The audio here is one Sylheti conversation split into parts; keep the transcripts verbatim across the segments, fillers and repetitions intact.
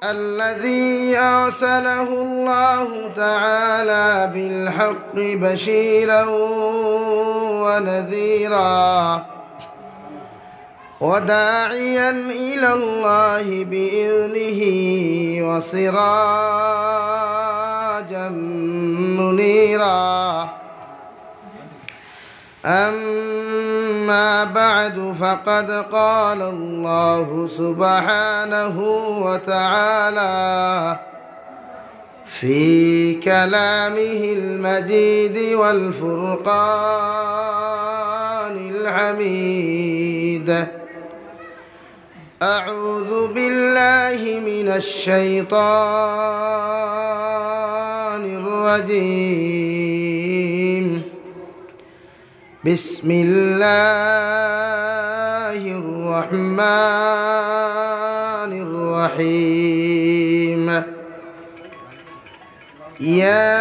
الذي أرسله الله تعالى بالحق بشيرا ونذيرا وداعيا إلى الله بإذنه وسراجا منيرا. أما بعد، فقد قال الله سبحانه وتعالى في كلامه المجيد والفرقان الحميد: أعوذ بالله من الشيطان الرجيم. بسم الله الرحمن الرحيم. يا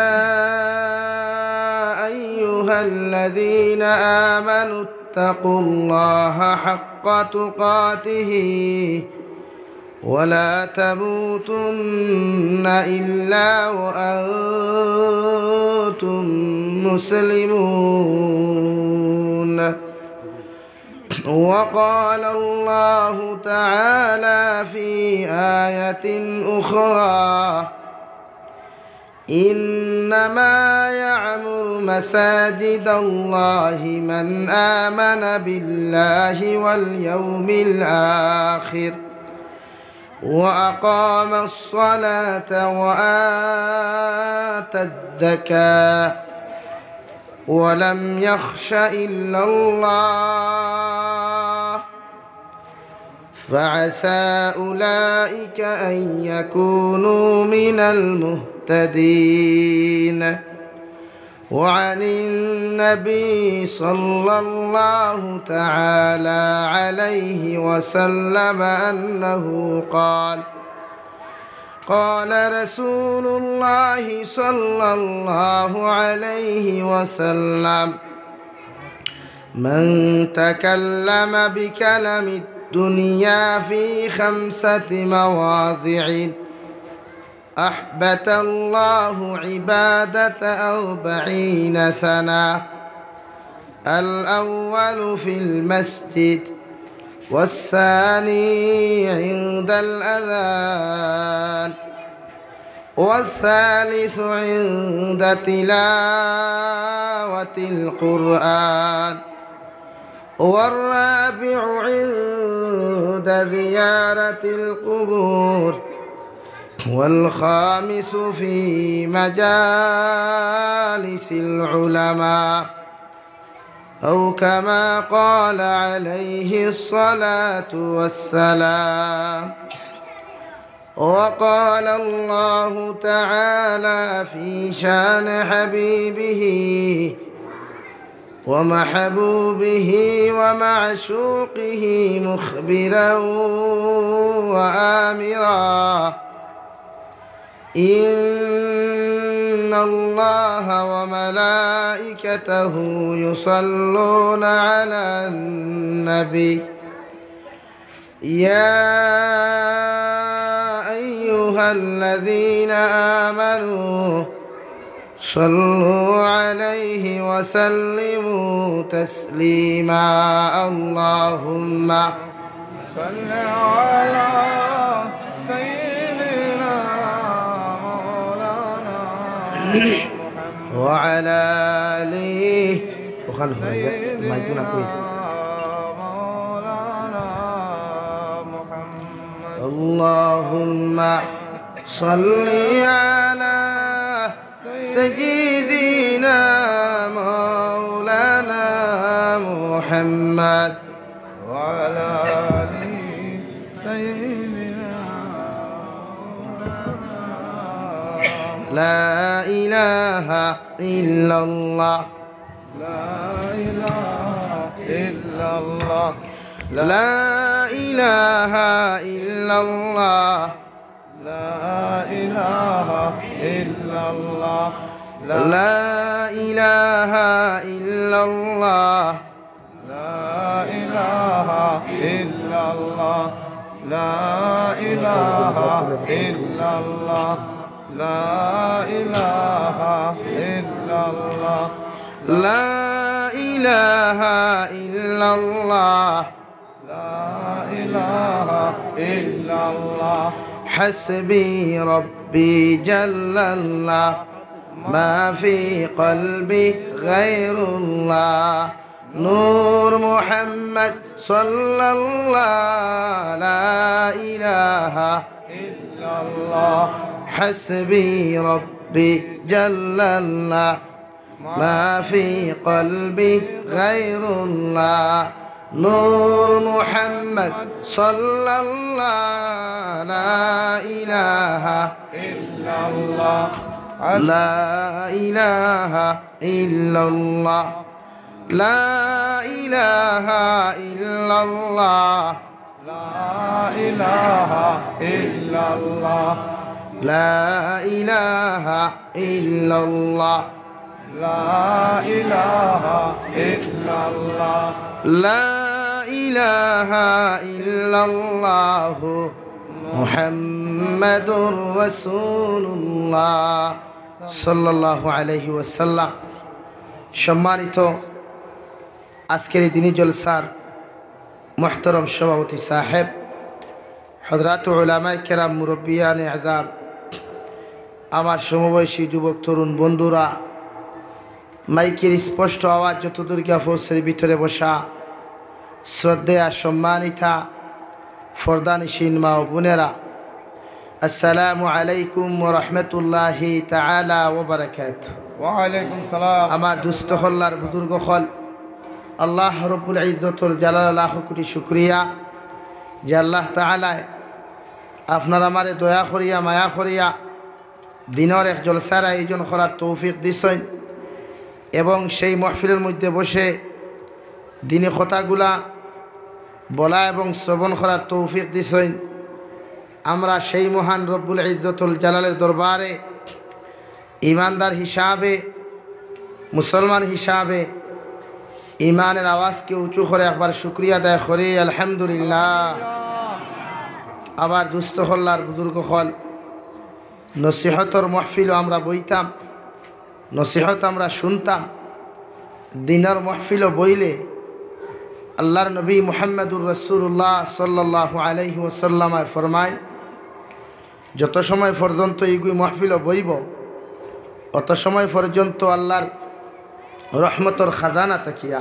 أيها الذين آمنوا اتقوا الله حق تقاته ولا تموتن إلا وأنتم مسلمون. وقال الله تعالى في آية أخرى: إنما يعمر مساجد الله من آمن بالله واليوم الآخر وأقام الصلاة وآتى الزكاة ولم يخش إلا الله فعسى أولئك أن يكونوا من المهتدين. وعن النبي صلى الله تعالى عليه وسلم أنه قال: قال رسول الله صلى الله عليه وسلم: من تكلم بكلم الدنيا في خمسة مواضع أحبط الله عبادة أربعين سنة. الأول في المسجد، والثاني عند الأذان، والثالث عند تلاوة القرآن، والرابع عند زيارة القبور، والخامس في مجالس العلماء، أو كما قال عليه الصلاة والسلام. وقال الله تعالى في شان حبيبه ومحبوبه ومعشوقه مخبرا وآمرا: إن الله وملائكته يصلون على النبي، يا أيها الذين آمنوا صلوا عليه وسلموا تسليما. اللهم صل على سيدنا مولانا محمد وعلى آله. ওখানে মাইক না কই? مولانا محمد. اللهم صل على سيدنا مولانا محمد وعلى آل سيدنا. لا إله إلا الله. لا إله إلا الله. لا إله إلا الله. لا إله إلا الله. لا إله إلا الله. لا إله إلا الله. لا إله إلا الله. لا إله إلا الله. لا إله إلا الله. لا إله إلا الله. حسبي ربي جل الله. ما في قلبي غير الله. نور محمد صلى الله. لا إله إلا الله. حسبي ربي جل الله. ما في قلبي غير الله. نور محمد صلى الله. لا إله إلا الله. لا إله إلا الله. لا إله إلا الله. لا إله إلا الله. لا إله إلا الله. لا إله إلا الله. لا إله إلا الله. محمد رسول الله صلى الله عليه وسلم. সম্মানিত আজকের এই দিনী জলসার মুহতারাম সভাপতি সাহেব, হযরত উলামায়ে কেরাম, মুরব্বিয়ানে আযম, আমার সমবয়সী যুবক তরুণ বন্ধুরা, মাইকের স্পষ্ট আওয়াজ যতদূর গিয়া পৌঁছের ভিতরে বসা শ্রদ্ধেয়া সম্মানিতা পর্দানিশীন মা ও বোনেরা, আসসালামু আলাইকুম ওয়া রাহমাতুল্লাহি তাআলা ওয়া বারাকাতুহু। ওয়ালাইকুম সালাম। আমার দুস্ত অকল আর বুজুর্গ অকল, আল্লাহ রব্বুল ইজ্জতুল জালাল লাখ কোটি শুকরিয়া যে আল্লাহ তাআলায় আপনার আমারে দয়া করিয়া, মায়া করিয়া দিনর এক জলসার আয়োজন করার তৌফিক দিছইন এবং সেই মাহফিলর মধ্যে বসে দিনী কথাগুলা বলা এবং শ্রবণ করার তৌফিক দিছইন। আমরা সেই মহান রব্বুল ইজ্জতুল জালালের দরবারে ইমানদার হিসাবে, মুসলমান হিসাবে ইমানের আওয়াজকে উঁচু করে একবার শুকরিয়া আদায় করি, আলহামদুলিল্লাহ। আমার দুস্ত অকল আর বুজুর্গ অকল, নসিহতর মাহফিলও আমরা বইতাম, নসিহত আমরা শুনতাম। দিনর মাহফিলও বইলে আল্লাহর নবী মুহাম্মাদুর রাসূলুল্লাহ সাল্লাল্লাহু আলাইহি ওয়াসাল্লাম ফরমায়, যত সময় পর্যন্ত ইগুই মাহফিলও বইব, অত সময় পর্যন্ত আল্লাহর রহমতর খাজানা থাকিয়া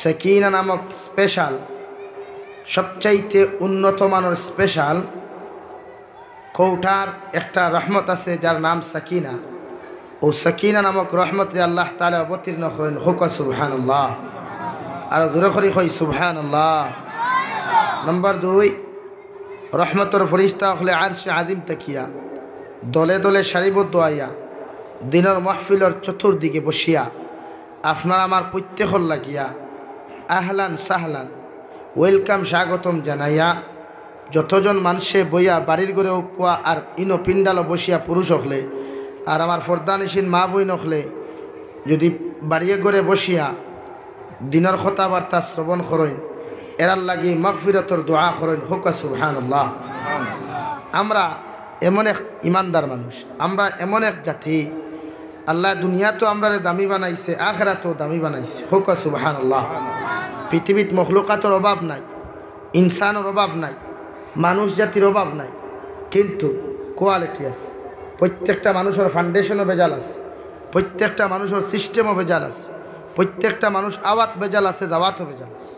সাকিনা নামক স্পেশাল, সবচাইতে উন্নত মানের স্পেশাল কৌটার একটা রহমত আছে, যার নাম সাকিনা। ও সাকিনা নামক রহমতরে আল্লাহ তাআলা অবতীর্ণ করেন। কউক্কা সুবহানাল্লাহ। আর জোরে করি কই সুবহানাল্লাহ। নম্বর দুই, রহমতর ফিরিস্তা অকলে আরশে আজিম থাকিয়া দলে দলে সারিবদ্ধ আইয়া দিনর মাহফিলর চতুর্দিকে বসিয়া আপনার আমার প্রত্যেকর লাগিয়া আহলান সাহলান, ওয়েলকাম, স্বাগতম জানাইয়া যতজন মানষে বইয়া বাড়ির ঘরে উকুয়া আর ইনো পিন্ডালো বসিয়া পুরুষ অকলে আর আমার পর্দানিশীন মা বইন অকলে যদি বাড়িয়ে ঘরে বসিয়া দিনর কথাবার্তা শ্রবণ করইন, এরার লাগি মাগফিরাতর দোয়া করইন, কউক্কা সুবহানাল্লাহ। আমরা এমন এক ইমানদার মানুষ, আমরা এমন এক জাতি, আল্লাহ দুনিয়াত তো আমরারে দামি বানাইছে, আখেরাতও দামি বানাইছে, কউক্কা সুবহানাল্লাহ। পৃথিবীত মখলুকাতর অভাব নাই, ইনসানর অভাব নাই, মানুষ জাতির অভাব নাই, কিন্তু কোয়ালিটি আছে। প্রত্যেকটা মানুষর ফাউন্ডেশনও ভেজাল আছে, প্রত্যেকটা মানুষর সিস্টেমও ভেজাল আছে, প্রত্যেকটা মানুষ আওয়াত ভেজাল আছে, দাওয়াতও ভেজাল আছে।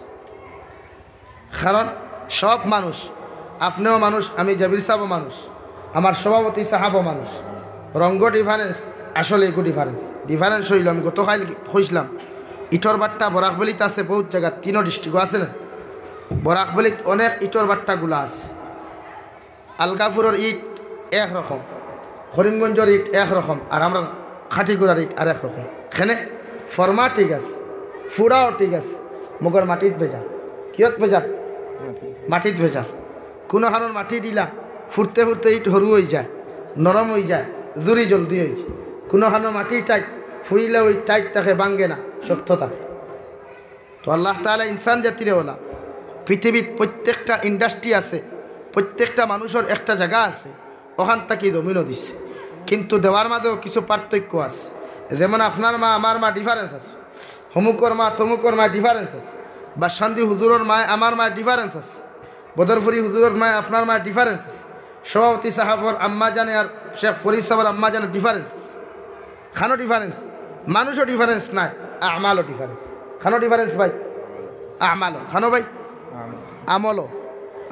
কারণ সব মানুষ, আপনেও মানুষ, আমি জাবির সাবও মানুষ, আমার সভাপতি সাহাবও মানুষ। রঙ্গ ডিফারেন্স, আসলে একু ডিফারেন্স। ডিফারেন্স অইল, আমি গতকাইল কইছলাম, ইটর ভাট্টা বরাকভ্যালিত আছে, বউত জাগাত, তিনো ডিস্ট্রিক্টও আছে না, বরাকভ্যালিত অনেক ইটর ভাট্টাগুলা আছে। আলগাপুরর ইট এক রকম, করিমগঞ্জর ইট এক রকম, আর আমরার খাটিগুড়ার ইট আরেক রকম। কেনে? ফর্মা ঠিক আছে, ফুড়াও ঠিক আছে, মগর মাটিত ভেজাল। কিয়ত ভেজাল? মাটিত ভেজাল। কুনুখানর মাটি ঢিলা, ফুড়তে ফুড়তে ইট হুরু অইযায়, নরম অইযায়, জুড়ি জলদি অইযায়। কুনুখানর মাটি টাইট, ফুড়িলে অউ টাইট থাকে, ভাঙ্গে না, শক্ত থাকে। তো আল্লাহ তাআলা ইনসান জাতিরে অলা, পৃথিবীত প্রত্যেকটা ইন্ডাস্ট্রি আছে, প্রত্যেকটা মানুষর একটা জাগা আছে, অখান থাকি জমিনও দিছে, কিন্তু দেওয়ার মাঝেও কিছু পার্থক্য আছে। যেমন আপনার মা আমার মা ডিফারেন্স আছে, হমুকর মা তমুকর মায় ডিফারেন্স আছে, বাসকান্দি হুজুরর মায় আমার মায় ডিফারেন্স আছে, বদরপুরি হুজুরর মায় আপনার মায় ডিফারেন্স আছে, সভাপতি সাহেবর আম্মা জানে আর শেখ ফরিদ সাহেবর আম্মা জানে ডিফারেন্স আছে। খানো ডিফারেন্স, মানুষও ডিফারেন্স নাই, আমালও ডিফারেন্স। খানো ডিফারেন্স ভাই, আমালও খানো ভাই, আমলও।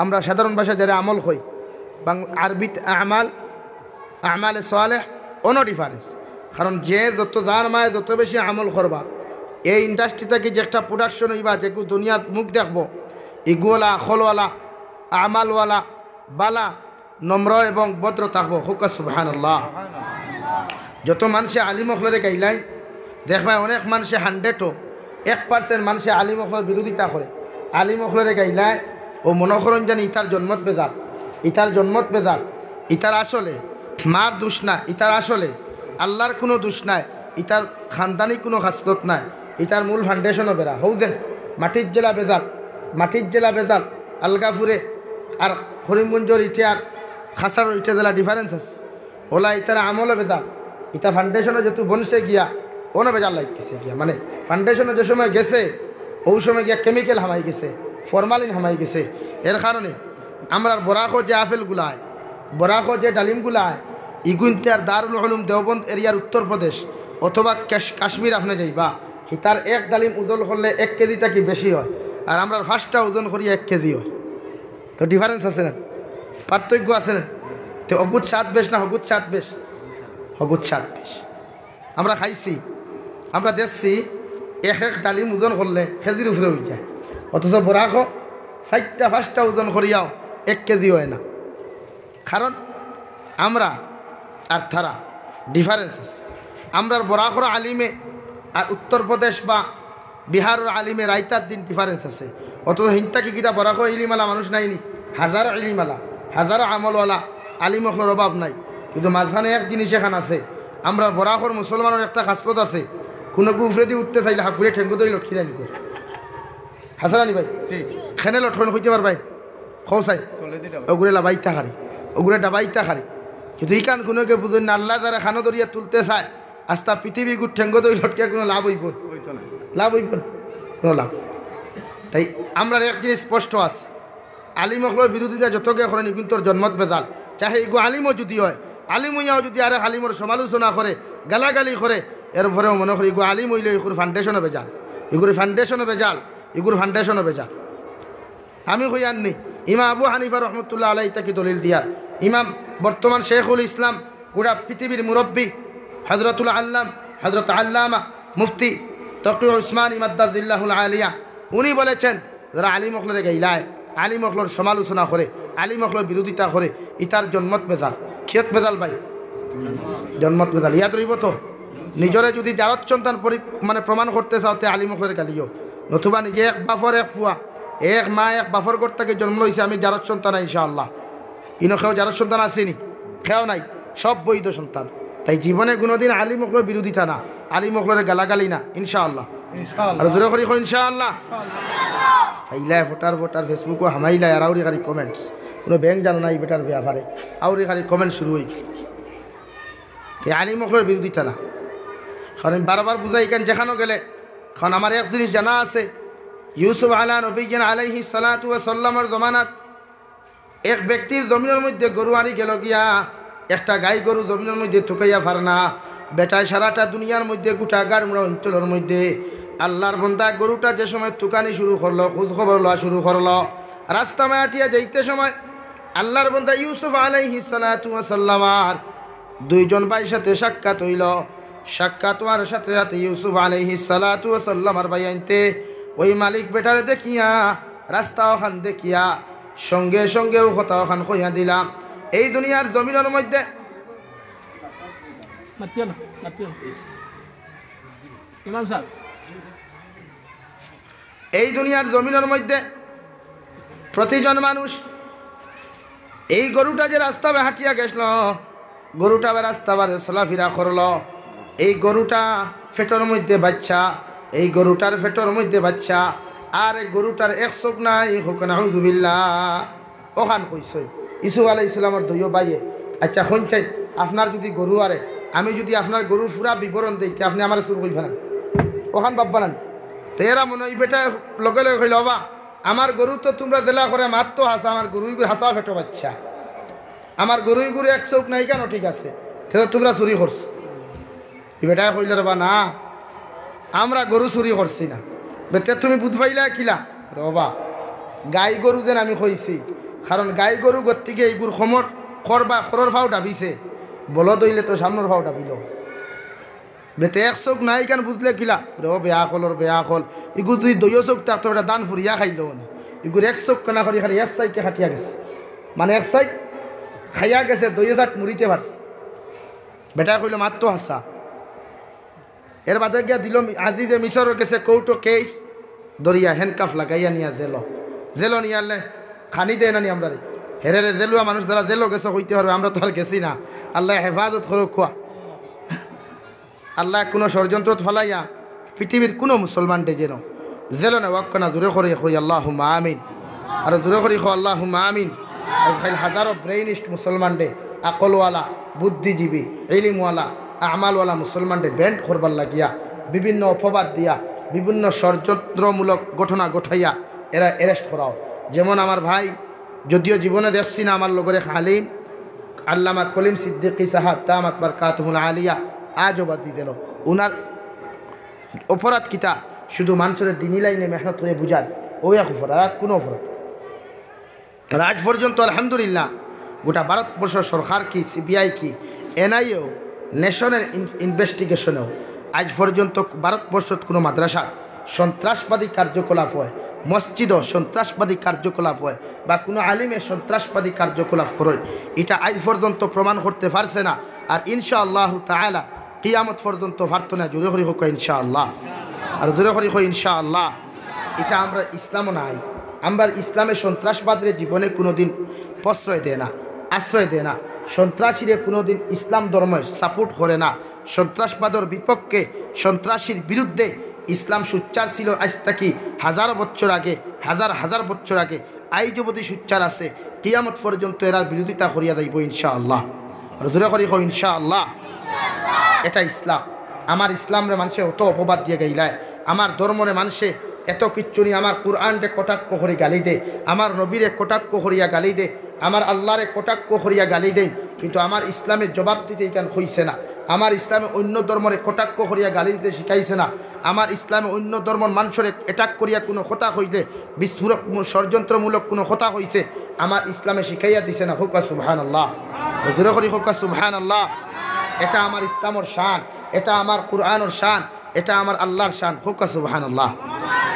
আমরা সাধারণ ভাষায় যারা আমল কই, বাং-, আরবিত আমাল, আমালে সালেহ, অনো ডিফারেন্স। কারণ যে যত, যার মায় যত বেশি আমল করবা, এই ইন্ডাস্ট্রি থাকি যে একটা প্রোডাকশন অইবা, যেগু দুনিয়াত মুখ দেখবো, ইগুওয়ালা, আখলওয়ালা, আমালওয়ালা, বালা, নম্র এবং ভদ্র থাকবো। কউক্কা সুবহানাল্লাহ। যত মানষে আলিম অকলরে গাইলায়, দেখবায় অনেক মানষে, হান্ড্রেডও এক পার্সেন্ট মানষে আলিম অকলর বিরোধিতা করে, আলিম অকলরে গাইলায়, অউ মনো করইন জানি ইতার জন্মত ভেজাল, ইতার জন্মত ভেজাল, ইতার আসলে মার দোষ না, ইতার আসলে আল্লার কুনু দোষ নাই, ইতার খানদানি কুনু খাসলত নাই, ইতার মূল ফাউন্ডেশনও বেরা। হউ যে মাটির জেলা ভেজাল, মাটির জেলা ভেজাল, আলগাপুরে আর করিমগঞ্জর ইটে আর কাছাড়র ইটে যেলা ডিফারেন্স আছে, অলা ইতার আমলও ভেজাল, ইতা ফাউন্ডেশনও যেহেতু বনছে গিয়া, অনো ভেজাল লাগি গেছে গিয়া। মানে ফাউন্ডেশনও যে সময় গেছে, অউ সময় গিয়া কেমিক্যাল হামাই গেছে, ফরমালিন হামাই গেছে। এর কারণে আমরার বরাকো যে আপেলগুলা আয়, বরাকো যে ডালিমগুলা আয়, ইগুইনতে আর দারুল উলুম দেওবন্দ এরিয়ার উত্তর প্রদেশ অথবা কাশ-, কাশ্মীর আপনে যাইবা, হিতার এক ডালিম ওজন করলে এক কেজি থাকি বেশি অয়, আর আমরার পাঁচটা ওজন করিয়া এক কেজি অয়। তো ডিফারেন্স আছে না? পার্থক্য আছে না? তে অগুত স্বাদ বেশ না হগুত স্বাদ বেশ? হগুত স্বাদ বেশ। আমরা খাইছি, আমরা দেখছি, এক এক ডালিম ওজন করলে কেজির উপরে অই যায়, অথচ বরাকো চাইরটা পাঁচটা ওজন করিয়াও এক কেজি অয় না। কারণ আমরা আর তারা ডিফারেন্স আছে। আমরার বরাকর আলিমে আর উত্তর প্রদেশ বা বিহারর আলিমে রাইত আর দিন ডিফারেন্স আছে। অথচ হিনতা কি কিতা বরাকো ইলিমআলা মানুষ নাইনি? হাজারো ইলিমআলা, হাজারো আমলআলা, আলিম অকলর অভাব নাই। কিন্তু মাঝখানে এক জিনিস এখান আছে, আমরার বরাকর মুসলমানর একটা খাসলত আছে, কুনুগু উপরেদি উঠতে চাইলে হাফগুড়ে ঠেঙ্গো ধরি লটকি যাইন। হাসান আলী ভাই, ঠিক। খেনে লটকন কইতে পারবায়? কও চাই। তলেদি ডাবাই। অগুরে লাবাইতা খারি, অগুরে ডাবাইতা খারি। কিন্তু ইখান কুনুগে বুঝইন না, আল্লায় যারে খানো ধরিয়া তুলতে চায়, আস্তা পৃথিবী গুর ঠেঙ্গো ধরি লটকে কুনু লাভ অইবো? অইতো না। লাভ অইবো না? কুনু লাভ নাই। তাই আমরার এক জিনিস স্পষ্ট আছে, আলিম অকলর বিরোধিতা যতগে করইন, ইগুইনতর জন্মত ভেজাল। চাহে ইগু আলিমও যুদি অয়, আলিম অইয়াও যুদি আরেক আলিমর সমালোচনা করে, গালাগালি করে, এরপরেও মনো করি ইগু আলিম অইলে ইগুর ফাউন্ডেশনও ভেজাল, ইগুর ফাউন্ডেশনও ভেজাল, ইগুর ফাউন্ডেশনও ভেজাল। আমি কইয়ার নি, ইমাম আবু হানিফা রহমতুল্লাহ আলাইহি থাকি দলিল দিয়ার, ইমাম বর্তমান শেখুল ইসলাম, গুড়া পৃথিবীর মুরব্বী, হযরতুল আল্লাম, হযরত আল্লামা মুফতি তকি উসমানী মাদ্দাজিল্লাহুল আলিয়া, উনি বলেছেন, যারা আলিম অকলরে গাইলায়, আলিম অকলর সমালোচনা করে, আলিম অকলর বিরোধিতা করে, ইতার জন্মত ভেজাল। কিয়ত ভেজাল ভাই? জন্মত ভেজাল। ইয়াদ রইবো তো? নিজরে যুদি জারত সন্তান পরি-, মানে প্রমাণ করতে চাও, তে আলিম অকলরে গালিও। নতুবা নিজে এক বাপর এক ফুয়া, এক মা এক বাপর ঘর থাকি জন্ম লইছি আমি জারত সন্তান, ইনশাআল্লাহ। ইনো কেউ জারত সন্তান আছেনি? কেউ নাই, সব বৈধ সন্তান। তাই জীবনে কুনুদিন আলিম অকলর বিরোধিতা না, আলিম অকলরে গালাগালি না, ইনশাআল্লাহ। ইনশাআল্লাহ। আর জোরে করি কও ইনশাআল্লাহ। ফাইলায় ফটার ফটার Facebook-ও হামাইলায় আর আউরি খালি কমেন্টস। কুনু ব্যাঙ জানো না ই বেটার ব্যাপারে, আউরি খালি কমেন্ট শুরু অই গেল। এই আলিম অকলর বিরোধিতা না, কারণ আমি বারবার বুঝাই, ইখান যেখানো গেলে, কারণ আমার এক জিনিস জানা আছে, ইউসুফ আলা নবীনা আলাইহিস সালাতু ওয়াস সালামর জমানাত এক ব্যক্তির জমিনর মধ্যে গরু আনি গেল গিয়া, একটা গাই গরু জমিনর মধ্যে তুকাইয়া ফার না। বেটায় সারাটা দুনিয়ার মধ্যে গুটা গাড়মুড়া অঞ্চলর মধ্যে আল্লার বন্দা গরুটা যে সময় তুকানি শুরু করলো, খোঁজ খবর লওয়া শুরু করলো, রাস্তা মায় আটিয়া যাইতে সময় আল্লার বন্দা ইউসুফ আলাইহিস সালাতু ওয়াস সালাম আর দুইজন ভাইর সাথে সাক্ষাৎ অইলো। সাক্ষাৎ অওয়ার সাথে সাথে ইউসুফ আলাইহিস সালাতু ওয়াস সালামর ভাইয়াইন্তে ওই মালিক বেটারে দেখিয়া, রাস্তা অখান দেখিয়া, সঙ্গে সঙ্গে অউ কথা অখান কইয়া দিলা, এই দুনিয়ার জমিনর মধ্যে মাতিও না, মাতিও না। ইমাম সাব। এই দুনিয়ার জমিনর মধ্যে প্রতিজন মানুষ এই গরুটা যে রাস্তা বায় হাটিয়া গেছলো, গরুটা বায় রাস্তা বায় চলাফিরা করলো, এই গরুটা পেটর মধ্যে বাইচ্চা, এই গরুটার পেটর মধ্যে বাইচ্চা, আর এই গরুটার এক চোখ নাই, কউক্কা নাউজুবিল্লাহ। অখান কইছইন ইউসুফ আলাইহিস সালামর দুইও ভাইয়ে। আচ্ছা, কইন চাই, আপনার যুদি গরু আরে, আমি যুদি আপনার গরুর পুরা বিবরণ দেই, তে আপনে আমারে চুর কইবা না? অখান ভাববা না নি? তে এরা মনো অয় ই বেটায় লগে লগে কইলো, "ওবা, আমার গরু তো তুমরা যেলা করে মাততো হাছা, আমার গরু ইগুর হাছা পেটো বাইচ্চা। আমার গরু ইগুর এক চউখ নাই কেনে, ঠিক আছে, তে তো তুমরা চুরি করছো।" ই বেটায় কইলো, "রেবা না, আমরা গরু চুরি করছি না।" "বে তে তুমি বুঝ পাইলায় কিলা?" "রেবা, গাই গরু যেন আমি কইছি, কারণ গাই গরু গতিকে ইগুর খমর খর বা খরর ফাও ডাবিছে, বলদ অইলে তো সামনর ফাও ডাবিলো।" "বে তে এক চউখ নাই কেনে বুঝলে কিলা?" "রেবা বেআকলর বেআকল, ইগুর যুদি দুইও চউখ থাকতো, বেটা ধান ফুরিয়া খাইলো অনে। ইগুর এক চউখ কেনে করি খালি এক সাইডে কাটিয়া গেছে, মানে এক সাইড খাইয়া গেছে, দুইও সাইড মুড়িতে পারছে।" বেটায় কইলো, "মাততো হাছা।" এর বাদে গিয়া দিল মি-, আজিজে মিশরর গেছে কোর্টো কেস, ধরিয়া হ্যান্ডকাফ লাগাইয়া নিয়া জেলো। জেলো নিয়ালে খানি দেয় না নি আমরারে? হেরে রে, জেলুয়া মানুষ যারা জেলো গেছে কইতে পারবে, আমরা তো আর গেছি না। আল্লায় হেফাজত করুক্কা। আল্লায় কুনু ষড়যন্ত্রত ফালাইয়া পৃথিবীর কুনু মুসলমানরে যেন জেলো নেওয়াক্কা না। জোরে করি কই আল্লাহুম্মা আমিন। আরো জোরে করি কও আল্লাহুম্মা আমিন। আইজকাইল হাজারো ব্রেইনিস্ট মুসলমানরে, আকলওয়ালা, বুদ্ধিজীবী, ইলিমওয়ালা, আমালওয়ালা মুসলমানরে ব্যান্ড করবার লাগিয়া বিভিন্ন অপবাদ দিয়া, বিভিন্ন ষড়যন্ত্রমূলক ঘটনা ঘটাইয়া এরা অ্যারেস্ট করাও। যেমন আমার ভাই, যদিও জীবনে দেখছি না, আমার লগর এক আলিম আল্লামা কলিম সিদ্দিকী সাহেব দামাত বারকাতুহুল আলিয়া, আজও বাদ দিল। উনার অপরাধ কিতা? শুধু মানষরে দিনী লাইনে মেহনত করে বুঝান, অউ এক অপরাধ, আর কুনু অপরাধ। আর আইজ পর্যন্ত আলহামদুলিল্লাহ, গোটা ভারতবর্ষ সরকার কি, সিবিআই কি, এনআইএও, ন্যাশনাল ইন-, ইনভেস্টিগেশনেও আইজ পর্যন্ত ভারতবর্ষত কুনু মাদ্রাসাত সন্ত্রাসবাদী কার্যকলাপ অয়, মসজিদো সন্ত্রাসবাদী কার্যকলাপ অয়, বা কুনু আলিমে সন্ত্রাসবাদী কার্যকলাপ করইন, ইটা আইজ পর্যন্ত প্রমাণ করতে পারছে না। আর ইনশাআল্লাহু তাআলা কিয়ামত পর্যন্ত পারতো না। জোরে করি কউক্কা ইনশাআল্লাহ। আর জোরে করি কই ইনশাআল্লাহ। ইটা আমরার ইসলামো নাই। আমরার ইসলামে সন্ত্রাসবাদরে জীবনে কুনুদিন প্রশ্রয় দেয় না, আশ্রয় দেয় না। সন্ত্রাসীরে কুনুদিন ইসলাম ধর্মে সাপোর্ট করে না। সন্ত্রাসবাদর বিপক্ষে, সন্ত্রাসীর বিরুদ্ধে ইসলাম সোচ্চার ছিল আইজ থাকি হাজার বছর আগে, হাজার হাজার বছর আগে। আইজও অবধি সোচ্চার আছে, কিয়ামত পর্যন্ত এরার বিরোধিতা করিয়া যাইবো ইনশাআল্লাহ। আর জোরে করি কও ইনশাআল্লাহ। এটা ইসলাম। আমার ইসলামরে মানষে অত অপবাদ দিয়া গাইলায়, আমার ধর্মরে মানষে এত কিচ্ছু নি, আমার কুরআনরে কটাক্ষ করি গালি দে, আমার নবীরে কটাক্ষ করিয়া গালি দে, আমার আল্লাহরে কটাক্ষ করিয়া গালি দেইন, কিন্তু আমার ইসলামে জবাব দিতে ইখান কইছে না। আমার ইসলামে অইন্য ধর্মরে কটাক্ষ করিয়া গালি দিতে শিখাইছে না। আমার ইসলামে অইন্য ধর্মর মানষরে অ্যাটাক করিয়া কুনু কথা কইতে, বিস্ফোরক মূ-, ষড়যন্ত্রমূলক কুনু কথা কইছে, আমার ইসলামে শিখাইয়া দিছে না। কউক্কা সুবহানাল্লাহ। জোরে করি কউক্কা সুবহানাল্লাহ। এটা আমার ইসলামর শান, এটা আমার কুরআনর শান, এটা আমার আল্লাহর শান। কউক্কা সুবহানাল্লাহ।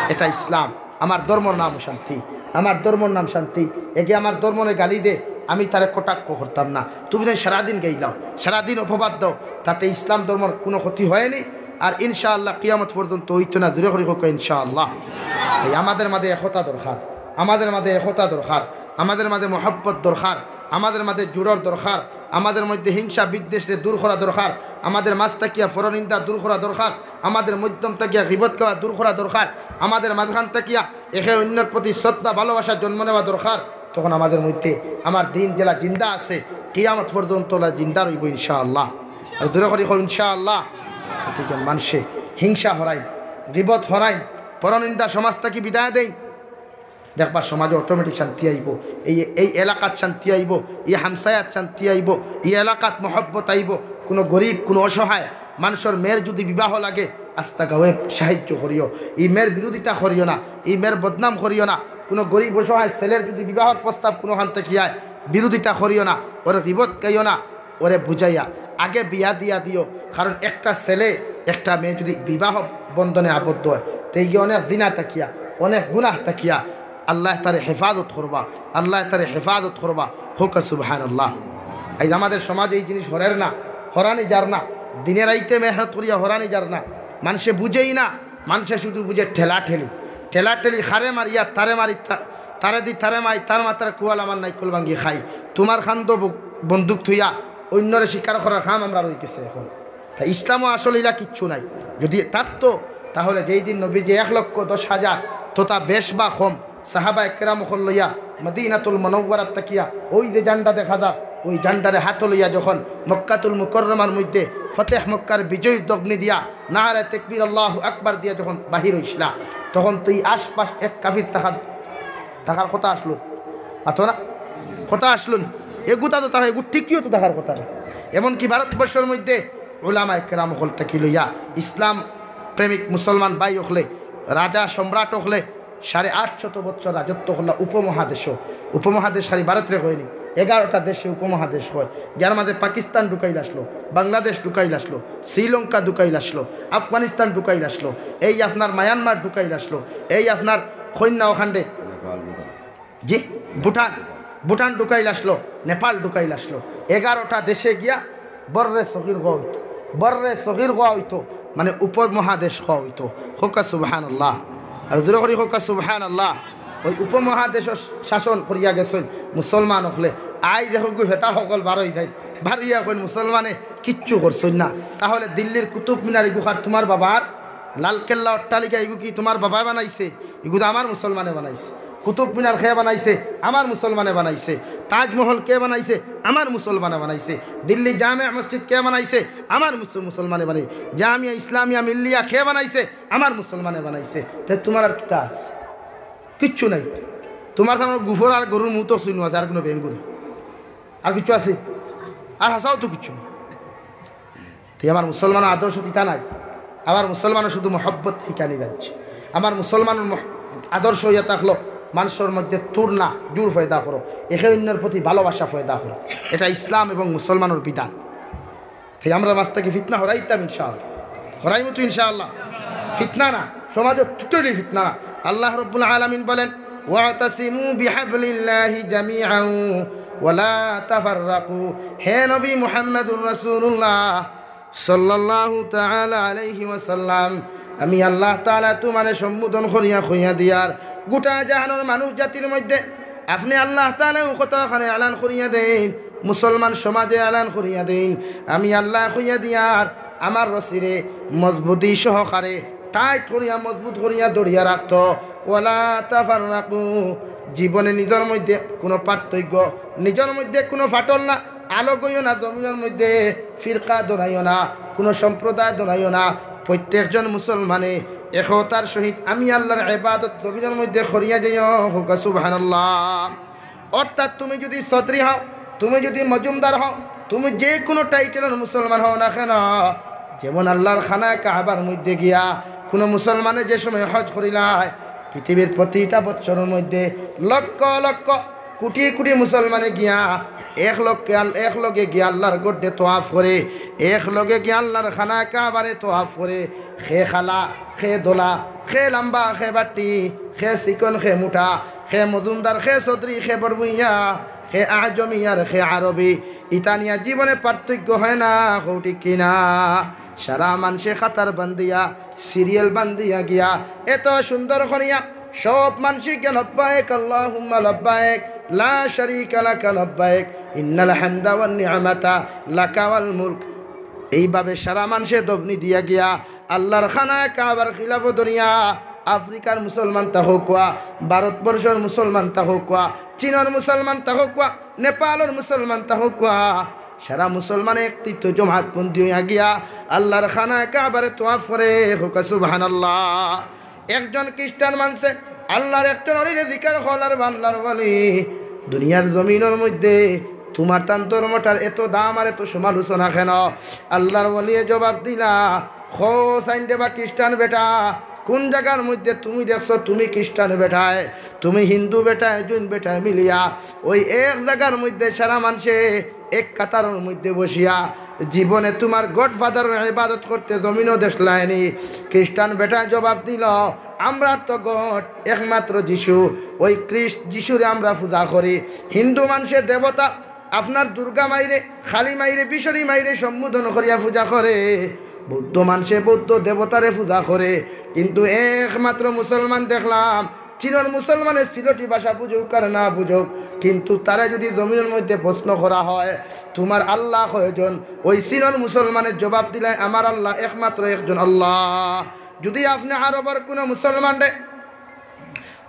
এটা ইসলাম। আমার ধর্মর নাম শান্তি, আমার ধর্মর নাম শান্তি। একে আমার ধর্মরে গালি দে, আমি তারে কটাক্ষ করতাম না। তুমি তাই সারাদিন গাইলাও, সারাদিন অপবাদ দাও, তাতে ইসলাম ধর্মর কুনু ক্ষতি হয়নি। আর ইনশাআল্লাহ কিয়ামত পর্যন্ত অইতো না। জোরে করি কউক্কা ইনশাআল্লাহ। তাই আমাদের মাঝে একতা দরকার, আমাদের মাঝে একতা দরকার, আমাদের মাঝে মহব্বত দরকার, আমাদের মাঝে জুড়র দরকার, আমাদের মধ্যে হিংসা বিদ্বেষরে দূর করা দরকার, আমাদের মাঝ থাকিয়া পরনিন্দা দূর করা দরকার, আমাদের মধ্যম থাকিয়া গিবত গাওয়া দূর করা দরকার, আমাদের মাঝখান থাকিয়া একে অইন্যর প্রতি শ্রদ্ধা ভালোবাসা জন্ম নেওয়া দরকার। তখন আমাদের মধ্যে আমার দিন যেলা জিন্দা আছে, কিয়ামত পর্যন্ত ওলা জিন্দা রইবো ইনশাআল্লাহ। আর জোরে করি কও ইনশাআল্লাহ। প্রতিজন মানষে হিংসা হরাইন, গিবত হরাইন, পরনিন্দা সমাজ থাকি বিদায় দেইন, দেখবা সমাজে অটোমেটিক শান্তি আইবো। এই, এই এলাকাত শান্তি আইবো, এই হামসায়াত শান্তি আইবো, এই এলাকাত মহব্বত আইবো। কুনু গরিব, কুনু অসহায় মানষর মেয়ের যুদি বিবাহ লাগে, আস্তা গাঁওয়ে সাহায্য করিও। এই মেয়ের বিরোধিতা করিও না, এই মেয়ের বদনাম করিও না। কুনু গরিব অসহায় ছেলের যুদি বিবাহর প্রস্তাব কুনুখান থাকি আয়, বিরোধিতা করিও না, ওর গিবত গাইও না, ওরে বুঝাইয়া আগে বিয়া দিয়া দিও। কারণ একটা ছেলে একটা মেয়ে যুদি বিবাহ বন্ধনে আবদ্ধ হয়, তে গিয়ে অনেক জিনা থাকিয়া, অনেক গুনাহ থাকিয়া, আল্লায় তারে হেফাজত করবা, আল্লায় তারে হেফাজত করবা। কউক্কা সুবহানাল্লাহ। আইজ আমাদের সমাজে এই জিনিস হরের না, হরানি যার না, দিনে রাইতে মেহনত করিয়া হরানি যার না। মানষে বুঝেই না, মানষে শুধু বুঝে ঠেলাঠেলি, ঠেলাঠেলি, খারে মারিয়া তারে মারি, তা-, তারে দি তারে মাই, তার মাথার কুয়াল আমার নাইকল ভাঙ্গি খাই। তুমার খান্দো ব-, বন্দুক থইয়া অইন্যরে শিকার করার কাম আমরার অইগেছে এখন। তা ইসলামো আসলে ইলা কিচ্ছু নাই। যুদি থাকতো, তাহলে যেই দিন নবীজি এক লক্ষ দশ হাজার তথা বেশ বা কম সাহাবা একরাম অকল লইয়া মদিনাতুল মুনাওয়ারাত থাকিয়া ওই যে ঝান্ডা দেখা যার, ওই ঝান্ডারে হাতো লইয়া যখন মক্কাতুল মুকাররমার মধ্যে ফতেহ মক্কার বিজয়ীর দগ্নি দিয়া নারায়ে তাকবীর আল্লাহু আকবার দিয়া যখন বাহির অইছলা, তখন তো ই আশপাশ এক কাফির থাকার, থাকার কথা আছলো, মাতো না? কথা আছলো নি? এগুতা তো থাকা, এগু ঠিকইও তো থাকার কথা না। এমনকি ভারতবর্ষর মধ্যে উলামা একরাম অকল থাকি লইয়া ইসলাম প্রেমিক মুসলমান ভাই অকলে, রাজা সম্রাট অকলে সাড়ে আটশত বছর রাজত্ব করলা উপমহাদেশো। উপমহাদেশ খালি ভারতরে কয়নি, এগারোটা দেশে উপমহাদেশ কয়, যার মাঝে পাকিস্তান ঢুকাইল আছলো, বাংলাদেশ ঢুকাইল আছলো, শ্রীলঙ্কা ঢুকাইল আছলো, আফগানিস্তান ঢুকাইল আছলো, এই আপনার মায়ানমার ঢুকাইল আছলো, এই আপনার কইন্যা অখান্ডে, জি, ভুটান, ভুটান ঢুকাইল আছলো, নেপাল ঢুকাইল আছলো। এগারোটা দেশে গিয়া বড়রে সগির কওয়া অইতো, বড়রে সগির কওয়া অইতো, মানে উপমহাদেশ কওয়া অইতো। কউক্কা সুবহানাল্লাহ। আর জোরে করি কউক্কা সুবহানাল্লাহ। ওই উপমহাদেশো শাসন করিয়া গেছইন মুসলমান অকলে। আইজ দেখউক্কা ফেতা অকল বারই যাইন, বারইয়া কইন মুসলমানে কিচ্ছু করছইন না। তাহলে দিল্লির কুতুব মিনার ইগু কার, তুমার বাবার? লাল কেল্লা অট্টালিকা ইগু কি তুমার বাবায় বানাইছে? ইগু তো আমার মুসলমানে বানাইছে। কুতুব মিনার কে বানাইছে? আমার মুসলমানে বানাইছে। তাজমহল কে বানাইছে? আমার মুসলমানে বানাইছে। দিল্লি জামে মসজিদ কে বানাইছে? আমার মুস-, মুসলমানে বানাইছে। জামিয়া ইসলামিয়া মিল্লিয়া কে বানাইছে? আমার মুসলমানে বানাইছে। তে তুমার আর কিতা আছে? কিচ্ছু নাই। তুমার তো গুফর আর গরুর মুতো চিনো আছে, আর কুনু বেঙ্গু নাই। আর কিচ্ছু আছে? আর হাছাউ তো কিচ্ছু নাই। তে আমার মুসলমানর আদর্শ ইতা নায়। আমার মুসলমানর শুধু মহব্বত হিকানি জানছে। আমার মুসলমানর মহ-, আদর্শ অইয়া থাকলো মানষর মধ্যে তুলনা, জুড় পয়দা করো, একে অইন্যর প্রতি ভালোবাসা পয়দা করো। এটা ইসলাম এবং মুসলমানর বিধান। তে আমরা মাঝ থাকি ফিতনা হরাইতাম ইনশাআল্লাহ, হরাইমু তো ইনশাআল্লাহ। ফিতনা না, সমাজো totally ফিতনা না। আল্লাহ রাব্বুল আলামিন বলেন, "ওয়াতাসিমু বিহাবলিল্লাহি জামিআন ওয়ালা তাফাররাকু।" হে নবী মুহাম্মাদুর রাসূলুল্লাহ সাল্লাল্লাহু তাআলা আলাইহি ওয়াসাল্লাম, আমি আল্লাহ তাআলা তুমারে সম্বোধন করিয়া কইয়া দিয়ার, গোটা জাহানর মানুষ জাতির মধ্যে আপনে আল্লাহ তাআলা অউ কথা খানে এলান করিয়া দেইন, মুসলমান সমাজে এলান করিয়া দেইন, আমি আল্লাহ কইয়া দিয়ার আমার রশিরে মজবুতি সহকারে টাইট করিয়া, মজবুত করিয়া ধরিয়া রাখতো। ওয়ালা তাফাররাকু, জীবনে নিজর মধ্যে কুনু পার্থক্য, নিজর মধ্যে কুনু ফাটল না, আলগ অইও না, জমিনর মধ্যে ফিরকা ধরাইও না, কুনু সম্প্রদায় ধরাইও না। প্রত্যেকজন মুসলমানে একতার সহিত আমি আল্লাহর ইবাদত জমিনর মধ্যে করিয়া যাইও। কউক্কা সুবহানাল্লাহ। অর্থাৎ তুমি যুদি চৌধুরী হও, তুমি যুদি মজুমদার হও, তুমি যে কুনু টাইটেলর মুসলমান হও না কেন, যেমন আল্লাহর খানায় কাবার মধ্যে গিয়া কুনু মুসলমানে যে সময় হজ করিলায়, পৃথিবীর প্রতিটা বৎসরর মধ্যে লক্ষ লক্ষ কোটি কোটি মুসলমানে গিয়া এক লগে আল-, এক লগে গিয়া আল্লাহর গড্ডে তোয়াফ করে, এক লগে গিয়া আল্লাহর খানায় কাবারে তোয়াফ করে, কে কালা, কে ধলা, কে লাম্বা, কে বাট্টি, কে চিকন, কে মুটা, কে মজুমদার, কে চৌধুরী, কে বড়ভূইয়া, কে আজমি আর কে আরবি, ইতা নিয়া জীবনে পার্থক্য হয় না, কও ঠিক কি না? সারা মানষে কাতার বান্ধিয়া, সিরিয়াল বান্ধিয়া গিয়া, এত সুন্দর করিয়া সব মানষে গিয়া লব্বায়েক আল্লাহুম্মা লব্বায়েক, লা শারীকা লাকা লব্বায়েক, ইন্নাল হামদা ওয়ান নি'মাতা লাকা ওয়াল মুলক। এইভাবে সারা মানষে দবনি দিয়া গিয়া আল্লাহর খানায় কাবার খিলাফো ধরিয়া আফ্রিকার মুসলমান থাকউক্কা, ভারতবর্ষর মুসলমান থাকউক্কা, চীনর মুসলমান থাকউক্কা, নেপালর মুসলমান থাকউক্কা, সারা মুসলমান একত্রিত জমাতবন্দি অইয়া গিয়া আল্লাহর খানায় কাবারে তোয়াফ করে। কউক্কা সুবহানাল্লাহ। একজন খ্রিস্টান মানষে আল্লাহর একজন অলিরে জিকার করলা, আল্লাহর ওলি, দুনিয়ার জমিনর মধ্যে তুমার তান ধর্মটার এত দাম আর এত সমালোচনা কেন? আল্লাহর ওলিয়ে জবাব দিলা, কও চাইন রে বা খ্রিস্টান বেটা, কুন জাগার মধ্যে তুমি দেখছো তুমি খ্রিস্টান বেটায়, তুমি হিন্দু বেটায়, জৈন বেটায় মিলিয়া ওই এক জাগার মধ্যে সারা মানষে এক কাতারর মধ্যে বসিয়া জীবনে তুমার গডফাদারর ইবাদত করতে জমিনো দেখলায়নি? খ্রিস্টান বেটায় জবাব দিল, আমরার তো গড একমাত্র যিশু, ওই খ্রিস্ট যিশুরে আমরা পূজা করি। হিন্দু মানষে দেবতা আপনার দুর্গা মাইরে, কালী মাইরে, বিশ্বরী মাইরে সম্বোধন করিয়া পূজা করে। বৌদ্ধ মানষে বৌদ্ধ দেবতারে পূজা করে, কিন্তু একমাত্র মুসলমান দেখলাম, চীনর মুসলমানে সিলটি ভাষা বুঝউক আর না বুঝউক, কিন্তু তারে যুদি জমিনর মধ্যে প্রশ্ন করা হয়, "তুমার আল্লাহ কয়জন?" ওই চীনর মুসলমানে জবাব দিলায়, "আমার আল্লাহ একমাত্র একজন আল্লাহ।" যুদি আপনে আরবর কুনু মুসলমানরে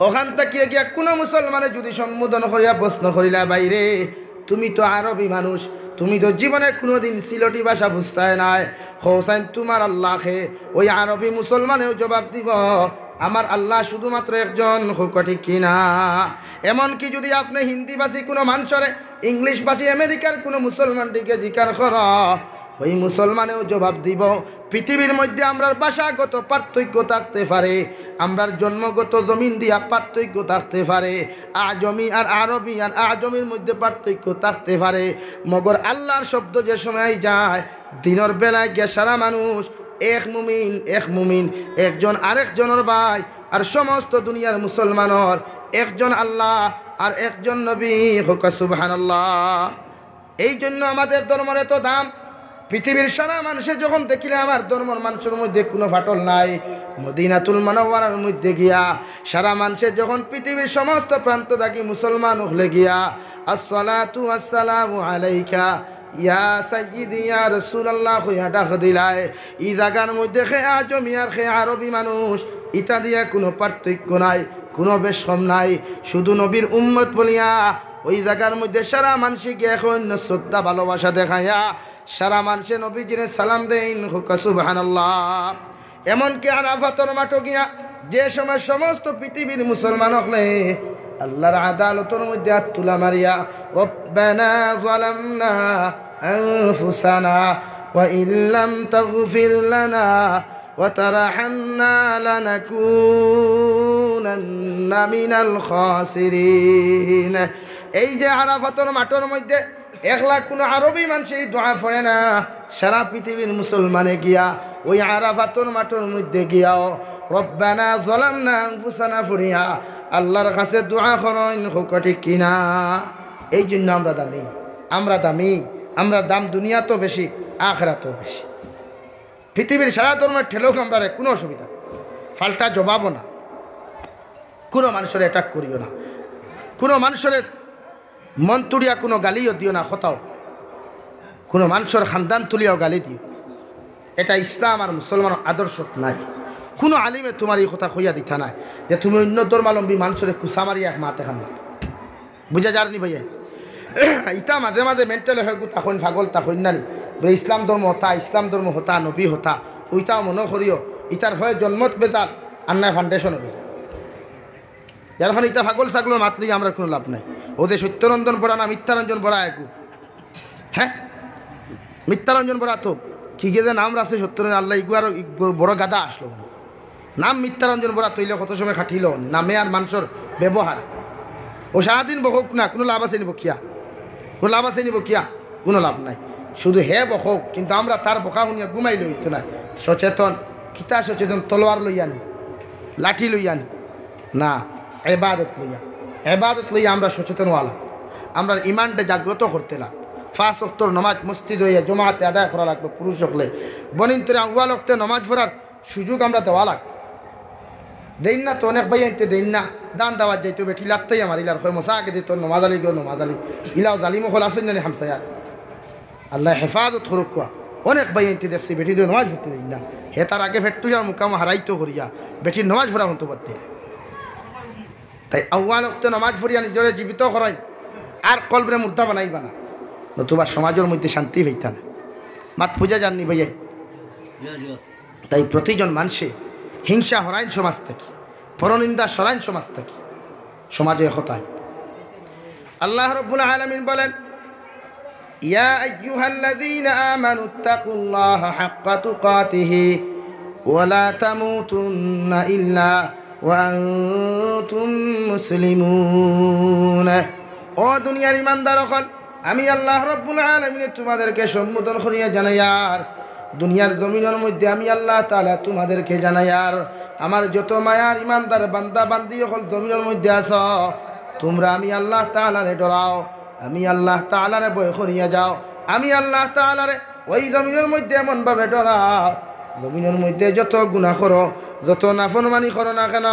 অখান থাকিয়া গিয়া কুনু মুসলমানে যুদি সম্বোধন করিয়া প্রশ্ন করিলা, "ভাইরে, তুমি তো আরবি মানুষ, তুমি তো জীবনে কুনুদিন সিলটি ভাষা বুঝতায় নায়, কওছাইন তুমার আল্লাহ কে?" ওই আরবি মুসলমানেও জবাব দিবো, "আমার আল্লাহ শুধুমাত্র একজন।" কউক্কা ঠিক কি না? এমনকি যুদি আপনে হিন্দিভাষী কুনু মানষরে, ইংলিশভাষী আমেরিকার কুনু মুসলমানরে জিকার করো, ওই মুসলমানেও জবাব দিবো, পৃথিবীর মধ্যে আমরার ভাষাগত পার্থক্য থাকতে পারে, আমরার জন্মগত জমিন দিয়া পার্থক্য থাকতে পারে, আজমি আর আরবি আর আজমির মধ্যে পার্থক্য থাকতে পারে, মগর আল্লাহর শব্দ যে সময় যায়, দিনর বেলায় গিয়া সারা মানুষ এক মুমিন, এক মুমিন, একজন আরেকজনর ভাই, আর সমস্ত দুনিয়ার মুসলমানর একজন আল্লাহ আর একজন নবী। কউক্কা সুবহানাল্লাহ। এই জন্য আমাদের ধর্মর এত দাম। পৃথিবীর সারা মানষে যখন দেখিলে আমার ধর্মর মানষর মধ্যে কুনু ফাটল নাই, মদিনাতুল মুনাওয়ারার মধ্যে গিয়া সারা মানষে যখন পৃথিবীর সমস্ত প্রান্ত থাকি মুসলমান অকলে গিয়া "আসসালাতু ওয়াসসালামু আলাইকা ইয়া সাইয়্যিদি ইয়া রাসূলুল্লাহ" কইয়া ডাক দিলায়, ই জাগার মধ্যে কে আজমি আর কে আরবি মানুষ, ইতা দিয়া কুনু পার্থক্য নাই, কুনু বেশ কম নাই। শুধু নবীর উম্মত বলিয়া ওই জাগার মধ্যে সারা মানষে গিয়া এক অইন্য শ্রদ্ধা ভালোবাসা দেখাইয়া সারা মানষে নবীজিরে সালাম দেইন। কউক্কা সুবহানাল্লাহ। এমনকি আরাফাতর মাঠো গিয়া যে সময় সমস্ত পৃথিবীর মুসলমান অকলে আল্লাহর আদালতর মধ্যে আত তুলা মারিয়া, "রব্বানা যালামনা আনফুসানা ওয়া ইল্লাম তাগফির লানা ওয়া তারহামনা লানাকুনান্না মিনাল খাসিরিন।" এই যে আরাফাতর মাঠর মধ্যে একলা কুনু আরবি মানষে ই দোয়া পড়ে না, সারা পৃথিবীর মুসলমানে গিয়া ওই আরাফাতর মাঠর মধ্যে গিয়াও "রব্বানা যালামনা আনফুসানা" পড়িয়া আল্লাহর কাছে দোয়া করইন। কউক্কা ঠিক কি না? এই জন্য আমরা দামি, আমরা দামি, আমরার দাম দুনিয়াতও বেশি, আখেরাতও বেশি। পৃথিবীর সারা ধর্মর ঠেলউক আমরারে, কুনু অসুবিধা, পাল্টা জবাবও না। কুনু মানষরে attack করিও না, কুনু মানষরে মন তুড়িয়া কুনু গালিও দিও না, কথাও, কুনু মানষর খান্দান তুলিয়াও গালি দিও, এটা ইসলাম আর মুসলমানর আদর্শত নাই। কুনু আলিমে তুমারে ই কথা কইয়া দিতা নায় যে তুমি অইন্য ধর্মাবলম্বী মানষরে কুচা মারিয়া এক মাত এখান মাতো। বুঝা যার নি ভাইয়া? ইতা মাঝে মাঝে mental অইগু থাকইন, পাগল থাকইন না নি? বলে, "ইসলাম ধর্ম হতা, ইসলাম ধর্ম হতা, নবী হতা।" অইতাও মনো করিও, ইতার হয় জন্মত ভেজাল, আর নায় foundation-ও ভেজাল। যার কারণে ইতা পাগল ছাগলর মাত লইয়া আমরার কুনু লাভ নাই। অউ যে সত্যরঞ্জন বড়া না মিথ্যারঞ্জন বড়া এগু? হ্যাঁ? মিথ্যারঞ্জন বড়া তো কি গিয়ে যে নাম রাখছে সত্যরঞ্জন, আল্লাহ ইগু আরো ই-, বড় গাধা আসলো। নাম মিথ্যারঞ্জন বড়া তইলে কত সময় খাটিল, নামে আর মানষর ব্যবহার। অউ সারাদিন বকউক না, কুনু লাভ আছে নি বকিয়া? কুনু লাভ আছে নি বকিয়া? কুনু লাভ নাই। শুধু হে বকউক, কিন্তু আমরা তার বকা হুনিয়া ঘুমাইলে অইতো না। সচেতন, কিতা সচেতন? তলোয়ার লইয়া নি, লাঠি লইয়া নি, না, এবাদত লইয়া। এবাদত লইয়া আমরা সচেতন অওয়া লাগবো। আমরার ইমানরে জাগ্রত করতে লাগবো। পাঁচ ওয়াক্তর নমাজ মসজিদো অইয়া জমাতে আদায় করা লাগবো। পুরুষ অকলে বইনতরে আউয়াল ওয়াক্তে নমাজ পড়ার সুযোগ আমরা দেওয়া লাগবো। দেইন না তো, অনেক ভাইয়াইন্তে দেইন না। ধান দাওয়াত যাইতো বেটি লাত্তাইয়া মারিলার, কয়, "মশা আগে দিত নমাজ আলি গো, নমাজ আলি।" ইলাও জালিম অকল আছইন না নি হামসায়াত? আল্লায় হেফাজত করউক্কা। অনেক ভাইয়াইন্তে দেখছি বেটিরে নমাজ পড়তে দেইন না। হে তার আগে ফেট্টুজার মুকামো হারাইতো করিয়া বেটির নমাজ পড়া বন্ধ বাদ দিলে। তাই আউয়াল ওয়াক্তে নমাজ পড়িয়া নিজরে জীবিত করইন, আর কলবরে মুর্দা বানাইবা না, নতুবা সমাজর মধ্যে শান্তি পাইতা না। মাত বুঝা যার নি ভাইয়া? তাই প্রতিজন মানষে হিংসা হরাইন সমাজ থাকি, পরনিন্দা সরাইন সমাজ থাকি, সমাজো একতা আইন। আল্লাহ রাব্বুল আলামিন বলেন, "ইয়া আইয়ুহাল্লাযীনা আমানুত্তাকুল্লাহা হাক্কা তুকাতিহি ওয়া লা তামুতুন্না ইল্লা ওয়া আনতুম মুসলিমুন।" ও দুনিয়ার ইমানদার অকল, আমি আল্লাহ রাব্বুল আলামিনে তুমাদেরকে সম্বোধন করিয়া জানাইয়ার, দুনিয়ার জমিনর মধ্যে আমি আল্লাহ তাআলা তুমাদেরকে জানাইয়ার, আমার যত মায়ার ইমানদার বান্দা বান্দি অকল জমিনর মধ্যে আছো, তুমরা আমি আল্লাহ তাআলারে ডরাও, আমি আল্লাহ তাআলারে ভয় করিয়া যাও, আমি আল্লাহ তাআলারে ওই জমিনর মধ্যে এমনভাবে ডরাও, জমিনর মধ্যে যত গুনাহ করো, যত নাফরমানি করো না কেন,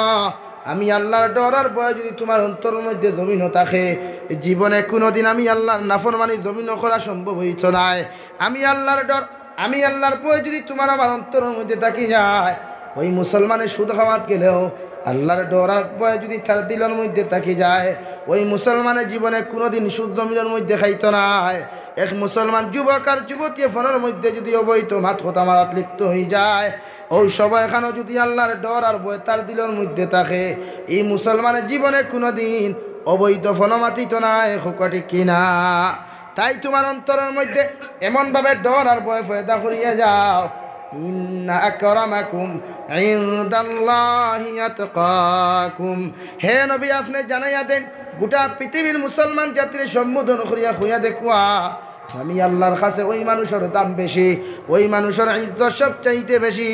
আমি আল্লাহর ডর আর ভয় যুদি তুমার অন্তরর মধ্যে জমিনো থাকে, জীবনে কুনুদিন আমি আল্লাহর নাফরমানি জমিনো করা সম্ভব অইতো নায়। আমি আল্লাহর ডর, আমি আল্লাহর ভয় যুদি তুমার আমার অন্তরর মধ্যে থাকি যায়, ওই মুসলমানে সুদ খাওয়াত গেলেও, আল্লাহর ডর আর ভয় যুদি তার দিলর মধ্যে থাকি যায়, ওই মুসলমানে জীবনে কুনুদিন সুদ জমিনর মধ্যে খাইতো নায়। এক মুসলমান যুবক আর যুবতীয়ে ফোনর মধ্যে যুদি অবৈধ মাত-কথা মাতাত লিপ্ত অইযায়, অউ সময়খানো যুদি আল্লাহর ডর আর ভয় তার দিলর মধ্যে থাকে, ই মুসলমানে জীবনে কুনুদিন অবৈধ ফোনো মাতিতো নায়। কউক্কা ঠিক কি না? তাই তুমার অন্তরর মধ্যে এমনভাবে ডর আর ভয় পয়দা করিয়া যাও, ইন্না আকরামাকুম ইনদাল্লাহি আতকাকুম। হে নবী, আপনে জানাইয়া দেইন, গোটা পৃথিবীর মুসলমান জাতিরে সম্বোধন করিয়া কইয়া দেখউক্কা, আমি আল্লাহর কাছে ওই মানুষর দাম বেশি, ওই মানুষর ইজ্জত সবচাইতে বেশি।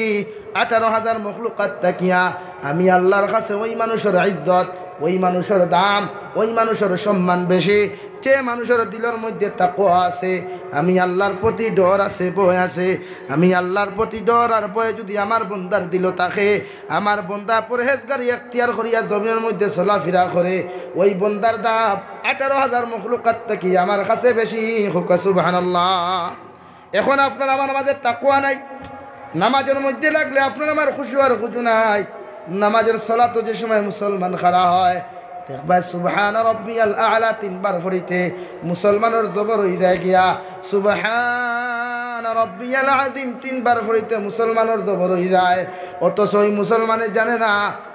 আঠারো হাজার মখলুকাত থাকিয়া আমি আল্লাহর কাছে ওই মানুষর ইজ্জত, ওই মানুষর দাম, ওই মানুষর সম্মান বেশি। যে মানুষর দিলর মধ্যে তাকওয়া আছে, আমি আল্লাহর প্রতি ডর আছে, ভয় আছে, আমি আল্লাহর প্রতি ডর আর ভয় যুদি আমার বন্দার দিলো থাকে, আমার বন্দা পরহেজগারি এখতিয়ার করিয়া জমিনর মধ্যে চলাফিরা করে, ওই বন্দার দাম আঠারো হাজার মখলুকাত থাকি আমার কাছে বেশি। কউক্কা সুবহানাল্লাহ। এখন আপনার আমার মাঝে তাকওয়া নাই, নামাজর মধ্যে লাগলে আপনার আমার খুশু আর খুজু নাই। নামাজর সলাতো যে সময় মুসলমান খাড়া হয়, দেখবায় সুবহান রব্বিয়াল আ'লা তিনবার পড়িতে মুসলমানর জবর অইযায় গিয়া, সুবহান রব্বিয়াল আযীম তিনবার পড়িতে মুসলমানর জবর অইযায়। অথচ ওই মুসলমানে জানে না,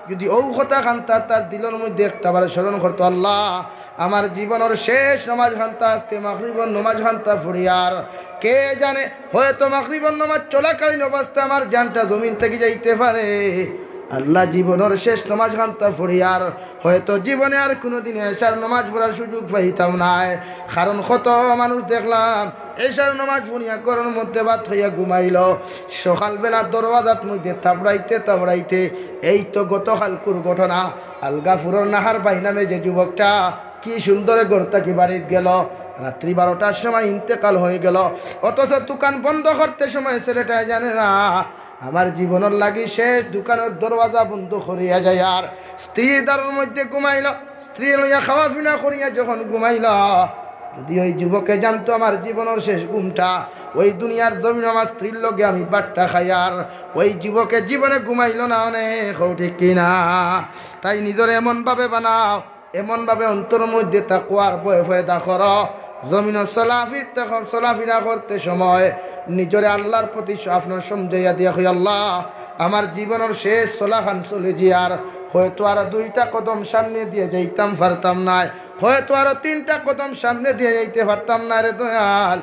যুদি অউ কথাখানতা তার দিলর মধ্যে একটাবার স্মরণ করতো, আল্লাহ, আমার জীবনর শেষ নমাজখানতা আজকে মাগরিবর নমাজখানতা পড়িয়ার, কে জানে, হয়তো মাগরিবর নমাজ চলাকালীন অবস্থায় আমার জানটা জমিন থাকি যাইতে পারে। আল্লাহ, জীবনর শেষ নমাজখানতা পড়িয়ার, হয়তো জীবনে আর কুনুদিন এশার নমাজ পড়ার সুযোগ পাইতাম নায়। কারণ কত মানুষ দেখলাম, এশার নমাজ পড়িয়া ঘরর মধ্যে ভাত খাইয়া ঘুমাইলো, সকালবেলা দরওয়াজাত মধ্যে থাপড়াইতে থাপড়াইতে এই তো গতকালকুর ঘটনা, আলগাপুরর নাহার ভাই নামে যে যুবকটা কি সুন্দরে ঘর থাকি বাড়িত গেলো, রাত্রি বারোটার সময় ইন্তেকাল হয়ে গেলো, অথচ দোকান বন্ধ করতে সময় ছেলেটায় জানে না, আমার জীবনর লাগি শেষ দোকানর দরওয়াজা বন্ধ করিয়া যাইয়ার স্ত্রীর দারর মধ্যে ঘুমাইলো। স্ত্রী লইয়া খাওয়া পিনা করিয়া যখন ঘুমাইলো, যুদি ওই যুবকে জানতো আমার জীবনর শেষ ঘুমটা ওই দুনিয়ার জমিনো আমার স্ত্রীর লগে আমি ভাতটা খাইয়ার, ওই যুবকে জীবনে ঘুমাইলো না অনে। কও ঠিক কি না? তাই নিজরে এমনভাবে বানাও, এমনভাবে অন্তরর মধ্যে তাকওয়ার ভয় পয়দা করো, জমিনো চলাফিরতে, চলাফিরা করতে সময় নিজরে আল্লাহর প্রতি স-, আপনার সমঝাইয়া দিয়া কই, আল্লাহ, আমার জীবনর শেষ চলাখান চলে যাইয়ার, হয়তো আরো দুইটা কদম সামনে দিয়া যাইতাম পারতাম নায়, হয়তো আরো তিনটা কদম সামনে দিয়া যাইতে পারতাম নায় রে দয়াল।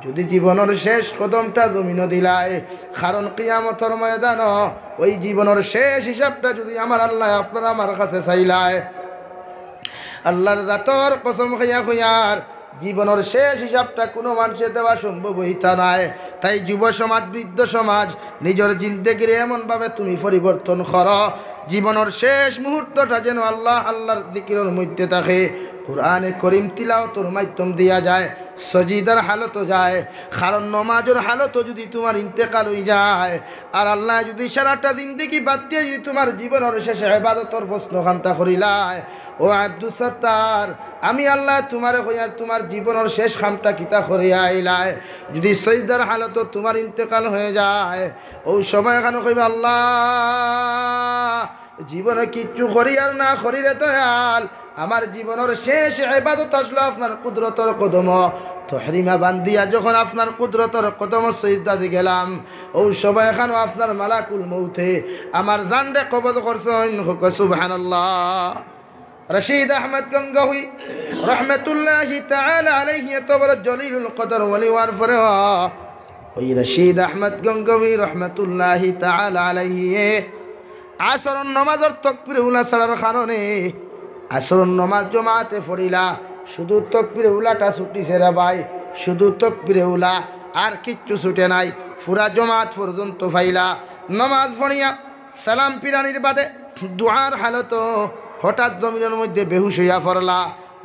যুদি জীবনর শেষ কদমটা জমিনো দিলায়, কারণ কিয়ামতর ময়দানো ওই জীবনর শেষ হিসাবটা যুদি আমার আল্লায় আপনার আমার কাছে চাইলায়, আল্লাহর জাতর কসম খাইয়া কইয়ার, জীবনর শেষ হিসাবটা কুনু মানষে দেওয়া সম্ভব অইতা নায়। তাই যুব সমাজ, বৃদ্ধ সমাজ, নিজর জিন্দেগিরে এমনভাবে তুমি পরিবর্তন করো, জীবনর শেষ মুহূর্তটা যেন আল্লাহ, আল্লাহর জিকিরর মধ্যে থাকে, কোরআনে করিম তিলাওতর মাধ্যম দিয়া যায়, সজিদার হালতো যায়। কারণ নমাজর হালতো যুদি তুমার ইন্তেকাল অইযায়, আর আল্লায় যুদি সারাটা জিন্দেগি বাদ দিয়া যুদি তুমার জীবনর শেষে ইবাদতর প্রশ্নখানতা করিলায়, ও আব্দুস সাত্তার, আমি আল্লায় তুমারে কইয়ার তুমার জীবনর শেষ কামটা কিতা করিয়া আইলায়? যুদি সজদার হালতো তুমার ইন্তেকাল হয়ে যায়, অউ সময়খানো কইবা, আল্লাহ, জীবনে কিচ্ছু করি আর না করি রে দয়াল, আমার জীবনর শেষ ইবাদত আসলো আপনার কুদরতর কদমো। তহরিমা বান্দিয়া যখন আপনার কুদরতর কদমো সজদাত গেলাম, অউ সময়খানো আপনার মালাকুল মউতে আমার জানরে কবজ করছইন। কও সুবহানাল্লাহ। রশিদ আহমদ গঙ্গোহী রহমতুল্লাহি তাআলা আলাইহি এত বড় জলিলুল কদর ওলি অওয়ার পরেও, ওই রশিদ আহমদ গঙ্গোহী রহমতুল্লাহি তাআলা আলাইহি আসরর নমাজর তকবিরে উলা ছাড়ার কারণে আসরর নমাজ জমাতে পড়িলা, শুধু তকবিরে উলাটা ছুটিছে রে ভাই, শুধু তকবিরে উলা, আর কিচ্ছু ছুটে নাই। পুরা জমাত পর্যন্ত পাইলা, নমাজ পড়িয়া সালাম ফিরানির বাদে দোয়ার হালতো হঠাৎ জমিনর মধ্যে বেহুশ অইয়া পড়লা।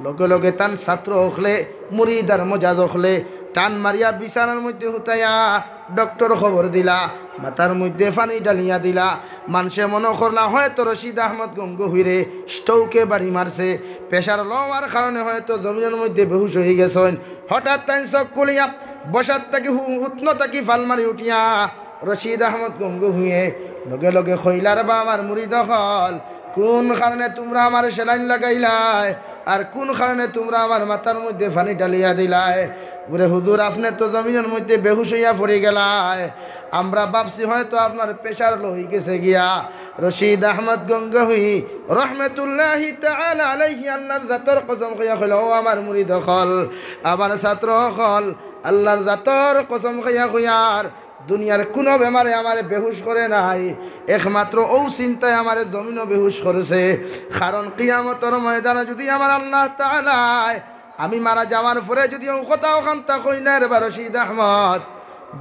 লগে লগে তান ছাত্র অকলে, মুরিদ আর মজাজ অকলে টান মারিয়া বিছানার মধ্যে হুতাইয়া ডক্টর খবর দিলা, মাথার মধ্যে পানি ঢালিয়া দিলা। মানষে মনো করলা হয়তো রশিদ আহমদ গঙ্গোহীরে স্ট্রোকে বাড়ি মারছে, প্রেশার লো অওয়ার কারণে হয়তো জমিনর মধ্যে বেহুশ অইগেছইন। হঠাৎ তাইন চোখ খুলিয়া বসাত থাকি হু-, হুতনো থাকি ফাল মারি উঠিয়া রশিদ আহমদ গঙ্গোহীয়ে লগে লগে কইলা, রে বা আমার মুরিদ অকল, কুন কারণে তুমরা আমারে সেলাইন লাগাইলায়? আর কুন কারণে তুমরা আমার মাথার মধ্যে পানি ঢালিয়া দিলায়? বুলে, হুজুর, আপনে তো জমিনর মধ্যে বেহুশ অইয়া পড়ি গেলায়। আমরা ভাবছি হয়তো আপনার pressure low অইগেছে গিয়া। রশিদ আহমদ গঙ্গোহী রহমতুল্লাহি তাআলা আলাইহি আল্লাহর জাতর কসম খাইয়া কইলা, "ও আমার মুরিদ অকল, আমার ছাত্র অকল, আল্লাহর জাতর কসম খাইয়া কইয়ার, দুনিয়ার কুনু বেমারে আমারে বেহুশ করে নাই, একমাত্র অউ চিন্তায় আমারে জমিনো বেহুশ করছে।" কারণ কিয়ামতর ময়দানো যুদি আমার আল্লাহ তাআলায় আমি মারা যাওয়ার পরে যুদি অউ কথা অখানতা কইন না রে বা রশিদ আহমদ,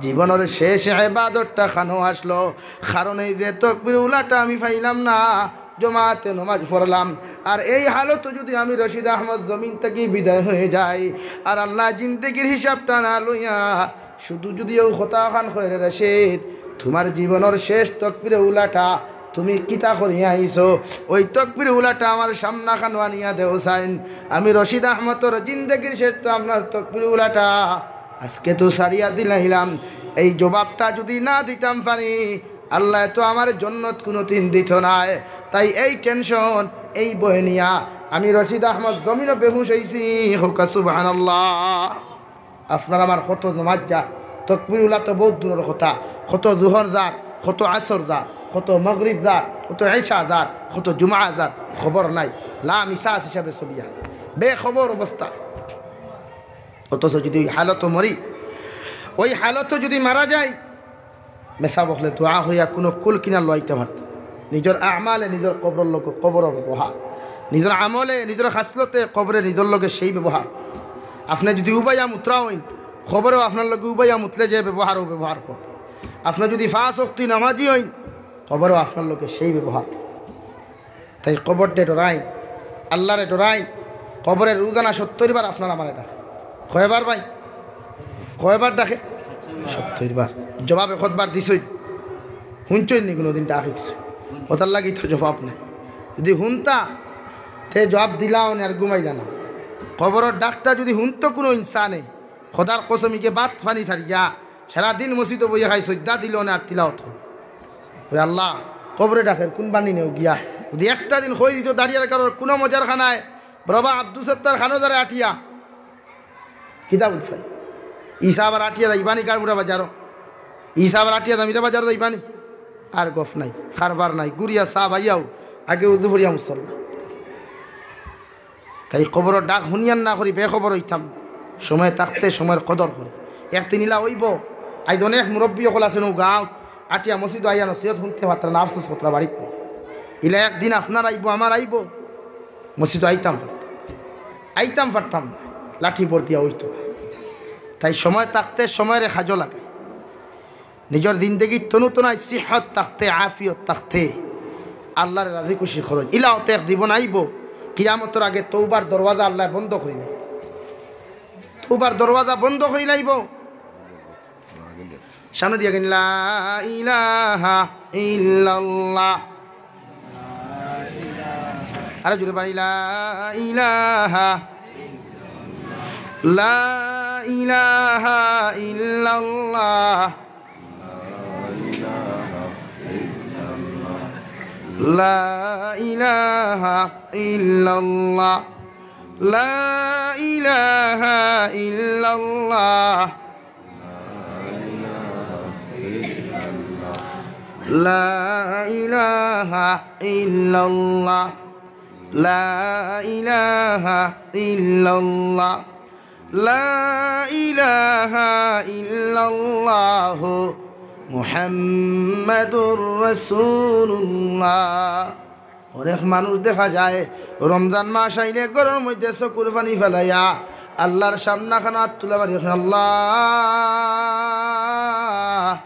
জীবনর শেষ ইবাদতটা কানো আসলো, কারণ এই যে তকবির উলাটা আমি পাইলাম না, জমাতে নমাজ পড়লাম, আর এই হালতো যুদি আমি রশিদ আহমদ জমিন থাকি বিদায় অইয়া যাই, আর আল্লায় জিন্দেগির হিসাবটা না লইয়া শুধু যুদি অউ কথা অখান কয় রে রশিদ, তুমার জীবনর শেষ তকবিরে উলাটা তুমি কিতা করিয়া আইছো, অউ তকবিরে উলাটা আমার সামনে কানো আনিয়া দেও চাইন। আমি রশিদ আহমদর জিন্দেগির শেষ তো আপনার তকবিরে উলাটা আজকে তো ছাড়িয়া দিলাইলাম। এই জবাবটা যুদি না দিতাম পারি, আল্লায় তো আমারে জন্নত কুনুদিন দিতো নায়। তাই এই tension, এই ভয় নিয়া আমি রশিদ আহমদ জমিনো বেহুশ অইছি। কউক্কা সুবহানাল্লাহ। আপনার আমার কত নমাজ যার, তকবির উলা তো বউত দূরর কথা, কত জুহর যার, কত আসর যার, কত মগরিব যার, কত ইশা যার, কত জুমা যার, খবর নাই, লা মিসাস হিসাবে চলিয়া, বেখবর অবস্থা। অথচ যুদি অউ হালতো মরি, অউ হালতো যুদি মারা যাই, মেসাব অকলে দোয়া করিয়া কুনু কুল কিনারা লইতা পারতা। নিজর আমালে নিজর কবরর লগে কবরর ব্যবহার, নিজর আমলে নিজর খাসলতে কবরে নিজর লগে সেই ব্যবহার। আপনে যুদি উবাইয়া মুতরা অইন, কবরেও আপনার লগে উবাইয়া মুতলে যে ব্যবহার, অউ ব্যবহার করবো। আপনে যুদি পাঁচ ওয়াক্ত নমাজি অইন, কবরেও আপনার লগে সেই ব্যবহার। তাই কবররে ডরাইন, আল্লারে ডরাইন। কবরে রোজানা সত্তইর বার আপনার আমারে ডাকে। কয়বার ভাই? কয়বার ডাকে? সত্তইর বার। জবাবে কতবার দিছইন? হুনছইন নি কুনুদিন ডাক কিছু? অতার লাগি তো জবাব নাই। যুদি হুনতা, তে জবাব দিলাও নে আর ঘুমাইলা না। কবরর ডাকটা যুদি হুনতো কুনু ইনসানে, খোদার কসম, ইগে ভাত পানি ছাড়িয়া সারাদিন মসজিদো বইয়া খাই, সইজদা দিলো নে আর তিলাওত করো। ওরে আল্লাহ, কবরে ডাকের কুন বানি নেও গিয়া। যুদি একটা দিন কই দিতো দাঁড়িয়ার কারোর কুনু মজার খানায়, বাবা আব্দুল সত্তার খানো যারে আটিয়া, কিতা বুঝ পাই? ইসা আবার আটিয়া যাইবানি কারমুরা বাজারো। ইসা আবার আটিয়া জামিরা বাজারো যাইবানি। আর গফ নাই, কারবার নাই, ঘুরিয়া চা পাইয়াও, আগে উজু করিয়া মুসল্লা। তাই কবরর ডাক হুনিয়ার না করি বেখবর অইতাম না। সময় থাকতে সময়র কদর করি। একদিন ইলা অইবো, আইজ অনেক মুরব্বি অকল আছইন অউ গাঁওত, আটিয়া মসজিদো আইয়া নসিহত হুনতে পারতা না, আফসোস করতা বাড়িত। ইলা একদিন আপনার আইবো, আমার আইবো, মসজিদো আইতাম পারতাম, আইতাম পারতাম না, লাঠি ভর দিয়া অইতো না। তাই সময় থাকতে সময়রে কাজো লাগাই। নিজর জিন্দেগির তনু তনায় সিহত থাকতে, আফিয়ত থাকতে আল্লারে রাজি খুশি করইন। ইলা অত এক জীবন আইবো, কিয়ামতর আগে তওবার দরওয়াজা আল্লায় বন্ধ করি নাই। তওবার দরওয়াজা বন্ধ করি লাইবো। সামনে দিয়া গেন, লা ইলাহা ইল্লাল্লাহ। আরো জোরে ভাই, লা ইলাহা, লা ইলাহা ইল্লাল্লাহ। লা ইলাহা ইল্লাল্লাহ, লা ইলাহা ইল্লাল্লাহ, লা ইলাহা ইল্লাল্লাহ, লা ইলাহা ইল্লাল্লাহ। লা ইলাহা ইল্লাল্লাহু মুহাম্মাদুর রাসূলুল্লাহ। অনেক মানুষ দেখা যায় রমজান মাস আইলে ঘরর মধ্যে চকুর পানি ফালাইয়া আল্লার সামনে খানো আত তুলা মারি, "আল্লাহ।"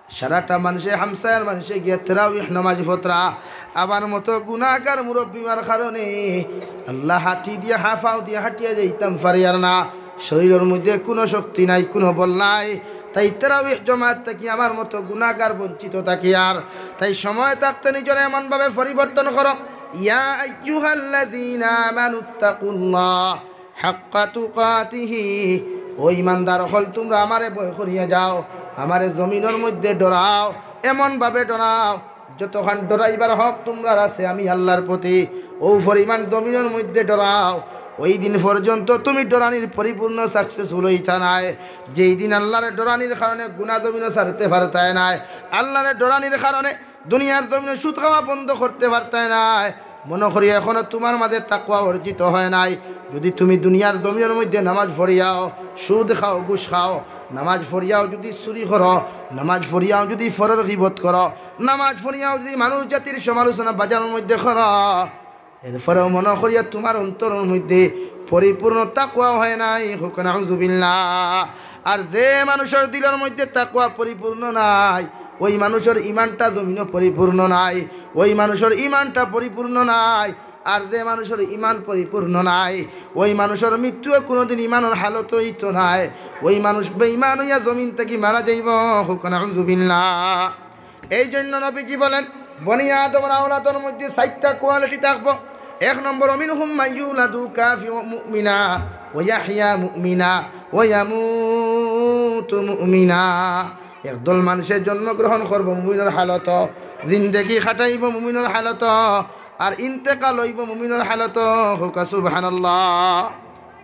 সারাটা মানষে, হামসায়ার মানষে গিয়া তেরাউইহ নমাজ পড়রা, আমার মতো গুনাগার মুরব্বি অওয়ার কারণে আল্লাহ হাটি দিয়া, হাফাও দিয়া হাটিয়া যাইতাম পারিয়ার না, শরীরর মধ্যে কুনু শক্তি নাই, কুনু বল নাই। তাই তেরাউইহ জমাত থাকি আমার মতো গুনাগার বঞ্চিত থাকিয়ার। তাই সময় থাকতে নিজরে এমন ভাবে পরিবর্তন করো। ইয়া আইয়ুহাল্লাযীনা আমানুত্তাকুল্লাহ হাক্কা তুকাতিহি, ও ইমানদার অকল, তুমরা আমারে ভয় করিয়া যাও, আমারে জমিনর মধ্যে ডরাও, এমন ভাবে ডরাও, যতখান ডরাইবার হক তুমরার আছে আমি আল্লাহর প্রতি, অউ পরিমাণ জমিনর মধ্যে ডরাও। ওই দিন পর্যন্ত তুমি ডরানির পরিপূর্ণ successful অইতা নায়। যেই দিন আল্লাহরে ডরানির কারণে গুনা জমিনো ছাড়তে পারতায় নায়, আল্লাহরে ডরানির কারণে দুনিয়ার জমিনো সুদ খাওয়া বন্ধ করতে পারতায় নায়। মনো করি এখনো তুমার মাঝে তাকওয়া অর্জিত হয় নাই। যদি তুমি দুনিয়ার জমিনর মধ্যে নামাজ পড়িয়াও সুদ খাও, ঘুষ খাও, নামাজ পড়িয়াও যদি চুরি করো, নামাজ পড়িয়াও যদি পরর গীবত করো, নামাজ পড়িয়াও যদি মানুষ জাতির সমালোচনা বাজারর মধ্যে করো, এরপরেও মনো করিয়া তুমার অন্তরর মধ্যে পরিপূর্ণ তাকওয়া হয় নাই, কউক্কা নাউজুবিল্লাহ। আর যে মানুষর দিলর মধ্যে তাকওয়া পরিপূর্ণ নাই, ওই মানুষর ইমানটা জমিনো পরিপূর্ণ নাই, ওই মানুষর ইমানটা পরিপূর্ণ নাই। আর যে মানুষর ইমান পরিপূর্ণ নাই, ওই মানুষর মৃত্যুও কুনুদিন ইমানর হালত অইতো নায়, ওই মানুষ বেইমান অইয়া জমিন থাকি মারা যাইবো, কউক্কা নাউজুবিল্লাহ। এই জন্য নবীজি বলেন, বনি আদমর আওলাদর মধ্যে চাইরটা quality থাকবো। এক নম্বর, ومنهم من يولد كافرا مؤمنا ويحيى مؤمنا ويموت مؤمنا। একদল মানষে জন্মগ্রহণ করবো মুমিনর হালত, জিন্দেগি কাটাইবো মুমিনর হালত, আর ইন্তেকাল অইবো মুমিনর হালত। কউক্কা সুবহানাল্লাহ।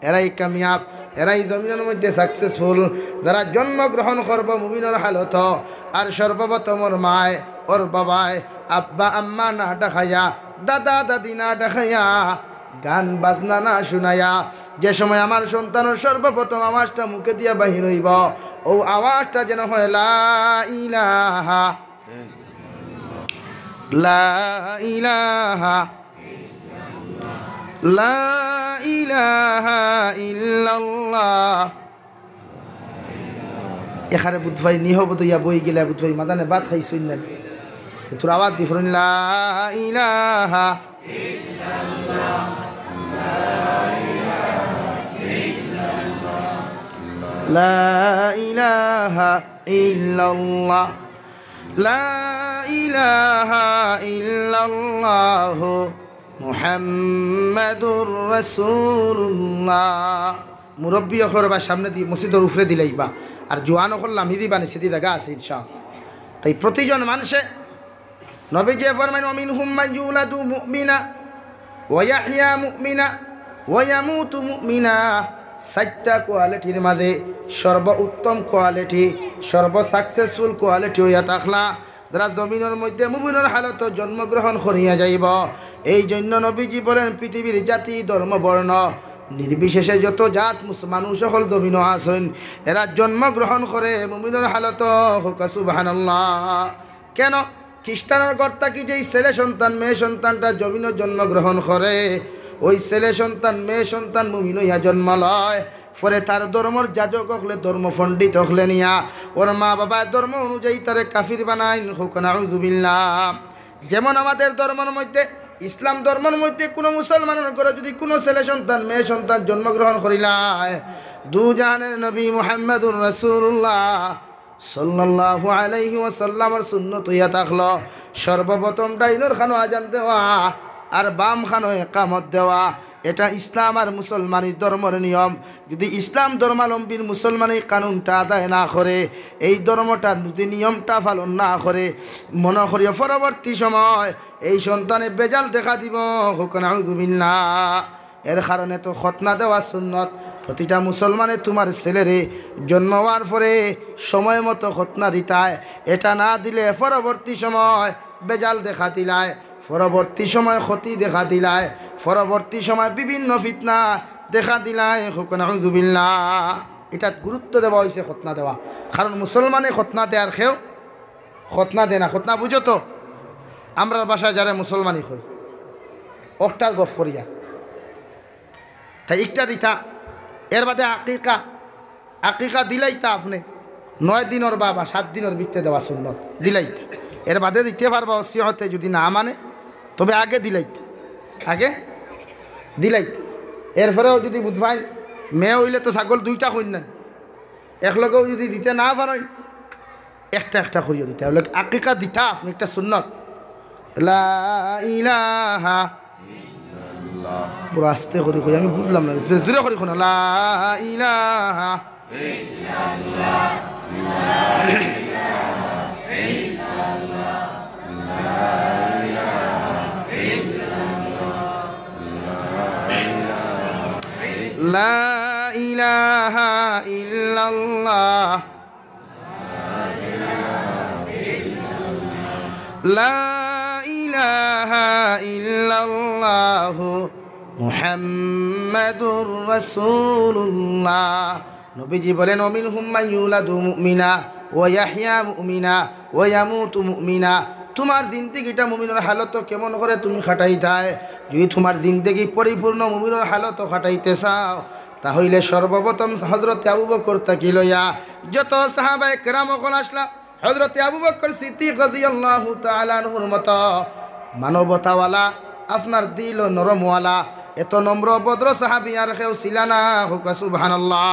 এরাই কামিয়াব, এরাই জমিনর মধ্যে successful, যারা জন্মগ্রহণ করবো মুমিনর হালত। আর সর্বপ্রথম ওর মায়, ওর বাবায়, আব্বা আম্মা না ডাকাইয়া, দাদা দাদি না ডাকাইয়া, গান বাজনা না শুনাইয়া, যে সময় আমার সন্তানর সর্বপ্রথম আওয়াজটা মুখে দিয়া বাহির অইবো, অউ আওয়াজটা যেন হয় লা ইলাহা, লা ইলাহা, লা ইলাহা ইল্লাল্লাহ। এখানে বুধ ভাই নিহব দইয়া বই গেলে বুধ ভাই মাদানে ভাত খাইছইন না। তোর আওয়াজ দি ফরইন, লা ইলাহা, লা ইলাহা ইল্লাল্লাহ, লা ইলাহা ইল্লাল্লাহ মুহাম্মাদুর রাসূলুল্লাহ। মুরব্বি অকলর বা সামনেদি মসজিদর উপরেদি লাইবা, আর জোয়ান অকল লামিদি বা নিচেদি জাগা আছে ইনশাআল্লাহ। তাই প্রতিজন মানষে নবীজি ফরমাইন, "ওয়া মিনহুম মান ইউলাদু মুমিনা, ওয়া ইয়াহইয়া মুমিনা, ওয়া ইয়ামুতু মুমিনা।" চাইরটা quality-র মাঝে সর্বোত্তম quality, সর্ব successful quality অইয়া থাকলা, যারা জমিনর মধ্যে মুমিনর হালতো জন্মগ্রহণ করিয়া যাইবো। এই জন্য নবীজি বলেন, পৃথিবীর জাতি, ধর্ম, বর্ণ নির্বিশেষে যত জাত মুস-, মানুষ অকল জমিনো আছইন, এরা জন্মগ্রহণ করে মুমিনর হালতো। কউক্কা সুবহানাল্লাহ। কেন? খ্রিস্টানর ঘর থাকি যেই ছেলে সন্তান, মেয়ে সন্তানটা জমিনো জন্মগ্রহণ করে, ওই ছেলে সন্তান, মেয়ে সন্তান মুমিন অইয়া জন্ম লয়, পরে তার ধর্মর যাজক অকলে, ধর্ম পণ্ডিত অকলে নিয়া ওর মা বাবায় ধর্ম অনুযায়ী তারে কাফির বানাইন। কউক্কা নাউজুবিল্লাহ। যেমন আমাদের ধর্মর মধ্যে, ইসলাম ধর্মর মধ্যে কুনু মুসলমানর ঘরো যদি কুনু ছেলে সন্তান, মেয়ে সন্তান জন্মগ্রহণ করিলায়, দুজাহানের নবী মুহাম্মাদুর রাসূলুল্লাহ সাল্লাল্লাহু আলাইহি ওয়াসাল্লামর সুন্নত অইয়া থাকলো, সর্বপ্রথম ডাইনর কানো আজান দেওয়া আর বাম কানো একামত দেওয়া। এটা ইসলাম আর মুসলমানি ধর্মর নিয়ম। যদি ইসলাম ধর্মাবলম্বীর মুসলমানি কানুনটা আদায় না করে, এই ধর্মটার নীতি নিয়মটা পালন না করে, মনো করিও পরবর্তী সময় এই সন্তানে বেজাল দেখা দিবো। কউক্কা নাউজুবিল্লাহ। এর কারণে তো খতনা দেওয়া সুন্নত। প্রতিটা মুসলমানে তুমার ছেলেরে জন্ম অওয়ার পরে সময় মতো খতনা দিতায়। এটা না দিলে পরবর্তী সময় বেজাল দেখা দিলায়, পরবর্তী সময় ক্ষতি দেখা দিলায়, পরবর্তী সময় বিভিন্ন ফিতনা দেখা দিলায়। কউক্কা নাউজুবিল্লাহ। ইটাত গুরুত্ব দেওয়া অইছে খতনা দেওয়া, কারণ মুসলমানে খতনা দেয় আর কেউ খতনা দেয় না। খতনা বুঝো তো? আমরার ভাষায় যারে মুসলমানি কই, অকটার গফ করিয়া। তাই একটা দিতা, এর বাদে আকিকা, আকিকা দিলাইতা আপনে, নয় দিনর বা, বা সাত দিনর ভিতরে দেওয়া সুন্নত, দিলাইতা। এর বাদে দিতে পারবা ওসিয়তে যদি না মানে, তবে আগে দিলাইতা, আগে দিলাইতা। এরপরেও যদি বুঝবাইন, মেয়ে অইলে তো ছাগল দুইটা কইন না, একলগেও যদি দিতে না পারইন, একটা একটা করিয়া দিতা। বলে, আকিকা দিতা আপনে, একটা সুন্নত। লা ইলাহা। পুরা আস্তে করি কই, আমি বুঝলাম না। জোরে করি কইন না। লা ইলাহা। لا إله إلا الله محمد رسول الله। নবীজি বলেন, ومنهم من يولد مؤمنا ويحيى مؤمنا ويموت مؤمنا। তুমার জিন্দেগিটা মুমিনর হালতো কেমন করি তুমি কাটাইতায়? যুদি তুমার জিন্দেগি পরিপূর্ণ মুমিনর হালতো কাটাইতে চাও, তা অইলে সর্বপ্রথম হযরতে আবু বকর থাকি লইয়া যত সাহাবায়ে কেরাম অকল আছলা, হযরতে আবু বকর সিদ্দিক রাদিয়াল্লাহু তাআলা আনহুর মতো মানবতাওয়ালা, আপনার দিল নরমওয়ালা, এত নম্র ভদ্র সাহাবী আর কেউ ছিলা না। কউক্কা সুবহানাল্লাহ।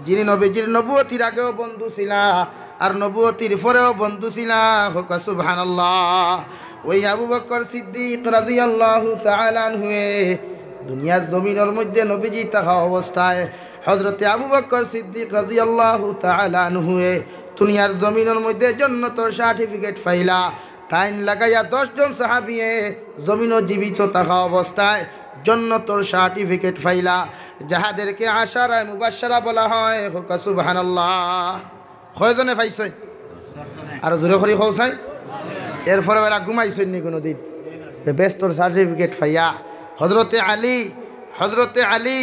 যিনি নবীজির নবুয়তির আগেও বন্ধু ছিলা, আর নবুয়তির পরেও বন্ধু ছিলা। কউক্কা সুবহানাল্লাহ। ওই আবু বকর সিদ্দিক রাদিয়াল্লাহু তাআলা আনহুয়ে দুনিয়ার জমিনর মধ্যে নবীজি থাকা অবস্থায় হযরতে আবু বকর সিদ্দিক রাদিয়াল্লাহু তাআলা আনহুয়ে দুনিয়ার জমিনর মধ্যে জন্নতর সার্টিফিকেট পাইলা। তাইন লাগাইয়া দশ জন সাহাবিয়ে জমিনো জীবিত থাকা অবস্থায় জন্নতর সার্টিফিকেট পাইলা, যাহাদেরকে আশারায়ে মুবাশশারা বলা হয়। কউক্কা সুবহানাল্লাহ। কয়জনে পাইছইন? আরো জোরে করি কও চাই। এরপরে এরা ঘুমাইছইন নি কুনুদিন? বেহেস্তর সার্টিফিকেট পাইয়া হযরতে আলী, হযরতে আলী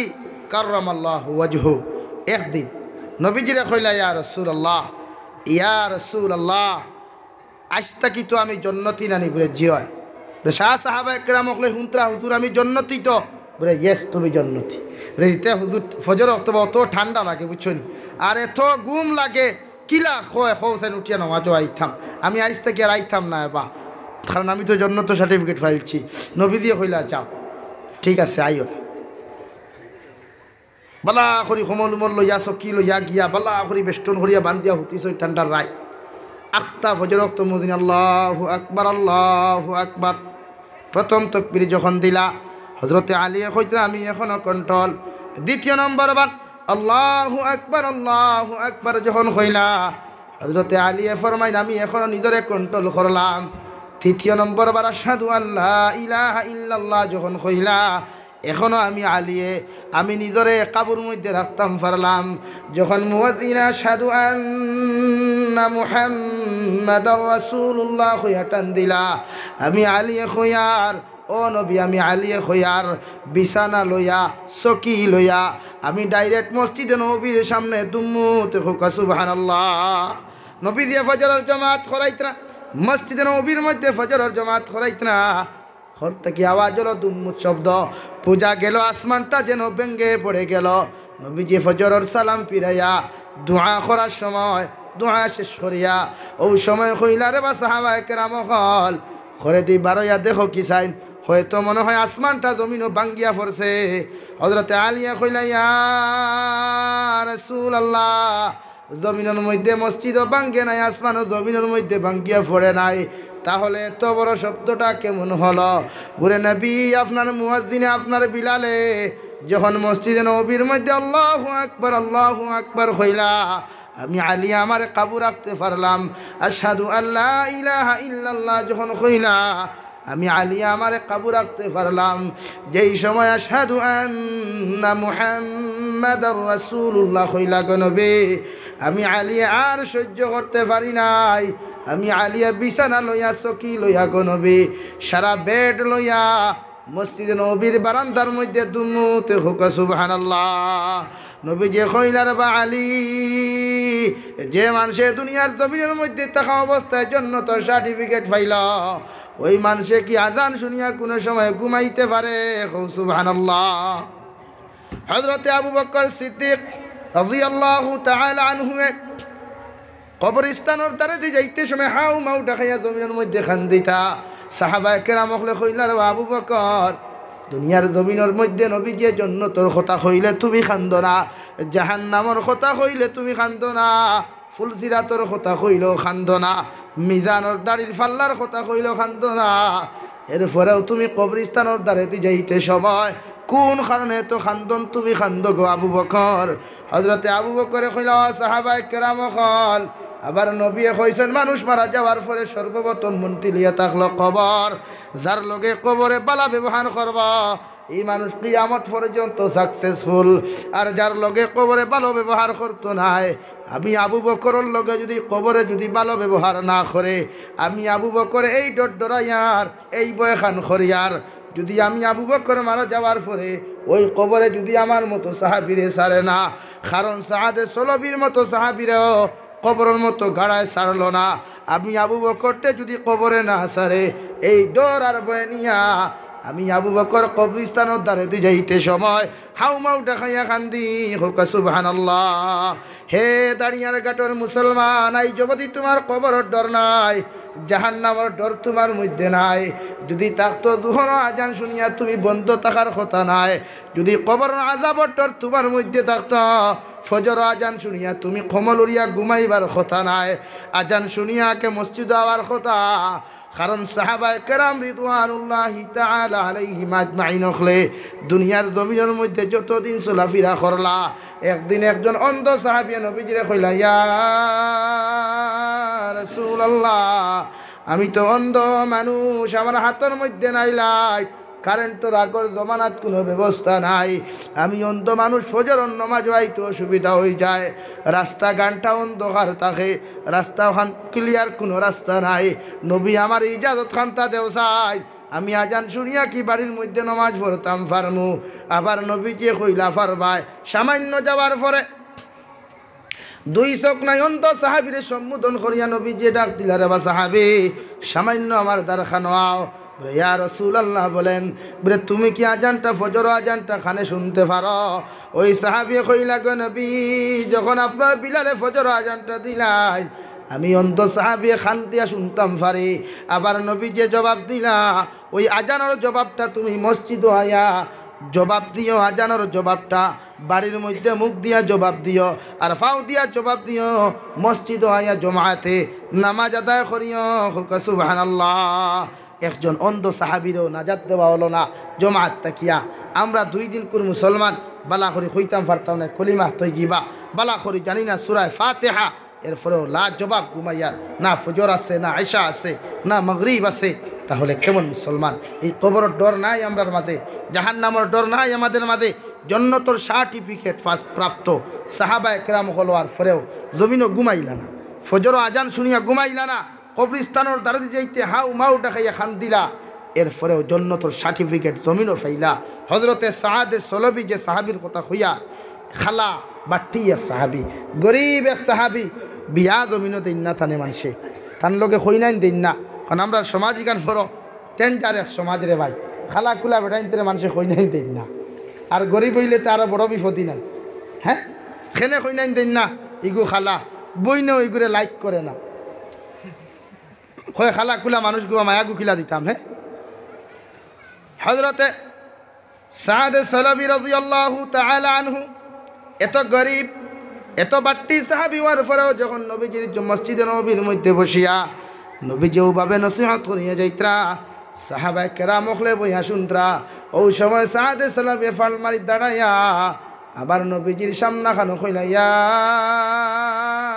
কাররামাল্লাহু ওয়াজহু একদিন নবীজিরে কইলা, ইয়া রাসূলুল্লাহ, ইয়া রাসূলুল্লাহ, আইজ থাকি তো আমি জন্নতি নানি? বুলে, জি অয়। বুলে, সাহাবায়ে কেরাম অকলে হুনতরা, হুজুর, আমি জন্নতি তো? বুলে, ইয়েস, তুমি জন্নতি। বুলে, ইতে হুজুর, ফজর অক্ত বা অত ঠান্ডা লাগে, বুঝছো নি? আর এত ঘুম লাগে, কিলা কয়, কও চাইন উঠিয়া নমাজো আইতাম। আমি আইজ থাকি আর আইতাম না এবা, কারণ আমি তো জন্নতর সার্টিফিকেট পাইলছি। নবীজিয়ে কইলা, যাও, ঠিক আছে, আইও না। বালা করি কম্বল উম্বল লইয়া, চকি লইয়া গিয়া, বালা করি বেষ্টন করিয়া বান্ধিয়া হুতিছইন ঠান্ডার রাইত। আখতা ফজর অক্ত মুজিন, আল্লাহু আকবার, আল্লাহু আকবার। প্রথম তকবীর যখন দিলা, হযরতে আলীয়ে কইতরা, আমি এখনো কন্ট্রোল। দ্বিতীয় নম্বর বার, আল্লাহু আকবার, আল্লাহু আকবার যখন কইলা, হযরতে আলীয়ে ফরমাইন, আমি এখনো নিজরে কন্ট্রোল করলাম। তৃতীয় নম্বর বার, আশহাদু আল্লা ইলাহা ইল্লাল্লাহ যখন কইলা, এখনো আমি আলীয়ে, আমি নিজরে কাবুর মধ্যে রাখতাম পারলাম। যখন মুয়াজ্জিনে আশহাদু আন্না মুহাম্মাদার রাসূলুল্লাহ কইয়া টান দিলা, আমি আলীয়ে কইয়ার, ও নবী, আমি আলীয়ে কইয়ার, বিছানা লইয়া, চকি লইয়া, আমি ডাইরেক্ট মসজিদে নববীর সামনে দুম্মুতে। কউক্কা সুবহানাল্লাহ। নবীজিয়ে ফজরর জমাত করাইতরা, মসজিদে নববীর মধ্যে ফজরর জমাত করাইতরা। ঘর থাকি আওয়াজ অইলো দুম্মুত শব্দ। বুঝা গেলো আসমানটা যেন ভেঙ্গে পড়ে গেলো। নবীজি ফজরর সালাম ফিরাইয়া দোয়া করার সময়, দোয়া শেষ করিয়া অউ সময় কইলা, রে বা সাহাবায়ে কেরাম অকল, ঘরেদি বারইয়া দেখো কি চাইন, হয়তো মনে হয় আসমানটা জমিনো ভাঙ্গিয়া পড়ছে। হযরতে আলীয়ে কইলা, ইয়া রাসূলুল্লাহ, জমিনর মধ্যে মসজিদও ভাঙ্গে নাই, আসমানও জমিনর মধ্যে ভাঙ্গিয়া পড়ে নাই, তাহলে এত বড় শব্দটা কেমন হলো? বুলে, নবী, আপনার মুয়াজ্জিনে, আপনার বিলালে যখন মসজিদে নববীর মধ্যে আল্লাহু আকবার, আল্লাহু আকবার কইলা, আমি আলী আমারে কাবু রাখতে পারলাম। আশহাদু আল্লা ইলাহা ইল্লাল্লাহ যখন কইলা, আমি আলী আমারে কাবু রাখতে পারলাম। যেই সময় আশহাদু আন্না মুহাম্মাদার রাসূলুল্লাহ কইলা গো নবী, আমি আলী আর সহ্য করতে পারি নাই। আমি আলী বিছানা লইয়া, চকি লইয়া গো নবী, সারা বেড লইয়া মসজিদে নববীর বারান্দার মধ্যে দুম্মুতে। কউক্কা সুবহানাল্লাহ। নবীজিয়ে কইলা, রে বা আলী, যে মানষে দুনিয়ার জমিনর মধ্যে থাকা অবস্থায় জন্নতর সার্টিফিকেট পাইলো, ওই মানষে কি আজান শুনিয়া কুনু সময় ঘুমাইতে পারে? কও সুবহানাল্লাহ। হযরতে আবু বকর সিদ্দিক রাদিয়াল্লাহু তাআলা আনহুয়ে কবরস্থানর ধারেদি যাইতে সময় হাউ মাউ ডাকাইয়া জমিনর মধ্যে কান্দিতা। সাহাবায়ে কেরাম অকলে কইলা, রে আবু বকর, দুনিয়ার জমিনর মধ্যে নবীজিয়ে জন্নতর কথা কইলে তুমি কান্দো না, জাহান্নামর কথা কইলে তুমি কান্দো না, ফুলসিরাতর কথা কইলেও কান্দো না, মিজানর দাড়ির পাল্লার কথা কইলেও কান্দো না। এরপরেও তুমি কবরস্থানর ধারেদি যাইতে সময় কুন কারণে এত কান্দন তুমি কান্দো গো আবু বকর? হযরতে আবু বকরে কইলা, ও সাহাবায়ে কেরাম অকল, আবার নবীয়ে কইছইন, মানুষ মারা যাওয়ার পরে সর্বপ্রথম মন্ত্রী লইয়া থাকলো কবর, যার লগে কবরে বালা ব্যবহার করবা, ই মানুষ কিয়ামত পর্যন্ত সাকসেসফুল। আর যার লগে কবরে ভালো ব্যবহার করতো নায়, আমি আবু বকরর লগে যুদি কবরে যুদি ভালো ব্যবহার না করে, আমি আবু বকর এই ডর ডরাইয়ার, এই ভয়খান করিয়ার, যুদি আমি আবু বকর মারা যাওয়ার পরে ওই কবরে যুদি আমার মতো সাহাবিরে ছাড়ে না, কারণ সাদে সলবির মতো সাহাবিরেও কবরর মতো গাড়ায় ছাড়লো না। আমি আবু বকররে যুদি কবরে না ছাড়ে, এই ডর আর ভয় নিয়া আমি আবু বকর কবরিস্তানর দ্বারেদি যাইতে সময় হাউমাউ ডাকাইয়া কান্দি, কউক্কা সুবহানাল্লাহ। হে দাড়িয়ার গাটর মুসলমান, আইজ যুদি তুমার কবরর ডর নাই, জাহান্নামর ডর তুমার মধ্যে নাই, যুদি থাকতো জোহরর আজান শুনিয়া তুমি বন্ধ থাকার কথা নায়, যুদি কবরর আজাবর ডর তুমার মধ্যে থাকতো, ফজরর আজান শুনিয়া তুমি কম্বল উড়িয়া ঘুমাইবার কথা নায়, আজান শুনিয়া আগে মসজিদো আওয়ার কথা। কারণ সাহাবায়ে কেরাম রিদওয়ানুল্লাহি তাআলা আলাইহিম আজমাইন অকলে দুনিয়ার জমিনর মধ্যে যতদিন চলাফিরা করলা, একদিন একজন অন্ধ সাহাবিয়ে নবীজিরে কইলা, "ইয়া রাসূলুল্লাহ, আমি তো অন্ধ মানুষ, আমার হাতর মধ্যে নাই লাইট, কারেন্টর আগর জমানাত কুনু ব্যবস্থা নাই, আমি অন্ধ মানুষ, ফজরর নমাজো আইতে অসুবিধা অইযায়, রাস্তা ঘানটা অন্ধকার থাকে, রাস্তা খান ক্লিয়ার কুনু রাস্তা নাই, নবী আমার ইজাজত খানতা দেও চাই।" আমি আজান শুনিয়া কি বাড়ির মধ্যে নমাজ পড়তাম পারমু? আবার নবীজিয়ে কইলা, "পারবায়।" সামান্য যাওয়ার পরে দুই চোখ নাই অন্ধ সাহাবিরে সম্বোধন করিয়া নবীজিয়ে ডাক দিলা, "রে বা সাহাবি, সামান্য আমার দ্বারখানো আও।" বলে, "ইয়া রাসূলুল্লাহ।" বলেন, বলে, "তুমি কি আজানটা, ফজরর আজানটা কানে শুনতে পারো?" ওই সাহাবিয়ে কইলা, "গো নবী, যখন আপনার বিলালে ফজরর আজানটা দিলাইন, আমি অন্ধ সাহাবিয়ে কান দিয়া শুনতাম পারি।" আবার নবীজিয়ে জবাব দিলা, "ওই আজানর জবাবটা তুমি মসজিদো আইয়া জবাব দিও, আজানর জবাবটা বাড়ির মধ্যে মুখ দিয়া জবাব দিও, আর পাও দিয়া জবাব দিও, মসজিদো আইয়া জমাতে নামাজ আদায় করিও।" কউক্কা সুবহানাল্লাহ। একজন অন্ধ সাহাবিরেও নাজাত দেওয়া অইলো না জমাত থাকিয়া। আমরা দুই দিনকুর মুসলমান, বালা করি কইতাম পারতাম না, কলিমা তৈয়িবা বালা করি জানি না, সূরায়ে ফাতিহা, এরপরেও লাজবাব ঘুমাইয়ার, না ফজর আছে, না এশা আছে, না মাগরিব আছে, তাহলে কেমন মুসলমান? এই কবরর ডর নাই আমরার মাঝে, জাহান্নামর ডর নাই আমাদের মাঝে, জন্নতর সার্টিফিকেট প্রাপ্ত সাহাবায়ে কেরাম অকল অওয়ার পরেও জমিনো ঘুমাইলা না, ফজরর আজান শুনিয়া ঘুমাইলা না, কবরিস্তানর দ্বারেদি যাইতে হাউ মাউ ডাকাইয়া কান্দিলা, এরপরেও জন্নতর সার্টিফিকেট জমিনো পাইলা। হজরতে সাদে সলবি যে সাহাবির কথা কইয়ার, কালা বাট্টি এক সাহাবি, গরিব এক সাহাবি, বিয়া জমিনো দেইন না তানে মানষে, তান লগে কইনাইন দেইন না। কারণ আমরার সমাজ ইখান বড় ডেঞ্জারাস সমাজ রে ভাই, কালা কুলা বেটাইন্তরে মানষে কইনাইন দেইন না, আর গরিব অইলে তো আরো বড় বিপদি নাই। হ্যাঁ, কেনে কইনাইন দেইন না, ইগু কালা, বইনেও ইগুরে লাইক করে না। কয় কালা কুলা মানুষগুয়া মায়াগু কিলা দিতাম, হ্যাঁ? হজরতে সাদে সলবি রাদিয়াল্লাহু তাআলা আনহু এত গরিব, এত বাট্টি সাহাবি অওয়ার পরেও যখন নবীজির জ-, মসজিদে নববীর মধ্যে বসিয়া নবীজি অউভাবে নসিহত করিয়া যাইতরা, সাহাবায়ে কেরাম অকলে বইয়া শুনতরা, অউ সময় সাদে সলবিয়ে ফাল মারি দাঁড়াইয়া আবার নবীজির সামনাখানো কইলা, "ইয়া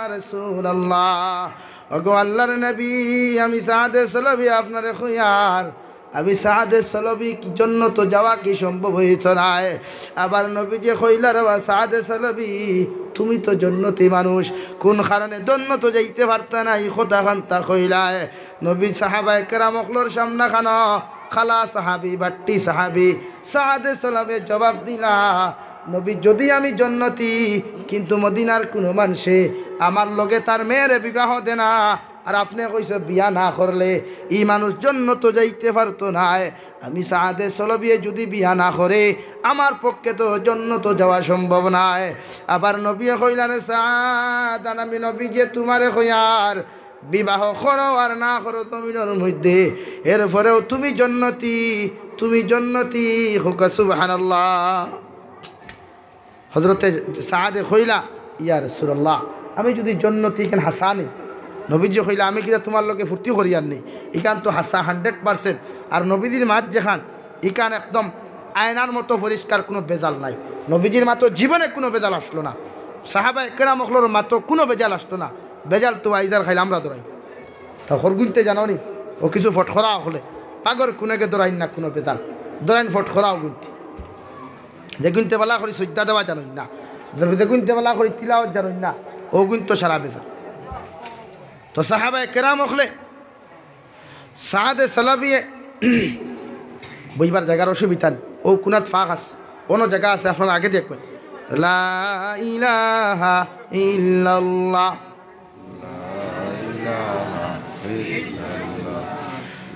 রাসূলুল্লাহ, ওগো আল্লাহর নবী, আমি সাদে সলবি আপনারে কইয়ার, আমি সাদে সলবি কি জন্নতো যাওয়া কি সম্ভব অইতো নায়?" আবার নবীজিয়ে কইলা, "রে বা সাদে সলবি, তুমি তো জন্নতি মানুষ, কুন কারণে জন্নতো যাইতে পারতা না, ই কথাখানতা কইলায়?" নবী সাহাবায়ে কেরাম অকলর সামনাখানো কালা সাহাবি, বাট্টি সাহাবি সাদে সলবিয়ে জবাব দিলা, "নবী, যুদি আমি জন্নতি, কিন্তু মদিনার কুনু মানষে আমার লগে তার মেয়েরে বিবাহ দে না, আর আপনে কইছো বিয়া না করলে ই মানুষ জন্নতো যাইতে পারতো নায়। আমি সাদে সলবিয়ে যুদি বিয়া না করে, আমার পক্ষে তো জন্নতো যাওয়া সম্ভব নায়।" আবার নবীয়ে কইলা, "রে সাদ, আমি নবীজিয়ে তুমারে কইয়ার, বিবাহ করো আর না করো জমিনর মধ্যে, এরপরেও তুমি জন্নতি, তুমি জন্নতি।" কউক্কা সুবহানাল্লাহ। হজরতে সাদে কইলা, "ইয়া রাসূলুল্লাহ, আমি যুদি জন্নতি, ইখান হাছা নি?" নবীজিয়ে কইলা, "আমি কিতা তুমার লগে ফুর্তি করিয়ার নি? ইখান তো হাছা হান্ড্রেড পার্সেন্ট।" আর নবীজির মাত যেখান, ইখান একদম আয়নার মতো পরিষ্কার, কুনু ভেজাল নাই। নবীজির মাতো জীবনে কুনু ভেজাল আসলো না। সাহাবায়ে কেরাম অকলর মাতো কুনু ভেজাল আসলো না। ভেজাল তো আইজার খাইলে আমরা ধরাই। তা হরগুনতে জানো নি? ও কিছু ফটকরা অকলে পাগর কুনেকে ধরাইন না কুনু ভেজাল। ধরাইন ফটকরা অগুনতে। যেগুইনতে বালা করি সইজদা দেওয়া জানইন না, যে-, যেগুইনতে বালা করি তিলাওয়াত জানইন না, অগুইন তো সারা বেজার। তো সাহাবায়ে কেরাম অকলে সাদে সালাবিয়ে বইবার জাগার অসুবিধা নাই, অউ কুনাত ফাঁক আছে, অনো জাগা আছে, আপনারা আগে দেখবেন। লা ইলাহা ইল্লাল্লাহ।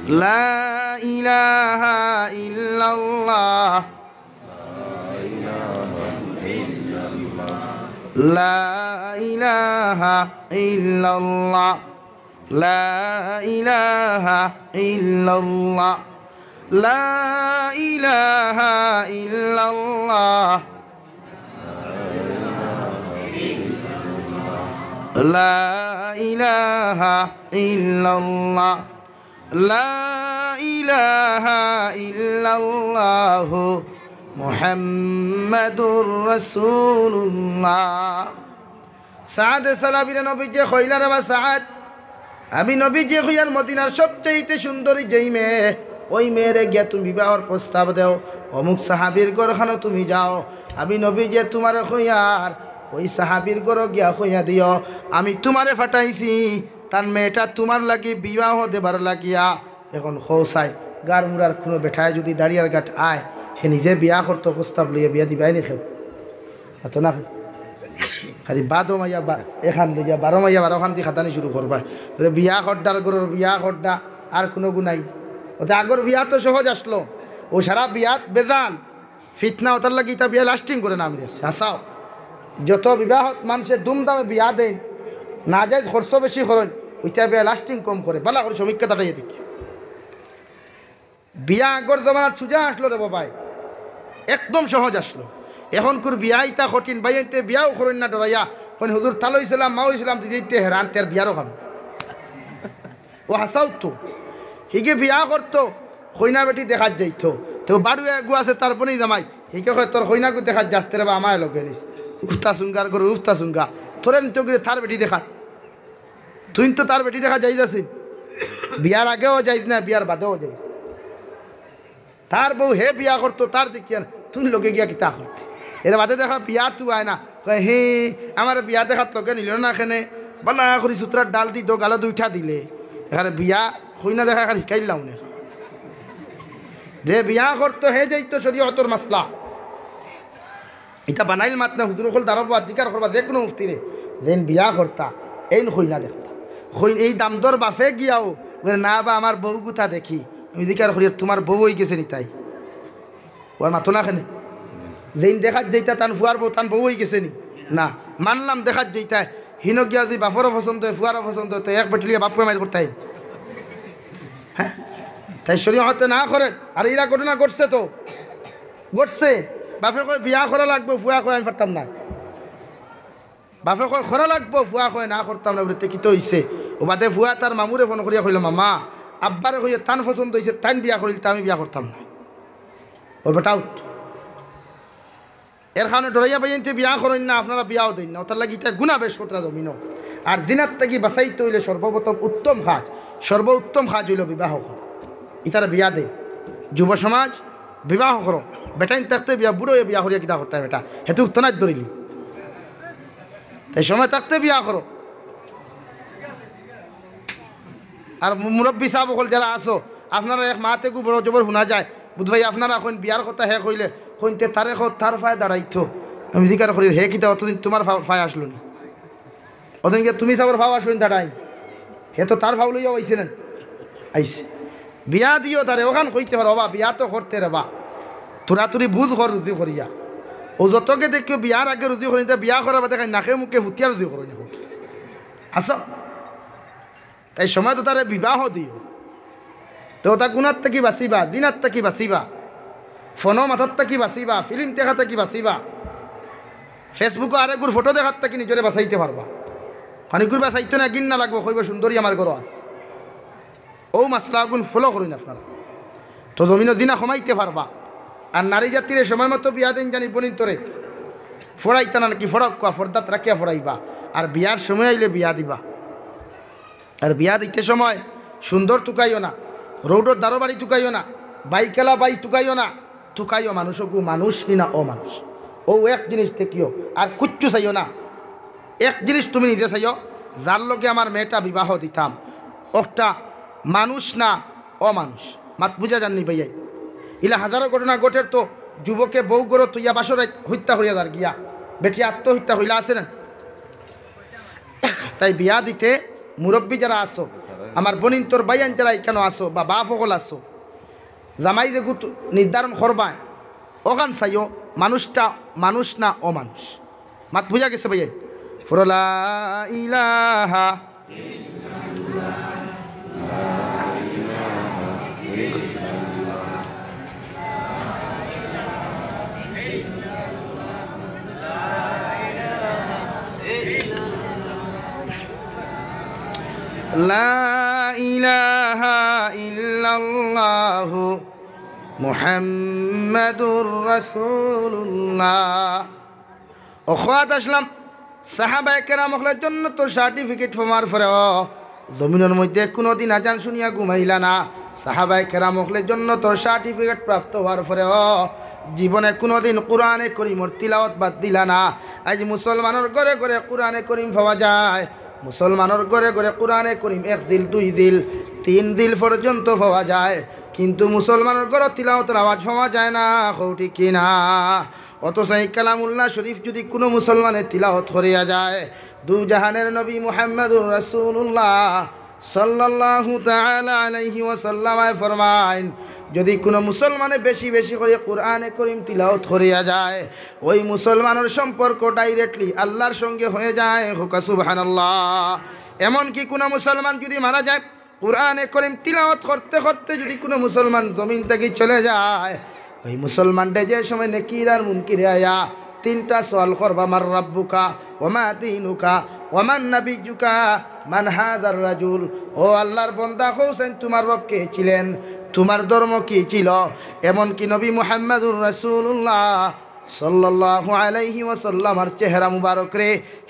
লা ইলাহা ইল্লাল্লাহ। লা ইলাহা ইল্লাল্লাহ। লা ইলাহা ইল্লাল্লাহ। লা ইলাহা ইল্লাল্লাহ। লা ইলাহা ইল্লাল্লাহ। লা ইলাহা ইল্লাল্লাহু মুহাম্মাদুর রাসূলুল্লাহ। সাদে সালাবিরে নবীজিয়ে কইলা, "রে বা সাদ, আমি নবীজিয়ে কইয়ার মদিনার সবচাইতে সুন্দরী যেই মেয়ে, অউ মেয়েরে গিয়া তুমি বিবাহর প্রস্তাব দেও, অমুক সাহাবীর ঘরখানো তুমি যাও। আমি নবীজিয়ে তুমারে কইয়ার, অউ সাহাবীর ঘরো গিয়া কইয়া দিও, আমি তুমারে পাঠাইছি, তান মেয়েটা তুমার লাগি বিবাহ দেবার লাগিয়া।" এখন কও চাই, গারমুরার কুনু বেটায় যুদি দাড়িয়ারঘাট আয়, হে নিজে বিয়া করতো প্রস্তাব লইয়া, বিয়া দিবায় নি কেউ? অতো না কেউ। খালি বাদো মাইয়া বা-, এখান লইয়া বারো মাইয়া বারোখান দি খাতানি শুরু করবা। তোরে বিয়া করডার ঘরর বিয়া করডা, আর কুনু গু নাই। অতে আগর বিয়া তো সহজ আছলো, অউ সারা বিয়াত বেজান, ফিতনা, অতার লাগি ইতা বিয়া lasting করে না। আমি দেখছি, হাছাউ। যত বিবাহত মানষে ধুমধামে বিয়া দেইন, নাজাইজ খরচ বেশি করইন, অইটা বিয়া lasting কম করে। বালা করি সমীক্ষা তাটাইয়া দেখি। বিয়া আগর জমানাত সুজা আছলো রে বা ভাই, একদম সহজ আছলো। এখনকুর বিয়া ইতা কঠিন, ভাইয়াইন্তে বিয়াও করইন না ডরাইয়া, কইন, "হুজুর, তালো ইসলাম, মাও ইসলাম, দিদি ইতে হেরান, তের বিয়ারও খাম।" অউ হাছাউ তো। হিগে বিয়া করতো, কইনা বেটি দেখাত যাইতো। তেউ বাড়ুয়া এগু আছে, তার বনি জামাই। হিগে কয়, "তোর কইনাগু দেখাত যাস, তেরে বা আমায় লগে নিস।" উফতা সুঙ্গার ঘরর উফতা সুঙ্গা। তোরে নিতো গিরে তার বেটি দেখাত। তুইন তো তার বেটি দেখাত যাইজ আছে। বিয়ার আগেও যাইজ না, বিয়ার বাদেও যাইজ। তার বউ হে বিয়া করতো, তার দেখিয়া না, তুইন লগে গিয়া কিতা করতে? এর বাদে দেখো বিয়াত আয় না, কয়, "হে, আমারে বিয়া দেখাত লগে নিলো না কেনে? বালা করি সুতরার ডাল দি দো গালো দুইটা দিলে।" এখানে বিয়া কইনা দেখা এখানে হিকাইলাম না। যে বিয়া করতো হে যাইতো শরীয়তর মাসলা। ইতা বানাইল মাত না, হুজুর অকল দাঁড়াবো, আর জিকার করবা যে কুনু মুফতিরে, যেইন বিয়া করতা, এইন কইনা দেখতা। কইন এই দামদর বাফে গিয়াও, বলে, "না বা, আমার বউ গুতা দেখি।" আমি জিকার করি, "তুমার বউ অইগেছে নি তাই?" অউ মাতো না কেনে? যেইন দেখাত যাইতা তান ফুয়ার বউ, তান বউ অইগেছে নি? না, মানলাম দেখাত যাইতা। হিনো গিয়া যুদি বাফরও পছন্দ অয়, ফুয়ারও পছন্দ অয়, তো এক বেটুলিয়া বাফ কই মাইর করতাই? হ্যাঁ? তাই শরীয়তে না করে। আর ইলা ঘটনা ঘটছে তো। ঘটছে। বাফে কয়, "বিয়া করা লাগবো", ফুয়া কয়, "আমি পারতাম না।" বাফে কয়, "করা লাগবো", ফুয়া কয়, "না, করতাম না।" বলে, "তে কিতা অইছে?" অউ বাদে ফুয়া তার মামুরে ফোন করিয়া কইলো, "মামা, আব্বারে কইয়া তান পছন্দ অইছে, তাইন বিয়া করিলতা, আমি বিয়া করতাম না।" ও বেটা উঠ। এর কারণে ডরাইয়া ভাইয়াইন্তে বিয়া করইন না, আপনারা বিয়াও দেইন না। অতার লাগি ইতা গুনা বেশ কতরা জমিনো। আর জিনার থাকি বাঁচাইতে অইলে সর্বপ্রথম উত্তম কাজ, সর্বোত্তম কাজ অইলো বিবাহ করা। ইতারে বিয়া দেইন। যুব সমাজ, বিবাহ করো। বেটাইন থাকতে বিয়া, বুড়া অইয়া বিয়া করিয়া কিতা করতায় বেটা? হেতু উত্তর নাই ধরিলি। তাই সময় থাকতে বিয়া করো। আর মু-, মুরব্বি সাব অকল যেরা আছো, আপনারা এক মাতে গু বড় জবর হুনা যায়, বুধ ভাই, আপনারা কইন বিয়ার কথা হে কইলে, কইন তে তারে কও, তার ফায় দাঁড়াইতো। আমি জিকার করি, "হে কিতা অতদিন তুমার ফা-, ফায় আছলো নি? অতদিন গিয়া তুমি সাবর ফাও আছলো নি দাঁড়াই? হে তো তার ফাও লইয়াও আইছে না?" আইছে। বিয়া দিও তারে, অখান কইতে পারো, "বাবা, বিয়া তো করতে রে বা। তুরাতুরি বুঝ কর রুজি করিয়া।" অউ যতগে দেখিও বিয়ার আগে রুজি করি, তে বিয়া করার বাদে খালি নাকে মুখে ফুতিয়া রুজি করো নি। আছো? তাই সময় তো তারে বিবাহ দিও। তে অতা গুনার থাকি বাঁচিবা, জিনার থাকি বাঁচিবা, ফোনো মাতার থাকি বাঁচিবা, ফিল্ম দেখার থাকি বাঁচিবা, Facebook-ও আরেকগুর ফটো দেখার থাকি নিজরে বাঁচাইতে পারবা। খানিকগুর বাঁচাইতো না, ঘিন্না লাগবো, কইবো, "সুন্দরী আমার ঘরো আছে।" অউ মাসলা অগুন follow করইন আপনারা। তো জমিনো জিনা কমাইতে পারবা। আর নারী জাতিরে সময় মতো বিয়া দেইন জানি বনিন্তরে। ফড়াইতা না নাকি ফড়াউক্কা, ফর্দাত রাখিয়া ফড়াইবা। আর বিয়ার সময় আইলে বিয়া দিবা। আর বিয়া দিতে সময় সুন্দর তুকাইও না, রোডর দারো বাড়ি তুকাইও না, বাইকআলা বাই তুকাইও না, তুকাইও মানুষ, ওগু মানুষ নি না অমানুষ। ও এক জিনিস দেখিও, আর কুচ্ছু চাইও না। এক জিনিস তুমি নিজে চাইও, যার লগে আমার মেয়েটা বিবাহ দিতাম, ওটা মানুষ না অমানুষ। মাত বুঝা যাননি ভাইয়াই? ইলা হাজারো ঘটনা ঘটের তো, যুবকে বউ ঘরো থইয়া বাসর রাইত হত্যা করিয়া যার গিয়া, বেটি আত্মহত্যা কইলা আছে না? তাই বিয়া দিতে মুরব্বী যারা আছো, আমার বনিন্তর ভাইয়াইন যারা এখানো আছো বা বাপ অকল আছো, জামাই যেগু তু-, নির্ধারণ করবায়, ওখান চাইও মানুষটা মানুষ না অমানুষ। মাত বুঝা গেছে ভাইয়াই? পড়ো লা ইলাহা। لا إله إلا الله محمد رسول الله। অউ কথাত আসলাম, সাহাবায়ে কেরাম অকলে জন্নতর সার্টিফিকেট পাওয়ার পরেও জমিনর মধ্যে কুনুদিন আজান শুনিয়া ঘুমাইলা না। সাহাবায়ে কেরাম অকলে জন্নতর সার্টিফিকেট প্রাপ্ত অওয়ার পরেও জীবনে কুনুদিন কুরআনে করিমর তিলাওয়াত বাদ দিলা না। আইজ মুসলমানর ঘরে ঘরে কুরআনে করিম পাওয়া যায়, মুসলমানর ঘরে ঘরে কুরআনে করিম এক জিল, দুই জিল, তিন জিল পর্যন্ত পাওয়া যায়, কিন্তু মুসলমানর ঘরো তিলাওয়াতর আওয়াজ পাওয়া যায় না। কও ঠিক কি না? অথচ এই কালামুল্লাহ শরীফ যুদি কুনু মুসলমানে তিলাওয়াত করিয়া যায়, দুজাহানের নবী মুহাম্মাদুর রাসূলুল্লাহ সাল্লাল্লাহু তাআলা আলাইহি ওয়াসাল্লামে ফরমাইন, যুদি কুনু মুসলমানে বেশি বেশি করি কুরআনে করিম তিলাওয়াত করিয়া যায়, ওই মুসলমানর সম্পর্ক directly আল্লাহর সঙ্গে হয়ে যায়। কউক্কা সুবহানাল্লাহ। এমনকি কুনু মুসলমান যুদি মারা যায়, কুরআনে করিম তিলাওয়াত করতে করতে যুদি কুনু মুসলমান জমিন থাকি চলে যায়, ওই মুসলমানরে যে সময় নেকির আর মুনকিরে আইয়া তিনটা সওয়াল করবা, মান রাব্বুকা, ওয়া মা দীনুকা, ওয়া মান নাবিয়্যুকা, মান হাযার রাজুল। ও আল্লাহর বন্দা, কওছাইন তুমার রব কে ছিলেন, তুমার ধর্ম কি ছিল? এমনকি নবী মুহাম্মাদুর রাসূলুল্লাহ সাল্লাল্লাহু আলাইহি ওয়াসাল্লামর চেহারা মুবারকরে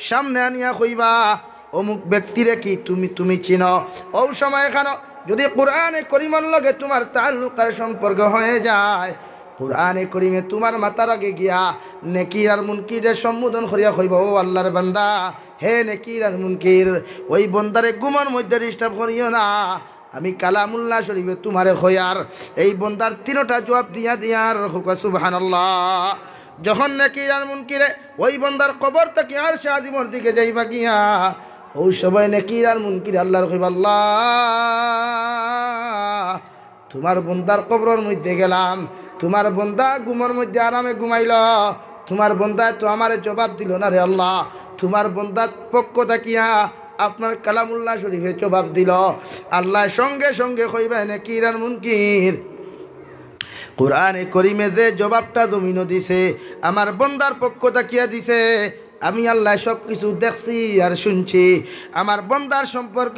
সামনে আনিয়া কইবা, অমুক ব্যক্তিরে কি তুমি, তুমি চিনো? অউ সময় খানো যুদি কুরআনে করিমর লগে তুমার তাল্লুক আর সম্পর্ক হয়ে যায়, কুরআনে করিমে তুমার মাথার আগে গিয়া নেকির আর মুনকিররে সম্বোধন করিয়া কইবা, ও আল্লাহর বান্দা, হে নেকির আর মুনকির, ওই বন্দারে ঘুমর মধ্যে disturb করিও না। আমি কালামুল্লাহ শরীফে তুমারে কইয়ার, এই বন্দার তিনোটা জবাব দিয়া দিয়ার। কউক্কা সুবহানাল্লাহ। যখন নেকির আর মুনকিরে ওই বন্দার কবর থাকি আরশে আজিমর দিকে যাইবা গিয়া, অউ সময় নেকির আর মুনকিরে আল্লাহরে কইবা, আল্লাহ, তুমার বন্দার কবরর মধ্যে গেলাম, তুমার বন্দা ঘুমর মধ্যে আরামে ঘুমাইলো, তুমার বন্দায় তো আমারে জবাব দিলো না রে আল্লাহ। তুমার বন্দার পক্ষ থাকিয়া আপনার কালামুল্লাহ শরীফে জবাব দিলো। আল্লাহ সঙ্গে সঙ্গে কইবা, নেকির আর মুনকির, কুরআনে করিমে যে জবাবটা জমিনো দিছে, আমার বন্দার পক্ষ থাকিয়া দিছে, আমি আল্লাহ সব কিছু দেখছি আর শুনছি। আমার বন্দার সম্পর্ক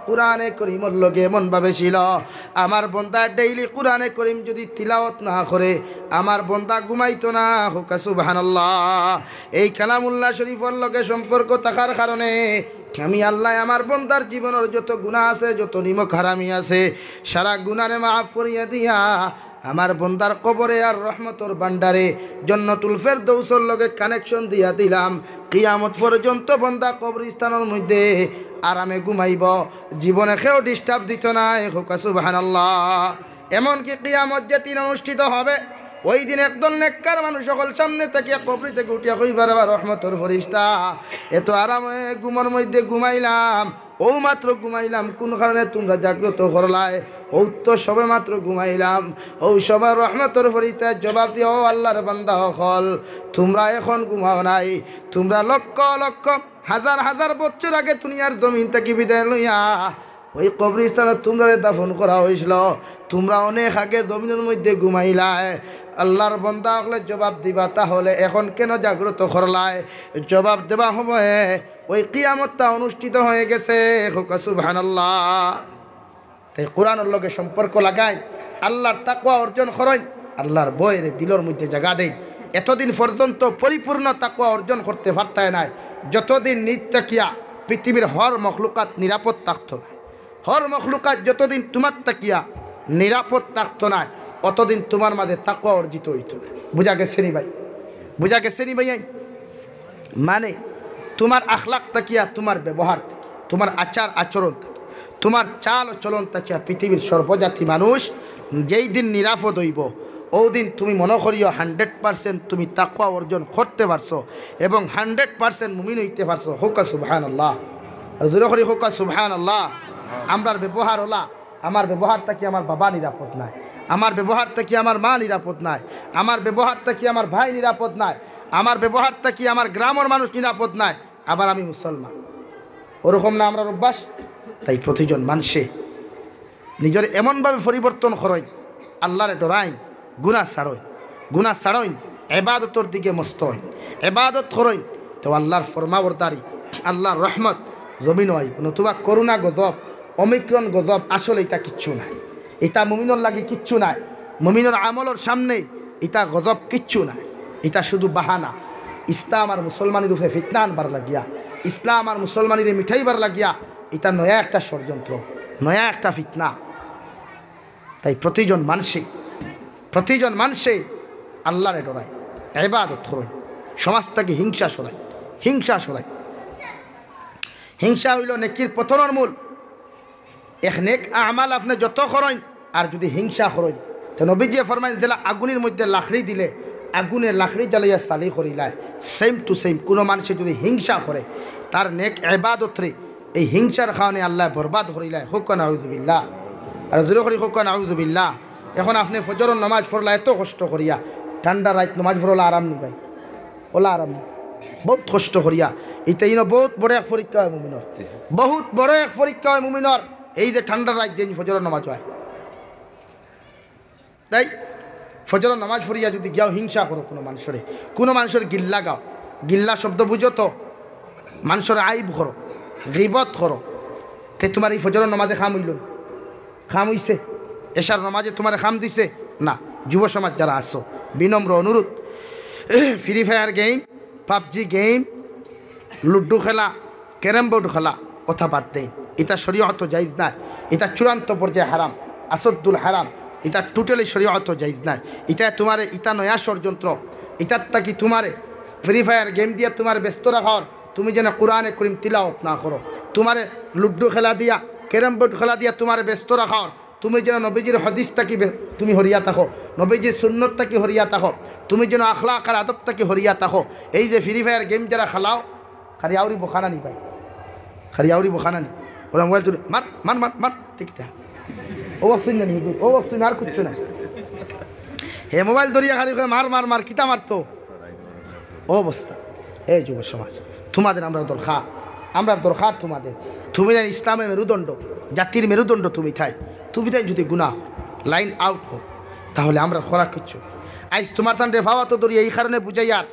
কুরআনে করিমর লগে এমন ভাবে ছিল, আমার বন্দা daily কুরআনে করিম যুদি তিলাওয়াত না করে, আমার বন্দা ঘুমাইতো না। কউক্কা সুবহানাল্লাহ। এই কালামুল্লাহ শরীফর লগে সম্পর্ক থাকার কারণে আমি আল্লাহ আমার বন্দার জীবনর যত গুনাহ আছে, যত নিমক হারামি আছে, সারা গুনারে মাফ করিয়া দিয়া আমার বন্দার কবরে আর রহমতর ভান্ডারে জন্নতুল ফেরদৌসর লগে connection দিয়া দিলাম। কিয়ামত পর্যন্ত বন্দা কবরস্থানর মধ্যে আরামে ঘুমাইবো, জীবনে কেউ disturb দিতো নায়। কউক্কা সুবহানাল্লাহ। এমনকি কিয়ামত যেদিন অনুষ্ঠিত হবে, ওই দিন একদল নেককার মানুষ অকল সামনে থাকিয়া কবর থাকি উঠিয়া কইবা, রে বা রহমতর ফিরিস্তা, এত আরামে ঘুমর মধ্যে ঘুমাইলাম, অউ মাত্র ঘুমাইলাম, কুন কারণে তুমরা জাগ্রত করলায়? অউ তো সবে মাত্র ঘুমাইলাম। অউ সময় রহমতর ফিরিস্তায় জবাব দিয়া, ও আল্লাহর বান্দা অকল, তুমরা এখন ঘুমাও নাই, তুমরা লক্ষ লক্ষ, হাজার হাজার বছর আগে দুনিয়ার জমিন থাকি বিদায় লইয়া ওই কবরস্থানো তুমরারে দাফন করা অইছিল। তুমরা অনেক আগে জমিনর মধ্যে ঘুমাইলায়। আল্লাহর বান্দা অকলে জবাব দিবা, তাহলে এখন কেন জাগ্রত করলায়? জবাব দেওয়া হবে, ওই কিয়ামতটা অনুষ্ঠিত হয়ে গেছে। কউক্কা সুবহানাল্লাহ। তাই কুরআনর লগে সম্পর্ক লাগাইন, আল্লাহর তাকওয়া অর্জন করইন, আল্লাহর ভয়রে দিলর মধ্যে জাগা দেইন। এতদিন পর্যন্ত পরিপূর্ণ তাকওয়া অর্জন করতে পারতায় নায়, যতদিন নিজ থাকিয়া পৃথিবীর হর মখলুকাত নিরাপদ থাকতো নায়। হর মখলুকাত যতদিন তুমার থাকিয়া নিরাপদ থাকতো নায়, অতদিন তুমার মাঝে তাকওয়া অর্জিত অইতো না। বুঝা গেছে নি ভাই? বুঝা গেছে নি ভাই? মানে, তুমার আখলাক থাকিয়া, তুমার ব্যবহার থাকি, তুমার আচার আচরণ থাকি, তুমার চাল ও চলন থাকিয়া পৃথিবীর সর্বজাতি মানুষ যেই দিন নিরাপদ অইবো, অউ দিন তুমি মনো করিও hundred percent তুমি তাকওয়া অর্জন করতে পারছো এবং hundred percent মুমিন অইতে পারছো। কউক্কা সুবহানাল্লাহ। আর জোরে করি কউক্কা সুবহানাল্লাহ। আমরার ব্যবহার অলা, আমার ব্যবহার থাকি আমার বাবা নিরাপদ নায়, আমার ব্যবহার থাকি আমার মা নিরাপদ নায়, আমার ব্যবহার থাকি আমার ভাই নিরাপদ নায়, আমার ব্যবহার থাকি আমার গ্রামর মানুষ নিরাপদ নায়, আবার আমি মুসলমান। ওরকম না আমরার অভ্যাস? তাই প্রতিজন মানষে নিজরে এমনভাবে পরিবর্তন করইন, আল্লারে ডরাইন, গুনা ছাড়ইন, গুনা ছাড়ইন, এবাদতর দিকে মস্ত অইন, এবাদত করইন, তেউ আল্লার ফরমাবরদারি, আল্লার রহমত জমিনো আইবো। নতুবা করোনা গজব, অমিক্রন গজব, আসলে ইতা কিচ্ছু নায়। ইতা মুমিনর লাগি কিচ্ছু নায়। মুমিনর আমলর সামনে ইতা গজব কিচ্ছু নায়। ইতা শুধু বাহানা। ইসলাম আর মুসলমানির উপরে ফিতনা আনবার লাগিয়া, ইসলাম আর মুসলমানিরে মিটাইবার লাগিয়া ইতা নয়া একটা ষড়যন্ত্র, নয়া একটা ফিতনা। তাই প্রতিজন মানষে, প্রতিজন মানষে আল্লারে ডরাইন, এবাদত করইন, সমাজ থাকি হিংসা সরাইন, হিংসা সরাইন। হিংসা অইলো নেকির পতনর মূল। এক নেক আমাল আপনে যত করইন, আর যুদি হিংসা করইন, তে নবীজিয়ে ফরমাইন, যেলা আগুনর মধ্যে লাকড়ি দিলে, আগুনে লাকড়ি জ্বালাইয়া ছালি করিলায়, same to same। কুনু মানষে যুদি হিংসা করে, তার নেক এবাদতরে এই হিংসার কারণে আল্লায় বরবাদ করিলায়। কউক্কা নাউজুবিল্লাহ। আর জোরে করি কউক্কা নাউজুবিল্লাহ। এখন আপনে ফজরর নমাজ পড়লা এত কষ্ট করিয়া, ঠান্ডা রাইত নমাজ পড়লা আরাম নি ভাই? অলা আরাম নি? বউত কষ্ট করিয়া। ইতা ইনো বউত বড় এক পরীক্ষা অয় মুমিনর, বউত বড় এক পরীক্ষা অয় মুমিনর। এই যে ঠান্ডা রাইত যেইন ফজরর নমাজ অয়, তাই ফজরর নমাজ পড়িয়া যুদি গিয়াও হিংসা করো কুনু মানষরে, কুনু মানষর গিল্লা গাও, গিল্লা শব্দ বুঝো তো, মানষর আইব করো, গিবত করো, তে তুমার ই ফজরর নমাজে কাম অইলো নি? কাম অইছে? এশার নমাজে তুমারে কাম দিছে? না। যুব সমাজ যারা আছো, বিনম্র অনুরোধ, Free Fire game, PUBG game, ludo খেলা, ক্যারাম বোর্ড খেলা, অতা বাদ দেইন। ইতা শরীয়তো জায়েজ নায়, ইতা চূড়ান্ত পর্যায়ে হারাম, আসদ্দুল হারাম, ইতা totally শরীয়তো জায়েজ নায়। ইতা তুমারে, ইতা নয়া ষড়যন্ত্র, ইতার থাকি তুমারে Free Fire game দিয়া তুমারে ব্যস্ত রাখা অর, তুমি যেন কোরআনে করিম তিলাওত না করো, তুমারে লুডু খেলা দিয়া, ক্যারাম বোর্ড খেলা দিয়া তুমারে ব্যস্ত রাখা অর, তুমি যেন নবীজির হাদিস থাকি বে-, তুমি হরিয়া থাকো, নবীজির সুন্নত থাকি হরিয়া থাকো, তুমি যেন আখলাক আর আদব থাকি হরিয়া থাকো। এই যে Free Fire game যারা খেলাও, খালি আউরি বখানা নি ভাই, খালি আউরি বখানা নি। ওরা মোবাইল তুলে মার, মার, মার, মার, দেখতে। ও বসুন না নি, ও বসুন, আর কিচ্ছু না। হে মোবাইল ধরিয়া খালি কয়, "মার, মার, মার", কিতা মারতো? ও অবস্থা। এই যুব সমাজ, তুমাদের আমরার দরকার, আমরার দরকার তুমাদের। তুমি যেন ইসলামের মেরুদণ্ড, জাতির মেরুদণ্ড তুমি থাই, তুমি তাইন যুদি গুনা অও, line out অও, তাহলে আমরার করার কিচ্ছু নাই। আইজ তুমার তান রেফাওয়াত ধরিয়া এই কারণে বুঝাইয়ার,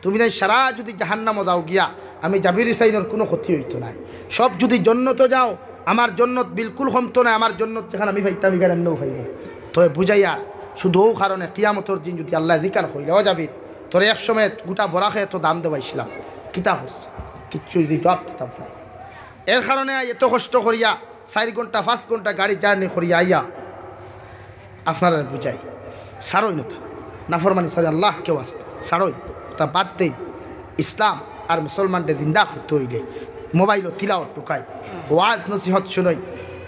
তুমি তাইন সারা যুদি জাহান্নামো যাও গিয়া, আমি জাবির হুসাইনর কুনু ক্ষতি অইতো নায়। সব যুদি জন্নতো যাও, আমার জন্নত বিলকুল কমতো নায়, আমার জন্নত যেখান আমি পাইতাম, ইখান এমনেও পাইবো। তবে বুঝাইয়ার, শুধু অউ কারণে কিয়ামতর দিন যুদি আল্লায় জিকার কইলে, "ও জাবির, তোরে এক সময় গোটা বরাকে এত দাম দেওয়াইছলাম, কিতা করছে?" কিচ্ছু যুদি জবাব দিতাম পারি। এর কারণে আইজ এত কষ্ট করিয়া চাইর ঘন্টা, পাঁচ ঘন্টা গাড়ি journey করিয়া আইয়া আপনারারে বুঝাই, ছাড়ইন অতা, নাফরমানি ছাড়ইন, আল্লাহকে ওয়াস্তে ছাড়ইন, অতা বাদ দেইন। ইসলাম আর মুসলমানরে জিন্দা করতে অইলে মোবাইলো তিলাওত ঢুকাই, ওয়াজ নসিহত শুনইন,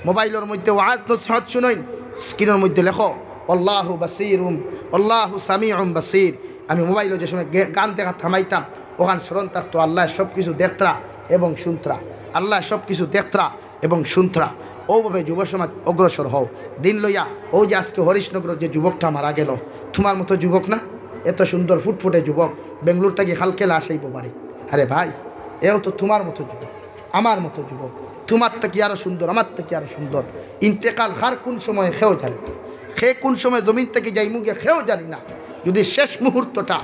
মোবাইলর মধ্যে ওয়াজ নসিহত শুনইন, screenর মধ্যে লেখো, "আল্লাহু বাসীরুম, আল্লাহু সামিউম বাসীর।" আমি মোবাইলো যে সময় গে-, গান দেখা থামাইতাম, অখান স্মরণ থাকতো, আল্লায় সব কিছু দেখতরা এবং শুনতরা, আল্লায় সব কিছু দেখতরা এবং শুনতরা। অউভাবে যুব সমাজ অগ্রসর হও দিন লইয়া। অউ যে আজকে হরিশনগরর যে যুবকটা মারা গেল, তুমার মতো যুবক না? এত সুন্দর ফুটফুটে যুবক, বেঙ্গালুরু থাকি কালকে লাশ আইবো বাড়ি। আরে ভাই, এও তো তুমার মতো যুবক, আমার মতো যুবক, তুমার থাকি আরো সুন্দর, আমার থাকি আরো সুন্দর। ইন্তেকাল কার কুন সময় কেউ জানে না, কে কুন সময় জমিন থাকি যাইমু গিয়া কেউ জানি না। যুদি শেষ মুহূর্তটা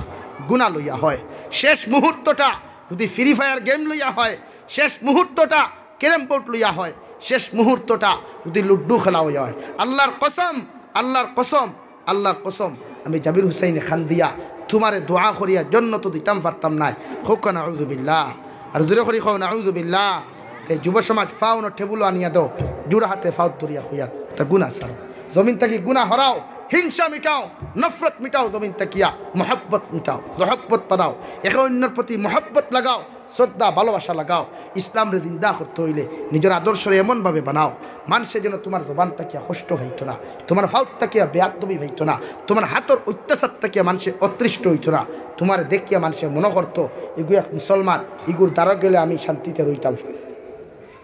গুনা লইয়া হয়, শেষ মুহূর্তটা যুদি Free Fire game লইয়া হয়, শেষ মুহূর্তটা ক্যারাম বোর্ড লইয়া হয়, শেষ মুহূর্তটা যুদি লুডু খেলা অইয়া হয়, আল্লাহর কসম, আল্লাহর কসম, আল্লাহর কসম, আমি জাবির হুসাইনে কান্দিয়া তুমারে দোয়া করিয়া জন্নতো দিতাম পারতাম নায়। কউক্কা নাউজুবিল্লাহ। আর জোরে করি কও নাউজুবিল্লাহ। তে যুব সমাজ, পাও অনো টেবুলো আনিয়া দেও, জোড়া হাতে পাও ধরিয়া কইয়ার, তা গুনা ছাড়ো, জমিন থাকি গুনা হরাও, হিংসা মিটাও, নফরত মিটাও, জমিন থাকিয়া মহব্বত মিটাও, মহব্বত বানাও, একে অন্যর প্রতি মহব্বত লাগাও, শ্রদ্ধা ভালোবাসা লাগাও। ইসলামরে জিন্দা করতে অইলে নিজর আদর্শরে এমনভাবে বানাও, মানষে যেন তুমার জবান থাকিয়া কষ্ট পাইতো না, তুমার ফাউত থাকিয়া বেয়াদবি পাইতো না, তুমার হাতর অত্যাচার থাকিয়া মানষে অতৃষ্ট অইতো না, তুমারে দেখিয়া মানষে মনো করতো, "ইগু এক মুসলমান, ইগুর দ্বারো গেলে আমি শান্তিতে রইতাম পারি।"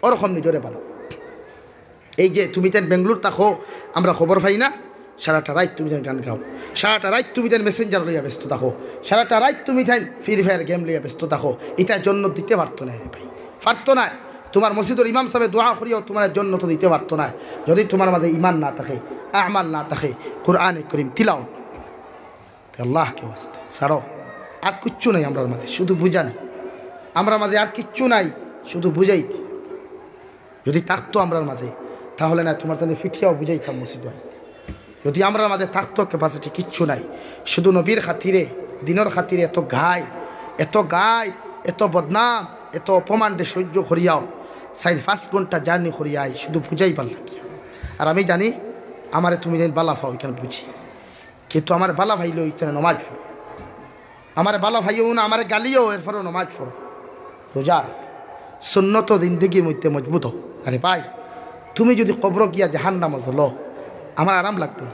ওরকম নিজরে বানাও। এই যে তুমি তাইন বেঙ্গলোর থাকো, আমরা খবর পাই না, সারাটা রাইত তুমি তাইন গান গাও, সারাটা রাইত তুমি তাইন Messenger লইয়া ব্যস্ত থাকো, সারাটা রাইত তুমি তাইন Free Fire game লইয়া ব্যস্ত থাকো। ইতা জন্নত দিতে পারতো নায় রে ভাই, পারতো নায়। তুমার মসজিদর ইমাম সাবে দোয়া করিয়াও তুমারে জন্নত দিতে পারতো নায়, যদি তুমার মাঝে ইমান না থাকে, আমাল না থাকে, কোরআনে করিম তিলাওয়াত না। তে আল্লাহকে ওয়াস্তে ছাড়ো, আর কিচ্ছু নাই আমরার মাঝে, শুধু বুঝানি। আমরার মাঝে আর কিচ্ছু নাই, শুধু বুঝাইতে। যদি থাকতো আমরার মাঝে, তাহলে না তুমার তাইলে ফিটিয়াও বুঝাইতাম মসজিদ বাড়িতে। যদি আমরার মাঝে থাকতো capacity, কিচ্ছু নাই, শুধু নবীর খাতিরে, দিনর খাতিরে এত গাই, এত গাই, এত বদনাম, এত অপমানরে সহ্য করিয়াও চাইর পাঁচ ঘন্টা journey করিয়া আই শুধু বুঝাইবার লাগিয়া। আর আমি জানি আমারে তুমি যেন বালা পাও, এখানে বুঝি, কিন্তু আমারে বালা পাইলেও ইখানে নমাজ পড়ো, আমারে বালা পাইও না, আমারে গালিও, এরপরেও নমাজ পড়ো, রোজা রাখো, সুন্নত জিন্দেগির মধ্যে মজবুত হও। আরে ভাই, তুমি যদি কবরো গিয়া জাহান্নামো জ্বলো, আমার আরাম লাগবো নি?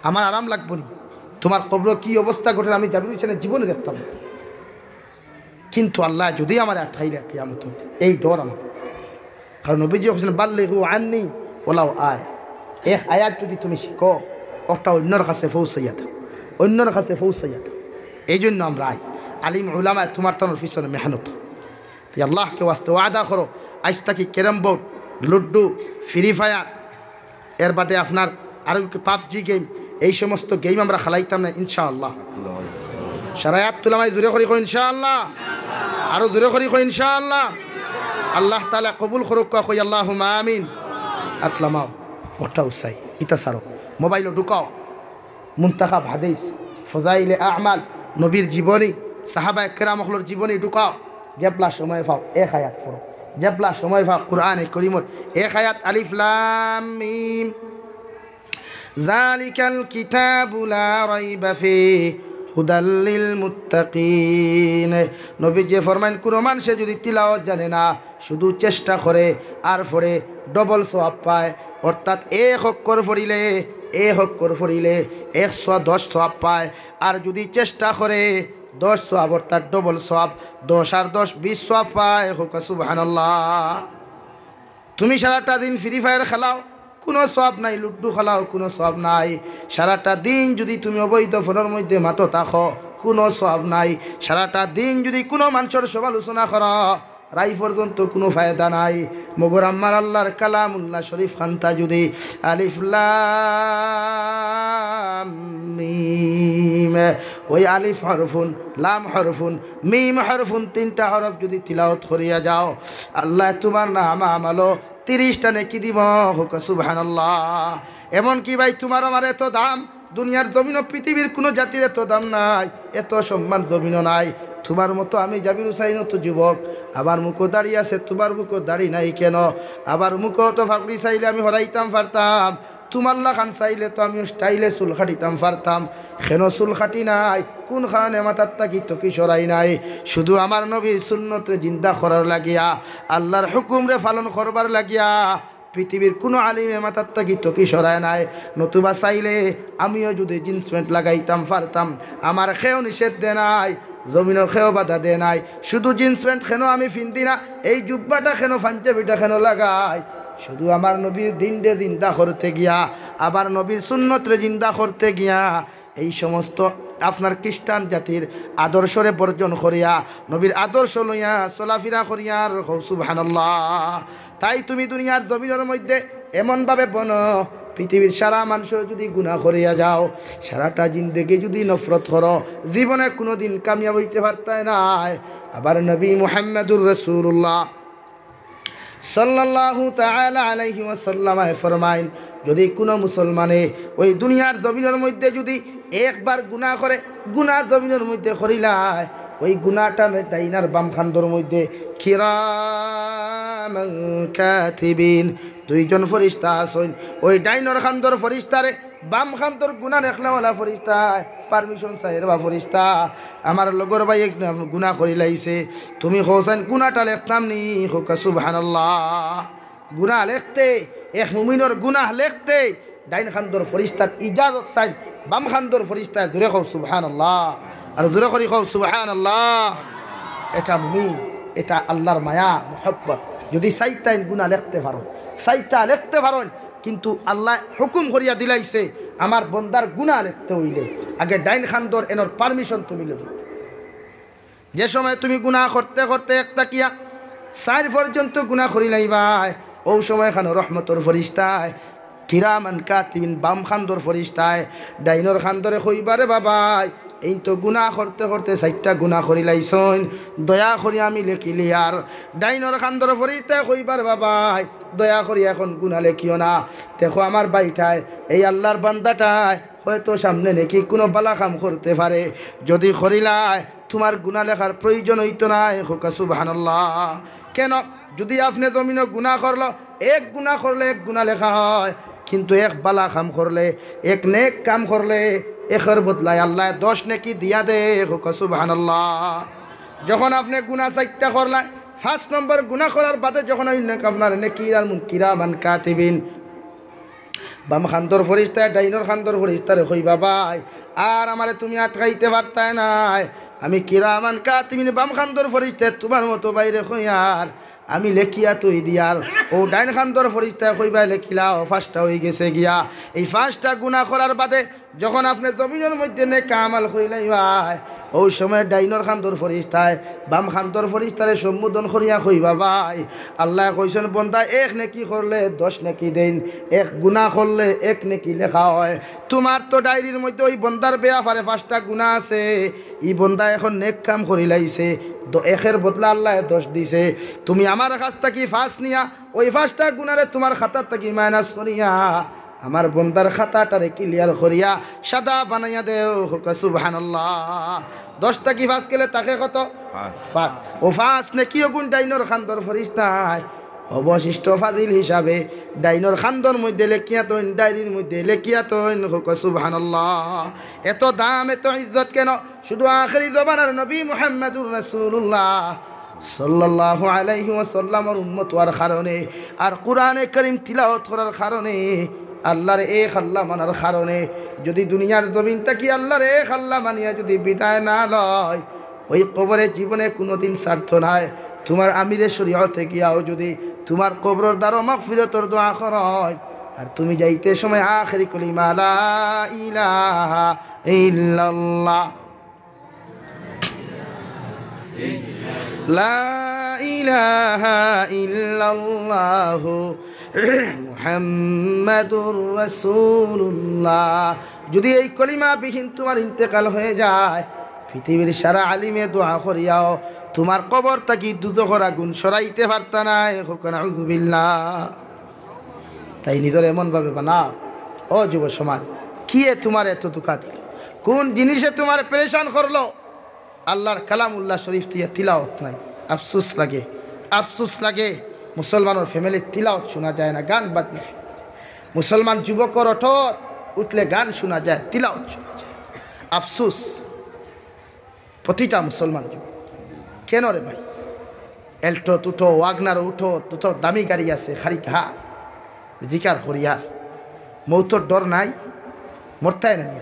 আমার আরাম লাগবো নি? তুমার কবরো কি অবস্থা ঘটের আমি জাবির হোসেনের জীবনে দেখতাম না। কিন্তু আল্লায় যদি আমারে আটকাইলে কিয়ামত, এই ডর আমার। কারণ নবীজি কইছইন, "বাল্লিগু আন্নি ওয়ালাউ আয়া।" এক আয়াত যদি তুমি শিখো, ওটা অন্যর কাছে পৌঁছাইয়া দাও, অন্যর কাছে পৌঁছাইয়া দাও। এই জন্য আমরা আই, আলিম উলামায় তুমার তানর পিছনে মেহনত। তে আল্লাহকে ওয়াস্তে ওয়াদা করো, আইজ থাকি carrom board, ludo, Free Fire, এর বাদে আপনার আরো কি PUBG game, এই সমস্ত game আমরা খেলাইতাম না ইনশাআল্লাহ। সারায়াত তুলামাই জোরে করি কই ইনশাআল্লাহ, আরো জোরে করি কই ইনশাআল্লাহ। আল্লাহ তাআলা কবুল করুক, কই আল্লাহুম্মা আমিন। আতলামাও, ওটা উসাই, ইতা ছাড়ো, মোবাইলও ঢুকাও, মুন্তাখাব হাদিস, ফজাইলে আমাল, নবীর জীবনী, সাহাবায়ে কেরাম অকলর জীবনী ঢুকাও। যেবলা সময় পাও এক আয়াত পড়ো, যেবলা সময় পাও কোরআনে করিমর এক আয়াত, আলিফ লাম মিম, যালিকাল কিতাবু লা রাইবা ফি, হুদাল লিল মুত্তাকিন। নবীজি ফরমাইন, কুনু মানষে যদি তিলাওয়াত জানে না, শুধু চেষ্টা করে আর পড়ে, double সওয়াব পায়। অর্থাৎ এক অক্ষর পড়িলে, এক অক্ষর পড়িলে একশো দশ সওয়াব পায়। আর যদি চেষ্টা করে, দশ সওয়াব, অর্থাৎ double সওয়াব, দশ আর দশ বিশ সওয়াব পায়। কউক্কা সুবহানাল্লাহ। তুমি সারাটা দিন Free Fire খেলাও, কুনু সওয়াব নাই, লুডু খেলাও, কুনু সওয়াব নাই। সারাটা দিন যদি তুমি অবৈধ ফোনর মধ্যে মাতো থাকো, কুনু সওয়াব নাই। সারাটা দিন যদি কুনু মানষর সমালোচনা করো, রাই পর্যন্ত কুনু ফায়দা নাই। মগর আমার আল্লাহর কালামুল্লাহ শরীফ খান্তা যদি আলিফ লাম মিম, ওই আলিফ হরফুন, লাম হরফুন, মিম হরফুন, তিনটা হরফ যদি তিলাওয়াত করিয়া যাও, আল্লায় তুমার নামা আমালো তিরিশটা নেকি দিবো। কউক্কা সুবহানাল্লাহ। এমনকি ভাই, তুমার আমার এত দাম, দুনিয়ার জমিনো পৃথিবীর কুনু জাতির এত দাম নাই, এত সম্মান জমিনো নাই। তুমার মতো আমি জাবির হুসাইন অত যুবক, আমার মুখো দাড়ি আছে, তুমার মুখো দাড়ি নাই কেন? আমার মুখো তো ফাগড়ি চাইলে আমি হরাইতাম পারতাম, তুমার লাখান চাইলে তো আমি style-এ চুল কাটিতাম পারতাম। কেন চুল কাটি নাই? কুন কারণে মাথার থাকি টুকি সরাই নাই? শুধু আমার নবীর সুন্নতরে জিন্দা করার লাগিয়া, আল্লাহর হুকুমরে পালন করবার লাগিয়া। পৃথিবীর কুনু আলিমে মাথার থাকি টুকি সরায় নাই। নতুবা চাইলে আমিও যদি jeans pant লাগাইতাম পারতাম, আমার কেউ নিষেধ দে নাই, জমিনো কেউ বাধা দে নাই। শুধু jeans pant কেন আমি ফিন্দি না, এই জুব্বাটা কেন, পাঞ্জাবিটা কেন লাগাই? শুধু আমার নবীর দিনরে জিন্দা করতে গিয়া, আবার নবীর সুন্নতরে জিন্দা করতে গিয়া, এই সমস্ত আপনার খ্রিস্টান জাতির আদর্শরে বর্জন করিয়া, নবীর আদর্শ লইয়া চলাফিরা করিয়ার। কও সুবহানাল্লাহ। তাই তুমি দুনিয়ার জমিনর মধ্যে এমনভাবে বনো, পৃথিবীর সারা মানষর যদি গুনা করিয়া যাও, সারাটা জিন্দেগি যদি নফরত করো, জীবনে কুনুদিন কামিয়াব অইতে পারতায় নায়। আবার নবী মুহাম্মাদুর রাসূলুল্লাহ সাল্লাল্লাহু তাআলা আলাইহি ওয়াসাল্লামে ফরমাইন, যদি কুনু মুসলমানে ওই দুনিয়ার জমিনর মধ্যে যদি একবার গুনা করে, গুনা জমিনর মধ্যে করিলায়, ওই গুনাটা ডাইন আর বাম খান্দর মধ্যে কিরামান কাতিবিন, দুইজন ফিরিস্তা আছইন, ওই ডাইনর খান্দর ফিরিস্তারে বাম খান্দর গুনা লেখনেওয়ালা ফিরিস্তায় পারমিশন চাইর বা ফিরিস্তা, আমার লগর ভাইয়ে এক গুনা করিলাইছে, তুমি কওছাইন গুনাটা লেখতাম নি? কউক্কা সুবহানাল্লাহ। গুনা লেখতে, এক মুমিনর গুনা লেখতে ডাইন খান্দর ফিরিস্তার ইজাজত চাইন বাম খান্দর ফিরিস্তায়। জোরে কও সুবহানাল্লাহ, আর জোরে করি কও সুবহানাল্লাহ। এটা মুমিন, এটা আল্লার মায়া, মুহাব্বত। যদি চাইতাইন গুনা লেখতে পারইন, চাইতা লেখতে পারইন, কিন্তু আল্লায় হুকুম করিয়া দিলাইছে, আমার বন্দার গুনা লেখতে অইলে আগে ডাইন খান্দর এনর পারমিশন তুমি লইবে। যে সময় তুমি গুনা করতে করতে এক থাকিয়া চাইর পর্যন্ত গুনা করিলাইবায়, অউ সময় খানো রহমতর ফিরিস্তায়, কিরামান কাতিবিন বাম খান্দর ফিরিস্তায় ডাইনর খান্দরে কইবা রে বাবাই, এইন তো গুনা করতে করতে চাইরটা গুনা করিলাইছইন, দয়া করি আমি লেখিলিয়ার। ডাইনর খান্দর ফিরিস্তায় কইবা রে বাবাই, দয়া করি এখন গুনা লেখিও না। দেখো আমার ভাইটায়, এই আল্লার বান্দাটায় হয়তো সামনে নেকি কুনু বালা কাম করতে পারে, যদি করিলায় তুমার গুনা লেখার প্রয়োজন অইতো নায়। কউক্কা সুবহানাল্লাহ। কেন? যদি আপনে জমিনো গুনা করলো, এক গুনা করলে এক গুনা লেখা হয়, কিন্তু এক বালা কাম করলে, এক নেক কাম করলে, একর বদলায় আল্লায় দশ নেকি দিয়া দে। কউক্কা সুবহানাল্লাহ। যখন আপনে গুনা চাইরটা করলায়, পাঁচ নম্বর গুনা করার বাদে যখন অউ নেক আপনার নেকির আর মুন কিরামান কাতিবিন বাম খান্দর ফিরিস্তায় ডাইনর খান্দর ফিরিস্তারে কইবা, "ভাই, আর আমারে তুমি আটকাইতে পারতায় নায়। আমি কিরামান কাতিবিন বাম খান্দর ফিরিস্তায় তুমার মতো ভাইরে কইয়ার আমি লেখিয়া থই দিয়ার।" অউ ডাইন খান্দর ফিরিস্তায় কইবা, "লেখিলাও, পাঁচটা অইগেছে গিয়া।" এই পাঁচটা গুনা করার বাদে যখন আপনে জমিনর মধ্যে নেক আমল করিলাইবায়, অউ সময় ডাইনর খান্দর ফিরিস্তায় বাম খান্দর ফিরিস্তারে সম্বোধন করিয়া কইবা, "ভাই, আল্লায় কইছইন বন্দায় এক নেকি করলে দশ নেকি দেইন, এক গুনা করলে এক নেকি লেখা হয়। তুমার তো ডায়েরির মধ্যে অউ বন্দার বেয়াপারে পাঁচটা গুনা আছে, ই বন্দায় এখন নেক কাম করিলাইছে, দ-, একর বদলা আল্লায় দশ দিছে। তুমি আমার কাছ থাকি পাঁচ নিয়া অউ পাঁচটা গুনারে তুমার খাতার থাকি মাইনাস করিয়া আমার বন্দার খাতাটারে ক্লিয়ার করিয়া সাদা বানাইয়া দেও।" কউক্কা সুবহানাল্লাহ। দশ থাকি পাঁচ গেলে থাকে কত? পাঁচ। পাঁচ। অউ পাঁচ নেকি অগুন ডাইনর খান্দর ফিরিস্তায় অবশিষ্ট ফাজিল হিসাবে ডাইনর খান্দর মধ্যে লেখিয়া থইন, ডায়েরির মধ্যে লেখিয়া থইন। কউক্কা সুবহানাল্লাহ। এত দাম, এত ইজ্জত কেন? শুধু আখেরি জমানার নবী মুহাম্মাদুর রাসূলুল্লাহ সাল্লাল্লাহু আলাইহি ওয়াসাল্লামর উম্মত অওয়ার কারণে আর কুরআনে কারীম তিলাওয়াত করার কারণে, আল্লার এক আল্লা মানার কারণে, যদি দুনিয়ার জমিন থাকি আল্লার এক আল্লা মানিয়া যদি বিদায় না লয়, অউ কবরে জীবনে কুনুদিন ছাড়তো নায়। তুমার আমিরে শরিয়তে গিয়াও যদি তুমার কবরর দ্বারো মাগফিরতর দোয়া করইন, আর তুমি যাইতে সময় আখেরি কলিমা লা ইলাহা ইল্লাল্লাহ, লা ইলাহা ইল্লাল্লাহু মুহাম্মাদুর রাসূলুল্লাহ। যদি এই কলিমা বিহীন তুমার ইন্তেকাল হয়ে যায়, পৃথিবীর সারা আলিমে দোয়া করিয়াও তুমার কবর থাকি দুজখর আগুন সরাইতে পারতা নায়। কউক্কা নাউজুবিল্লাহ। তাই নিজরে এমন ভাবে বানাও, ও যুব সমাজ, কিয়ে তুমারে এত ধুকা দিল? কুন জিনিসে তুমারে পেরেশান করলো? আল্লার কালামুল্লাহ শরিফ থইয়া তিলাওয়াত নাই। আফসুস লাগে, আফসুস লাগে। মুসলমানর ফ্যামিলিত তিলাওয়াত শুনা যায় না, গান বাজনা শুনা যায়। মুসলমান যুবকর অটোত উঠলে গান শুনা যায়, তিলাওয়াত শুনা যায়। আফসুস। প্রতিটা মুসলমান যুবক। কেন রে ভাই? অ্যাল্টোত উঠো, ওয়াগনারো উঠো, তত দামি গাড়ি আছে, খালি ঘা জিকার করিয়ার। মউতর ডর নাই? মরতায় না নি?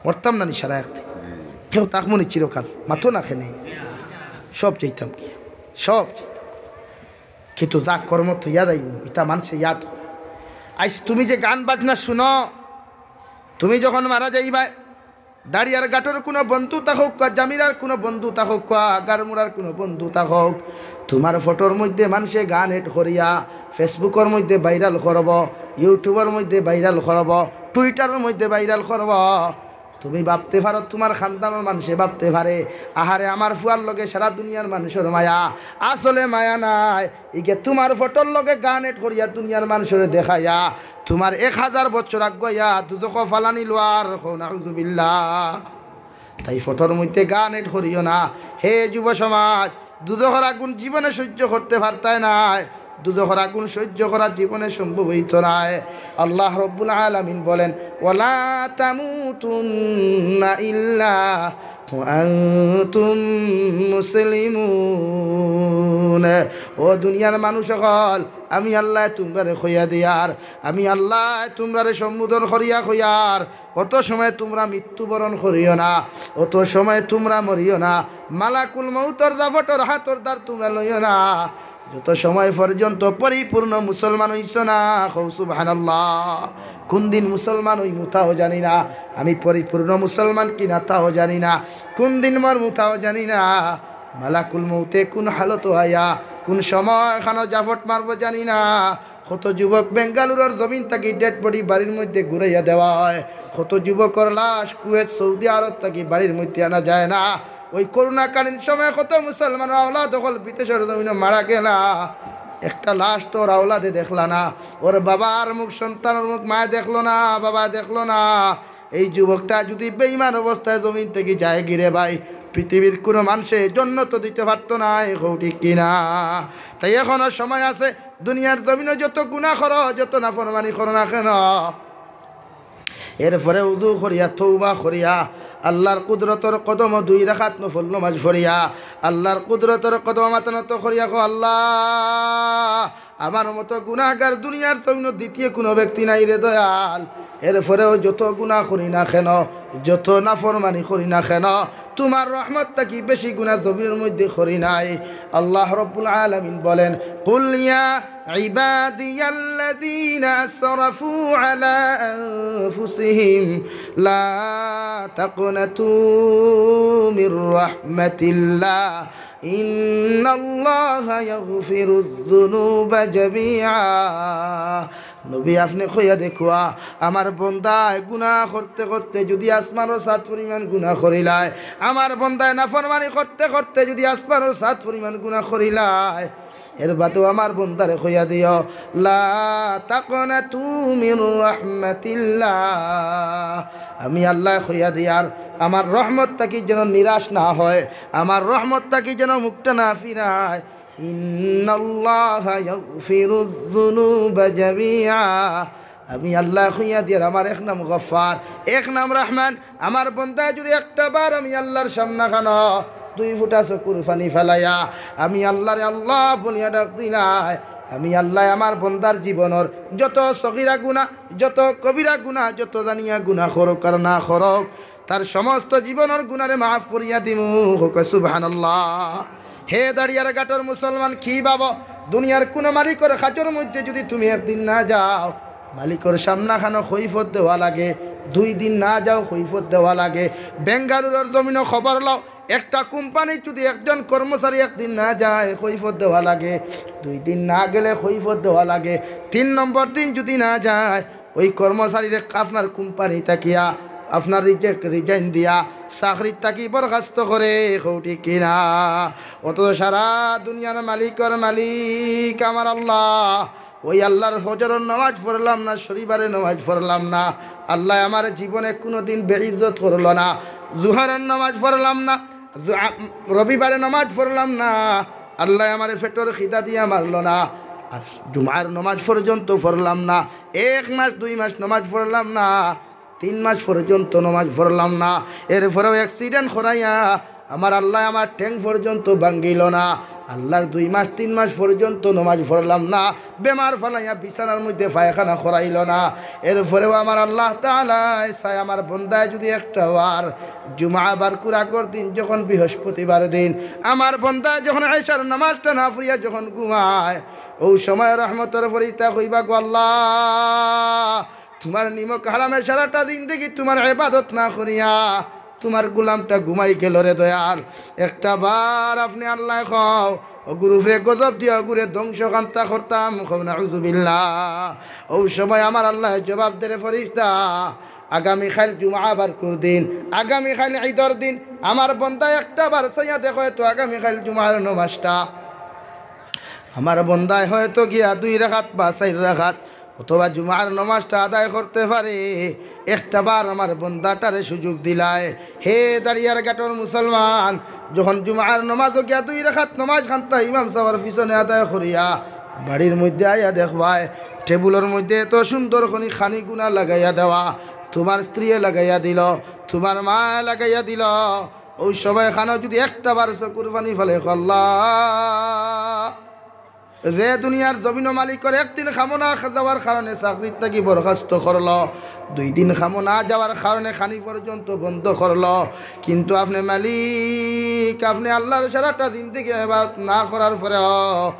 মরতাম না নি সারা একতে? কেউ থাকমু নি চিরকাল? মাতো না কেনে? সব যাইতাম কি? সব যাইতাম। কিন্তু যা কর্ম থইয়া যাইমু, ইতা মানষে ইয়াদ করে। আইজ তুমি যে গান বাজনা শুনো, তুমি যখন মারা যাইবায়, দাড়িয়ার ঘাটর কুনু বন্ধু থাকউক্কা, জামিরার কুনু বন্ধু থাকউক্কা, গারমুরার কুনু বন্ধু থাকউক, তুমার ফটোর মধ্যে মানষে গান এড করিয়া Facebook-র মধ্যে ভাইরাল করবো, YouTube-র মধ্যে ভাইরাল করবো, Twitter-র মধ্যে ভাইরাল করবো। তুমি ভাবতে পারো, তুমার খান্দানর মানষে ভাবতে পারে, "আহারে, আমার ফুয়ার লগে সারা দুনিয়ার মানষর মায়া, আসলে মায়া নায়।" ইগে তুমার ফটোর লগে গান এড করিয়া দুনিয়ার মানষরে দেখাইয়া তুমার এক হাজার বছর আগুয়াইয়া দুজখো ফালানি লওয়ার, কও নাউজুবিল্লাহ। তাই ফটোর মধ্যে গান এড করিও না। হে যুব সমাজ, দুজখর আগুন জীবনে সহ্য করতে পারতায় নায়। দুজখর আগুন সহ্য করা জীবনে সম্ভব অইতো নায়। আল্লাহ রব্বুল আলামিন বলেন, "ওয়ালা তামুতুন্না ইল্লা ওয়া আনতুম মুসলিমুন।" ও দুনিয়ার মানুষ অকল, আমি আল্লায় তুমরারে কইয়া দিয়ার, আমি আল্লায় তুমরারে সম্বোধন করিয়া কইয়ার, অত সময় তুমরা মৃত্যুবরণ করিও না, অত সময় তুমরা মরিও না, মালাকুল মউতর জাফটর হাতর ধার তুমরা লইও না, যত সময় পর্যন্ত পরিপূর্ণ মুসলমান অইছো না। কও সুবহানাল্লাহ। কুন দিন মুসলমান অইমু তাও জানি না, আমি পরিপূর্ণ মুসলমান কিনা তাও জানি না, কুন দিন মরমু তাও জানি না, মালাকুল মউতে কুন হালতো আইয়া কুন সময় খানো জাফট মারবো জানি না। কত যুবক বেঙ্গালুরুর জমিন থাকি ডেড বডি বাড়ির মধ্যে ঘুরাইয়া দেওয়া হয়, কত যুবকর লাশ কুয়েত, সৌদি আরব থাকি বাড়ির মধ্যে আনা যায় না। ওই করোনাকালীন সময়ে কত মুসলমান আওলাদ অকল বিদেশর জমিনো মারা গেলা, একটা লাশ তো ওর আওলাদে দেখলা না, ওর বাবার মুখ, সন্তানর মুখ মায় দেখলো না, বাবায় দেখলো না। এই যুবকটা যুদি বেঈমান অবস্থায় জমিন থাকি যায় গিরে ভাই, পৃথিবীর কুনু মানষে জন্নত দিতে পারতো নায়, কও ঠিক কিনা? তাই এখনো সময় আছে, দুনিয়ার জমিনো যত গুনা করো, যত নাফরমানি করো না কেন, এরপরে উজু করিয়া, তওবা করিয়া, আল্লার কুদরতর কদমো দুই রাকাত নফল নমাজ পড়িয়া, আল্লার কুদরতর কদমো মাথা নত করিয়া কও, "আল্লা, আমার মতো গুনাগার দুনিয়ার জমিনো দ্বিতীয় কুনু ব্যক্তি নাই রে দয়াল।" এরপরেও যত গুনা করি না কেন, যত নাফরমানি করি না কেন, তুমার রহমত থাকি বেশি গুনা জমিনর মধ্যে করি নাই। আল্লাহ রব্বুল আলামিন বলেন, "কুল ইয়া ইবাদিয়াল্লাযীনা আসরাফু আলা আনফুসিহিম লা তাকনাতু মির রাহমাতিল্লাহ, ইন্নাল্লাহা ইয়াগফিরুয যুনুবা জামিআ।" নবী, আপনে কইয়া দেখুয়া, আমার বন্দায় গুনা করতে করতে যুদি আসমানর ছাদ পরিমাণ গুনা করিলায়, আমার বন্দায় নাফরমানি করতে করতে যুদি আসমানর ছাদ পরিমাণ গুনা করিলায়, এর বাদেও আমার বন্দারে কইয়া দিও, "লা তাকনাতু মির রাহমাতিল্লাহ।" আমি আল্লায় কইয়া দিয়ার, আমার রহমত থাকি যেন নিরাশ না হয়, আমার রহমত থাকি যেন মুখটা না ফিরায়। ইন্নাল্লাহা ইয়াগফিরুয যুনুবা জামিআ। আমি আল্লায় কইয়া দিয়ার, আমার এক নাম গফফার, এক নাম রহমান। আমার বন্দায় যুদি একটা বার আমি আল্লার সামনাখানো দুই ফুটা চকুর পানি ফালাইয়া আমি আল্লারে আল্লা বলিয়া ডাক দিলায়, আমি আল্লায় আমার বন্দার জীবনর যত সগিরা গুনা, যত কবিরা গুনা, যত জানিয়া গুনা করুক আর না করুক, তার সমস্ত জীবনর গুনারে মাফ করিয়া দিমু। কও সুবহানাল্লাহ। হে দাড়িয়ার গাটর মুসলমান, কি ভাবো? দুনিয়ার কুনু মালিকর কাজর মধ্যে যুদি তুমি একদিন না যাও, মালিকর সামনাখানো কৈফত দেওয়া লাগে, দুই দিন না যাও কৈফত দেওয়া লাগে। বেঙ্গালুরুর জমিনো খবর লও, একটা কোম্পানিত যুদি একজন কর্মচারী একদিন না যায়, কৈফত দেওয়া লাগে, দুই দিন না গেলে কৈফত দেওয়া লাগে, তিন নম্বর দিন যুদি না যায়, ওই কর্মচারীরে আপনার কোম্পানি থাকিয়া, আপনার রিজেক্ট, রিজাইন দিয়া চাকরিত থাকি বরখাস্ত করে, কও ঠিক কিনা? অথচ সারা দুনিয়ার মালিকর মালিক আমার আল্লা। ওই আল্লার ফজরর নামাজ পড়লাম না, শনিবারে নামাজ পড়লাম না, আল্লায় আমার জীবনে কুনুদিন বেইজ্জত করলো না। জুহরর নামাজ পড়লাম না, জু-, আ-, রবিবারে নামাজ পড়লাম না, আল্লায় আমারে পেটর খিদা দিয়া মারলো না। আর জুমার নামাজ পর্যন্ত পড়লাম না, এক মাস দুই মাস নামাজ পড়লাম না, তিন মাস পর্যন্ত নামাজ পড়লাম না। এরপরেও অ্যাক্সিডেন্ট করাইয়া আমার আল্লায় আমার ঠ্যাং পর্যন্ত ভাঙ্গিলো না। আল্লার দুই মাস তিন মাস পর্যন্ত নামাজ পড়লাম না, বেমার ফালাইয়া বিছানার মধ্যে পায়খানা করাইলো না। এরপরেও আমার আল্লাহ তাআলায় চায়, আমার বন্দায় যুদি একটা বার জুমা বার কুর আগর দিন যখন বৃহস্পতিবার দিন, আমার বন্দায় যখন এশার নামাজটা না পড়িয়া যখন ঘুমায়, ওই সময় রহমতর ফিরিস্তায় কইবা, "গো আল্লা, তুমার নিমক হারামে সারাটা জিন্দেগি তুমার ইবাদত না করিয়া তুমার গুলামটা ঘুমাই গেলো রে দয়াল। একটা বার আপনে আল্লায় কও, অগুর উপরে গজব দিয়া অগুরে ধ্বংস কান্তা করতাম।" কও নাউজুবিল্লাহ। ওই সময় আমার আল্লায় জবাব দেরে, "ফিরিস্তা, আগামীকাইল জুমা বার কুর দিন, আগামীকাইল ঈদর দিন, আমার বন্দায় একটা বার চাইয়া দেখো তো আগামীকাইল জুমার নামাজটা।" আমার বন্দায় হয়তো গিয়া দুই রাকাত বা চাইর রাকাত অথবা জুমার নামাজটা আদায় করতে পারে। একটা বার আমার বন্দাটারে সুযোগ দিলায়। হে দাড়িয়ার গাটর মুসলমান, যখন জুমার নামাজো গিয়া দুই রাকাত নামাজ খান্তা ইমাম সাবর পিছনে আদায় করিয়া বাড়ির মধ্যে আইয়া দেখবায়, টেবুলর মধ্যে এত সুন্দর করি খানি গুনা লাগাইয়া দেওয়া, তুমার স্ত্রীয়ে লাগাইয়া দিল, তুমার মায়ে লাগাইয়া দিল। অউ সময় খানো যুদি একটা বার চকুর পানি ফালাইও, আল্লাহ, যে দুনিয়ার জমিনো মালিকর একদিন কামো না যাওয়ার কারণে চাকরির থাকি বরখাস্ত করলো, দুই দিন কামো না যাওয়ার কারণে খানি পর্যন্ত বন্ধ করলো, কিন্তু আপনে মালিক, আপনে আল্লাহর সারাটা জিন্দেগি ইবাদত না করার পরেও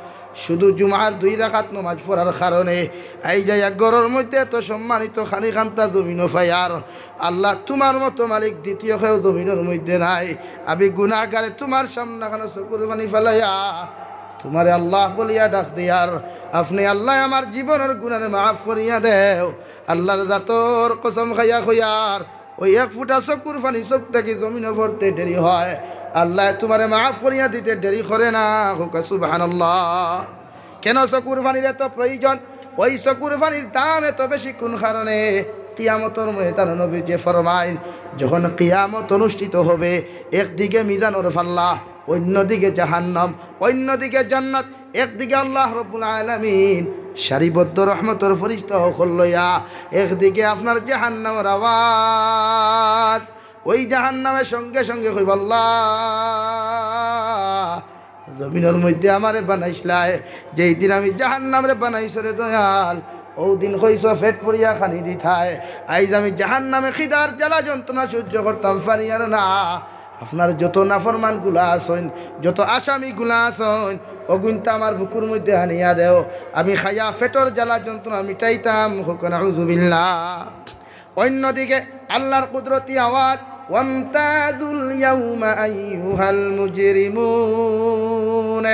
শুধু জুমার দুই রাকাত নমাজ পড়ার কারণে আইজ আইয়া ঘরর মধ্যে এত সম্মানিত খানি খান্তা জমিনো পাইয়ার। আল্লাহ, তুমার মতো মালিক দ্বিতীয় কেউ জমিনর মধ্যে নাই। আমি গুনাহগারে তুমার সামনে খানো চকুর পানি ফালাইয়া তুমারে আল্লাহ বলিয়া ডাক দিয়ার। আপনে আল্লাহ আমার জীবনর গুনারে মাফ করিয়া দেও। আল্লাহর জাতর কসম খাইয়া কইয়ার, ওই এক ফুটা চকুর পানি চউখ থাকি জমিনো পড়তে দেরি হয়, আল্লাহ তুমারে মাফ করিয়া দিতে দেরি করে না। কউক্কা সুবহানাল্লাহ। কেন চকুর পানির এত প্রয়োজন? ওই চকুর পানির দাম এত বেশি কোন কারণে? কিয়ামতর ময়দানো নবীজি ফরমাইন, যখন কিয়ামত অনুষ্ঠিত হবে, একদিকে মিজানর পাল্লা, অন্যদিকে জাহান্নাম, অন্যদিকে জান্নাত, একদিকে আল্লাহ রব্বুল আলামিন সারিবদ্ধ রহমতর ফিরিস্তা অকল লইয়া, একদিকে আপনার জাহান্নামর আওয়াজ। ওই জাহান্নামে সঙ্গে সঙ্গে কইবা, "আল্লাহ, জমিনর মধ্যে আমারে বানাইছলায়, যেই দিন আমি জাহান্নামরে বানাইছো রে দয়াল, অউ দিন কইছো পেট ভরিয়া খানি দিতায়। আইজ আমি জাহান্নামে খিদার জ্বালা যন্ত্রণা সহ্য করতাম পারিয়ার না।" আপনার যত নাফরমানগুলা আছইন, যত আসামিগুলা আছইন, অগুইনতা আমার বুকুর মধ্যে আনিয়া দেও, আমি খাইয়া পেটর জ্বালা যন্ত্রণা মিটাইতাম। কউক্কা নাউজুবিল্লাহ। অন্যদিকে আল্লাহর কুদরতি আওয়াজ, "ওয়ামতাজুল ইয়াউমা আইয়ুহাল মুজরিমুন।"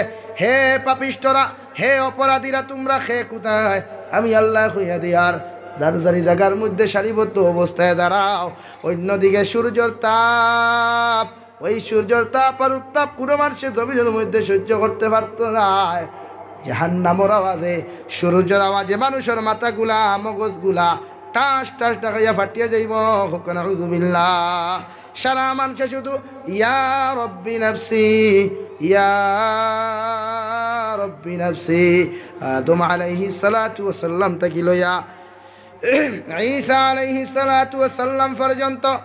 হে পাপিষ্ঠরা, হে অপরাধীরা, তুমরা কে কুথায়? আমি আল্লায় কইয়া দিয়ার, যার যারি জাগার মধ্যে সারিবদ্ধ অবস্থায় দাঁড়াও। অন্যদিকে সূর্যর তাপ, ওই সূর্যর তাপ আর উত্তাপ কুনু মানষে জমিনর মধ্যে সহ্য করতে পারতো নায়। জাহান্নামর আওয়াজে, সূর্যর আওয়াজে মানুষর মাথাগুলা, মগজগুলা টাস টাস ডাকাইয়া ফাটিয়া যাইবো। কউক্কা নাউজুবিল্লাহ। সারা মানষে শুধু "ইয়া রব্বি নাফসি, ইয়া রব্বি নাফসি।" আদম আলাইহিস সালাতু ওয়াস সালাম থাকি লইয়া ঈসা আলাইহিস সালাতু ওয়াস সালাম পর্যন্ত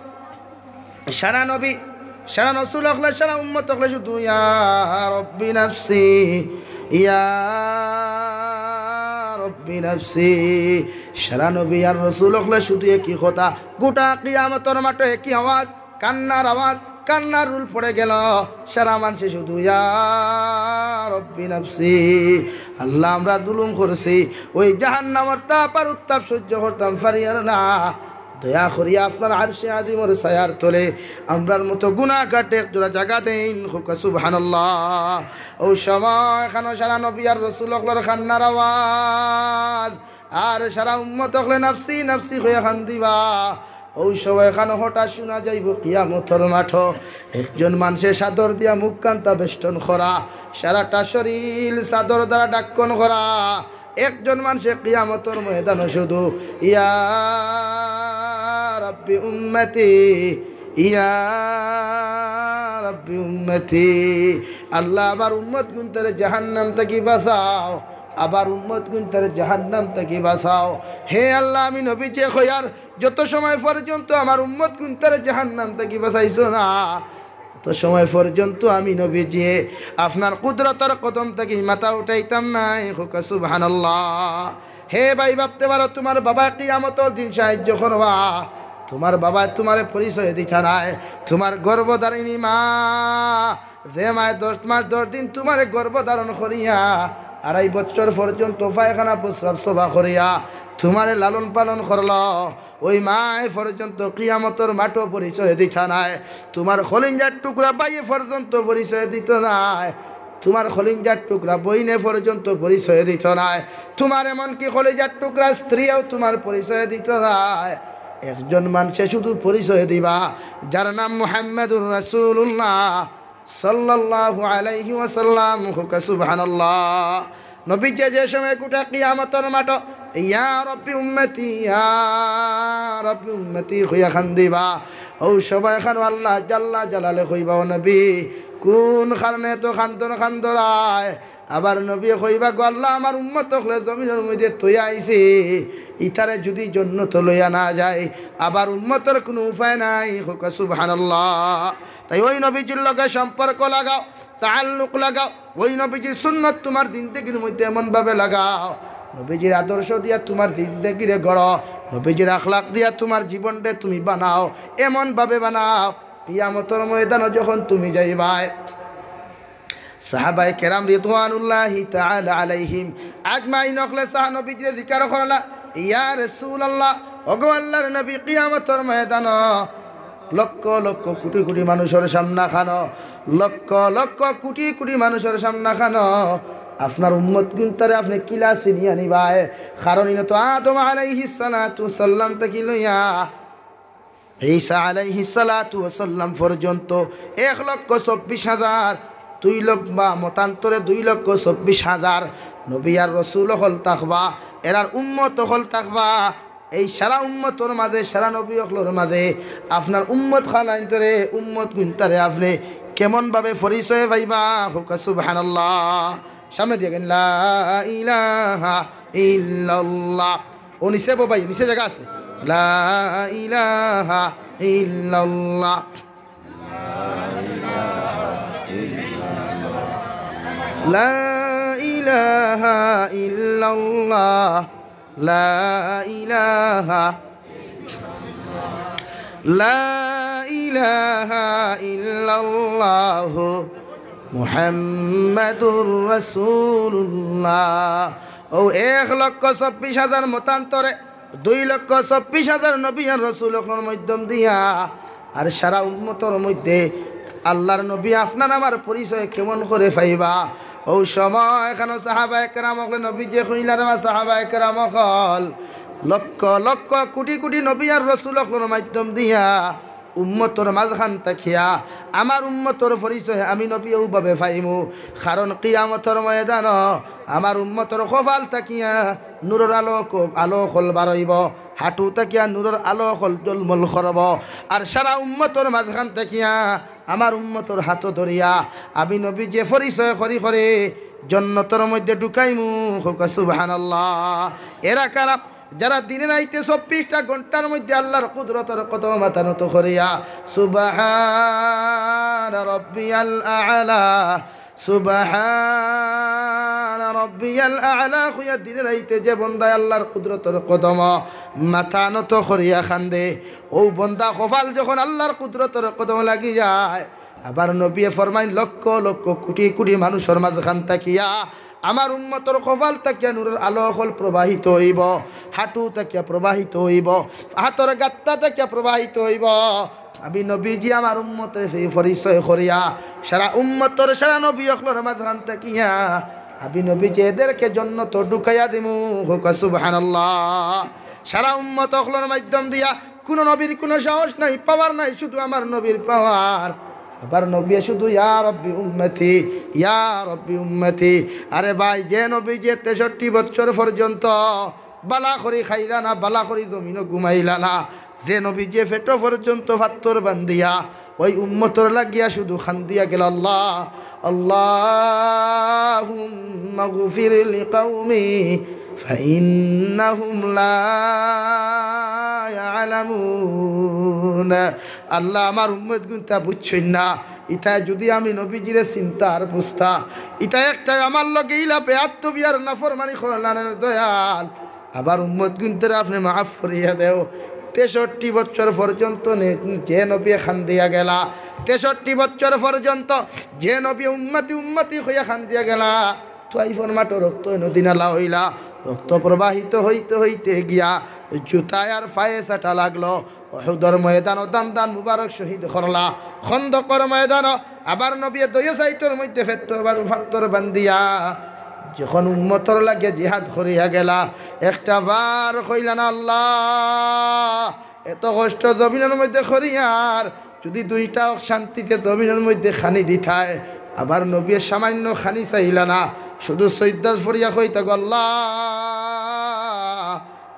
সারা নবী, সারা রসুল অকলে, সারা উম্মত অকলে শুধু "ইয়া রব্বি নাফসি, ইয়া রব্বি নাফসি।" সারা নবী আর রসুল অকলে শুধু একই কথা, গোটা কিয়ামতর মাঠো একই আওয়াজ, কান্নার আওয়াজ, কান্নার রোল পড়ে গেল। সারা মানষে শুধু "ইয়া রব্বি নাফসি, আল্লাহ, আমরা জুলুম করছি, ওই জাহান্নামর তাপ আর উত্তাপ সহ্য করতাম পারিয়ার না, দয়া করিয়া আপনার আরশে আজিমর ছায়ার তলে আমরার মতো গুনাহগাররে এক জুড়া জাগা দেইন।" কউক্কা সুবহানাল্লাহ। অউ সময় খানো সারা নবী আর রসুল অকলর কান্নার আওয়াজ, আর সারা উম্মত অকলে "নাফসি, নাফসি" কইয়া কান্দিবা। অউ সময় খানো হঠাৎ শুনা যাইবো কিয়ামতর মাঠো একজন মানষে চাদর দিয়া মুখ কান্তা বেষ্টন করা, সারাটা শরীল চাদর দ্বারা ঢাক্কন করা। একজন মানষে কিয়ামতর ময়দানো শুধু "ইয়া রব্বি উম্মতি, ইয়া রব্বি উম্মতি, আল্লাহ, আমার উম্মত গুনতারে জাহান্নাম থাকি বাঁচাও, আমার উম্মত গুনতারে জাহান্নাম থাকি বাঁচাও।" হে আল্লাহ, আমি নবীজিয়ে কইয়ার, যত সময় পর্যন্ত আমার উম্মত গুনতারে জাহান্নাম থাকি বাঁচাইছো না, অত সময় পর্যন্ত আমি নবীজিয়ে আপনার কুদরতর কদম থাকি মাথা উঠাইতাম নায়। কউক্কা সুবহানাল্লাহ। হে ভাই, ভাবতে পারো, তুমার বাবায় কিয়ামতর দিন সাহায্য করবা, তুমার বাবায় তুমারে পরিচয় দিতা নায়, তুমার গর্ভধারিণী মা, যে মায় দশ মাস দশ দিন তুমারে গর্ভ ধারণ করিয়া, আড়াই বছর পর্যন্ত পায়খানা প্রস্রাব সবা করিয়া তুমারে লালন পালন করলো, ওই মায় পর্যন্ত কিয়ামতর মাঠো পরিচয় দিতা নায়। তুমার কলিজার টুকরা ভাইয়ে পর্যন্ত পরিচয় দিতো নায়। তুমার কলিজার টুকরা বইনে পর্যন্ত পরিচয় দিতো নায়। তুমার এমনকি কলিজার টুকরা স্ত্রীয়েও তুমার পরিচয় দিতো নায়। একজন মানষে শুধু পরিচয় দিবা, যার নাম মুহাম্মাদুর রাসূলুল্লাহ সাল্লাল্লাহু আলাইহি ওয়াসাল্লাম। কউক্কা সুবহানাল্লাহ। নবীজিয়ে যে সময় গোটা কিয়ামতর মাঠো "ইয়া রব্বি উম্মতি, ইয়া রব্বি উম্মতি" কইয়া কান্দিবা, অউ সময় খানো আল্লাহ জাল্লা জালালে কইবা, "ও নবী, কুন কারণে এত কান্দন কান্দরায়?" আবার নবীয়ে কইবা, "গো আল্লাহ, আমার উম্মত অকলে জমিনর মধ্যে থইয়া আইছে, ইতারে যুদি জন্নতো লইয়া না যায়, আবার উম্মতর কুনু উপায় নাই।" কউক্কা সুবহানাল্লাহ। তাই ওই নবীজির লগে সম্পর্ক লাগাও, তাআল্লুক লাগাও, ওই নবীজির সুন্নত তুমার জিন্দেগির মধ্যে এমন ভাবে লাগাও, নবীজির আদর্শ দিয়া তুমার জিন্দেগিরে গড়ো, নবীজির আখলাক দিয়া তুমার জীবনরে তুমি বানাও, এমন ভাবে বানাও, কিয়ামতর ময়দানো যখন তুমি যাইবায়, সাহাবায়ে কেরাম রিদওয়ানুল্লাহি তাআলা আলাইহিম আজমাইন অকলে সাহা নবীজিরে জিকার করলা, "ইয়া রাসূলুল্লাহ, ওগো আল্লাহর নবী, কিয়ামতর ময়দানো লক্ষ লক্ষ কুটি কুটি মানুষর সামনাখানো, লক্ষ লক্ষ কুটি কুটি মানুষর সামনাখানো আপনার উম্মত গুনতারে আপনে কিলা চিনিয়া নিবায়?" কারণ ইনো তো আদম আলাইহিস সালাতু ওয়াস সালাম থাকি লইয়া ঈসা আলাইহিস সালাতু ওয়াস সালাম পর্যন্ত এক লক্ষ চব্বিশ হাজার, দুই লক্ষ বা মতান্তরে দুই লক্ষ চব্বিশ হাজার নবী আর রসুল অকল থাকবা, এরার উম্মত অকল থাকবা। এই সারা উম্মতর মাঝে, সারা নবী অকলর মাঝে আপনার উম্মত খানাইন্তরে, উম্মত গুনতারে আপনে কেমন ভাবে পরিচয় পাইবা? কউক্কা সুবহানাল্লাহ। সামনে দিয়া কইন, "লা ইলাহা ইল্লাল্লাহ।" ও নিচে বো ভাই, নিচে জাগা আছে। "লা ইলাহা ইল্লাল্লাহ। লা ইলাহা ইল্লাল্লাহ। লা ইলাহা, লা ইলাহা ইল্লাল্লাহু মুহাম্মাদুর রাসূলুল্লাহ।" ও এক লক্ষ চব্বিশ হাজার মতান্তরে দুই লক্ষ চব্বিশ হাজার নবী আর রসুল অকলর মাধ্যম দিয়া আর সারা উম্মতর মধ্যে আল্লাহর নবী আপনার আমার পরিচয় কেমন করে পাইবা? ও সময় এখানো সাহাবায়ে কেরাম অকলে নবীজিয়ে কইলা, "রে বা সাহাবায়ে কেরাম অকল, লক্ষ লক্ষ কুটি কুটি নবী আর রসুল অকলর মাধ্যম দিয়া উম্মতর মাঝখান থাকিয়া আমার উম্মতর পরিচয় আমি নবী অউ ভাবে পাইমু, কারণ কিয়ামতর ময়দানো আমার উম্মতর কপাল থাকিয়া নূরর আলো ক-, আলো অকল বারইবো, হাঁটু থাকিয়া নূরর আলো অকল ঝলমল করবো, আর সারা উম্মতর মাঝখান থাকিয়া আমার উম্মতর হাতো ধরিয়া আমি নবীজিয়ে পরিচয় করি করি জন্নতর মধ্যে ঢুকাইমু।" কউক্কা সুবহানাল্লাহ। এরা কারা? যারা দিনে রাইতে চব্বিশটা ঘন্টার মধ্যে আল্লাহর কুদরতর কদমো মাথা নত করিয়া, "সুবহানা রাব্বিয়াল আ'লা, সুবহানা রাব্বিয়াল আ'লা" কইয়া দিনে রাইতে যে বন্দায় আল্লাহর কুদরতর কদমো মাথা নত করিয়া কান্দে, অউ বন্দা কপাল যখন আল্লাহর কুদরতর কদমো লাগি যায়, আবার নবীয়ে ফরমাইন, লক্ষ লক্ষ কুটি কুটি মানুষর মাঝখান থাকিয়া আমার উম্মতর কপাল থাকিয়া নূরর আলো অকল প্রবাহিত অইবো, হাঁটু থাকিয়া প্রবাহিত অইবো, হাতর গাত্তা থাকিয়া প্রবাহিত অইবো। আমি নবীজি আমার উম্মতরে পরিচয় করিয়া সারা উম্মতর সারা নবী অকলর মাঝখান থাকিয়া আমি নবীজি এদেরকে জন্নতো ঢুকাইয়া দিমু। কউক্কা সুবহানাল্লাহ। সারা উম্মত অকলর মাধ্যম দিয়া কুনু নবীর কুনু সাহস নাই, পাওয়ার নাই, শুধু আমার নবীর পাওয়ার। আবার নবীয়ে শুধু "ইয়া রব্বি উম্মতি, ইয়া রব্বি উম্মতি।" আরে ভাই, যে নবীজিয়ে তেষট্টি বছর পর্যন্ত বালা করি খাইলা না, বালা করি জমিনো ঘুমাইলা না, যে নবীজিয়ে পেটো পর্যন্ত পাত্থর বান্ধিয়া ওই উম্মতর লাগিয়া শুধু কান্দিয়া গেলা, "আল্লাহ, আল্লাহুম্মাগফির লিকাওমি ফাইন্নাহুম লা ইয়ালামুন।" আল্লাহ, আমার উম্মত গুনতা বুঝছইন না, ইতায় যুদি আমি নবীজিরে চিনতা আর বুঝতা, ইতায় একটায় আমার লগে ইলা বেয়াদবি আর নাফরমানি করলা না রে দয়াল। আবার উম্মত গুনতারে আপনে মাফ করিয়া দেও। তেষট্টি বছর পর্যন্ত নে-, যে নবী কান্দিয়া গেলা, তেষট্টি বছর পর্যন্ত যে নবী উম্মতি উম্মতি কইয়া কান্দিয়া গেলা, তাইফর মাঠো রক্ত নদী নালা অইলা, রক্ত প্রবাহিত হইতে হইতে গিয়া জুতায় আর পায়ে চাটা লাগলো। উহুদর ময়দানো দান দান মুবারক শহীদ করলা, খন্দকর ময়দানো আবার নবীয়ে দুইও সাইডর মধ্যে পাত্থর বান-, পাত্থর বান্ধিয়া যখন উম্মতর লাগিয়া জিহাদ করিয়া গেলা, একটা বার কইলা না, "আল্লাহ, এত কষ্ট জমিনর মধ্যে করিয়ার যুদি দুইটা অক শান্তিতে জমিনর মধ্যে খানি দিতায়।" আবার নবীয়ে সামান্য খানি চাইলা না, শুধু সইজদাত পড়িয়া কইতা গো, "আল্লাহ,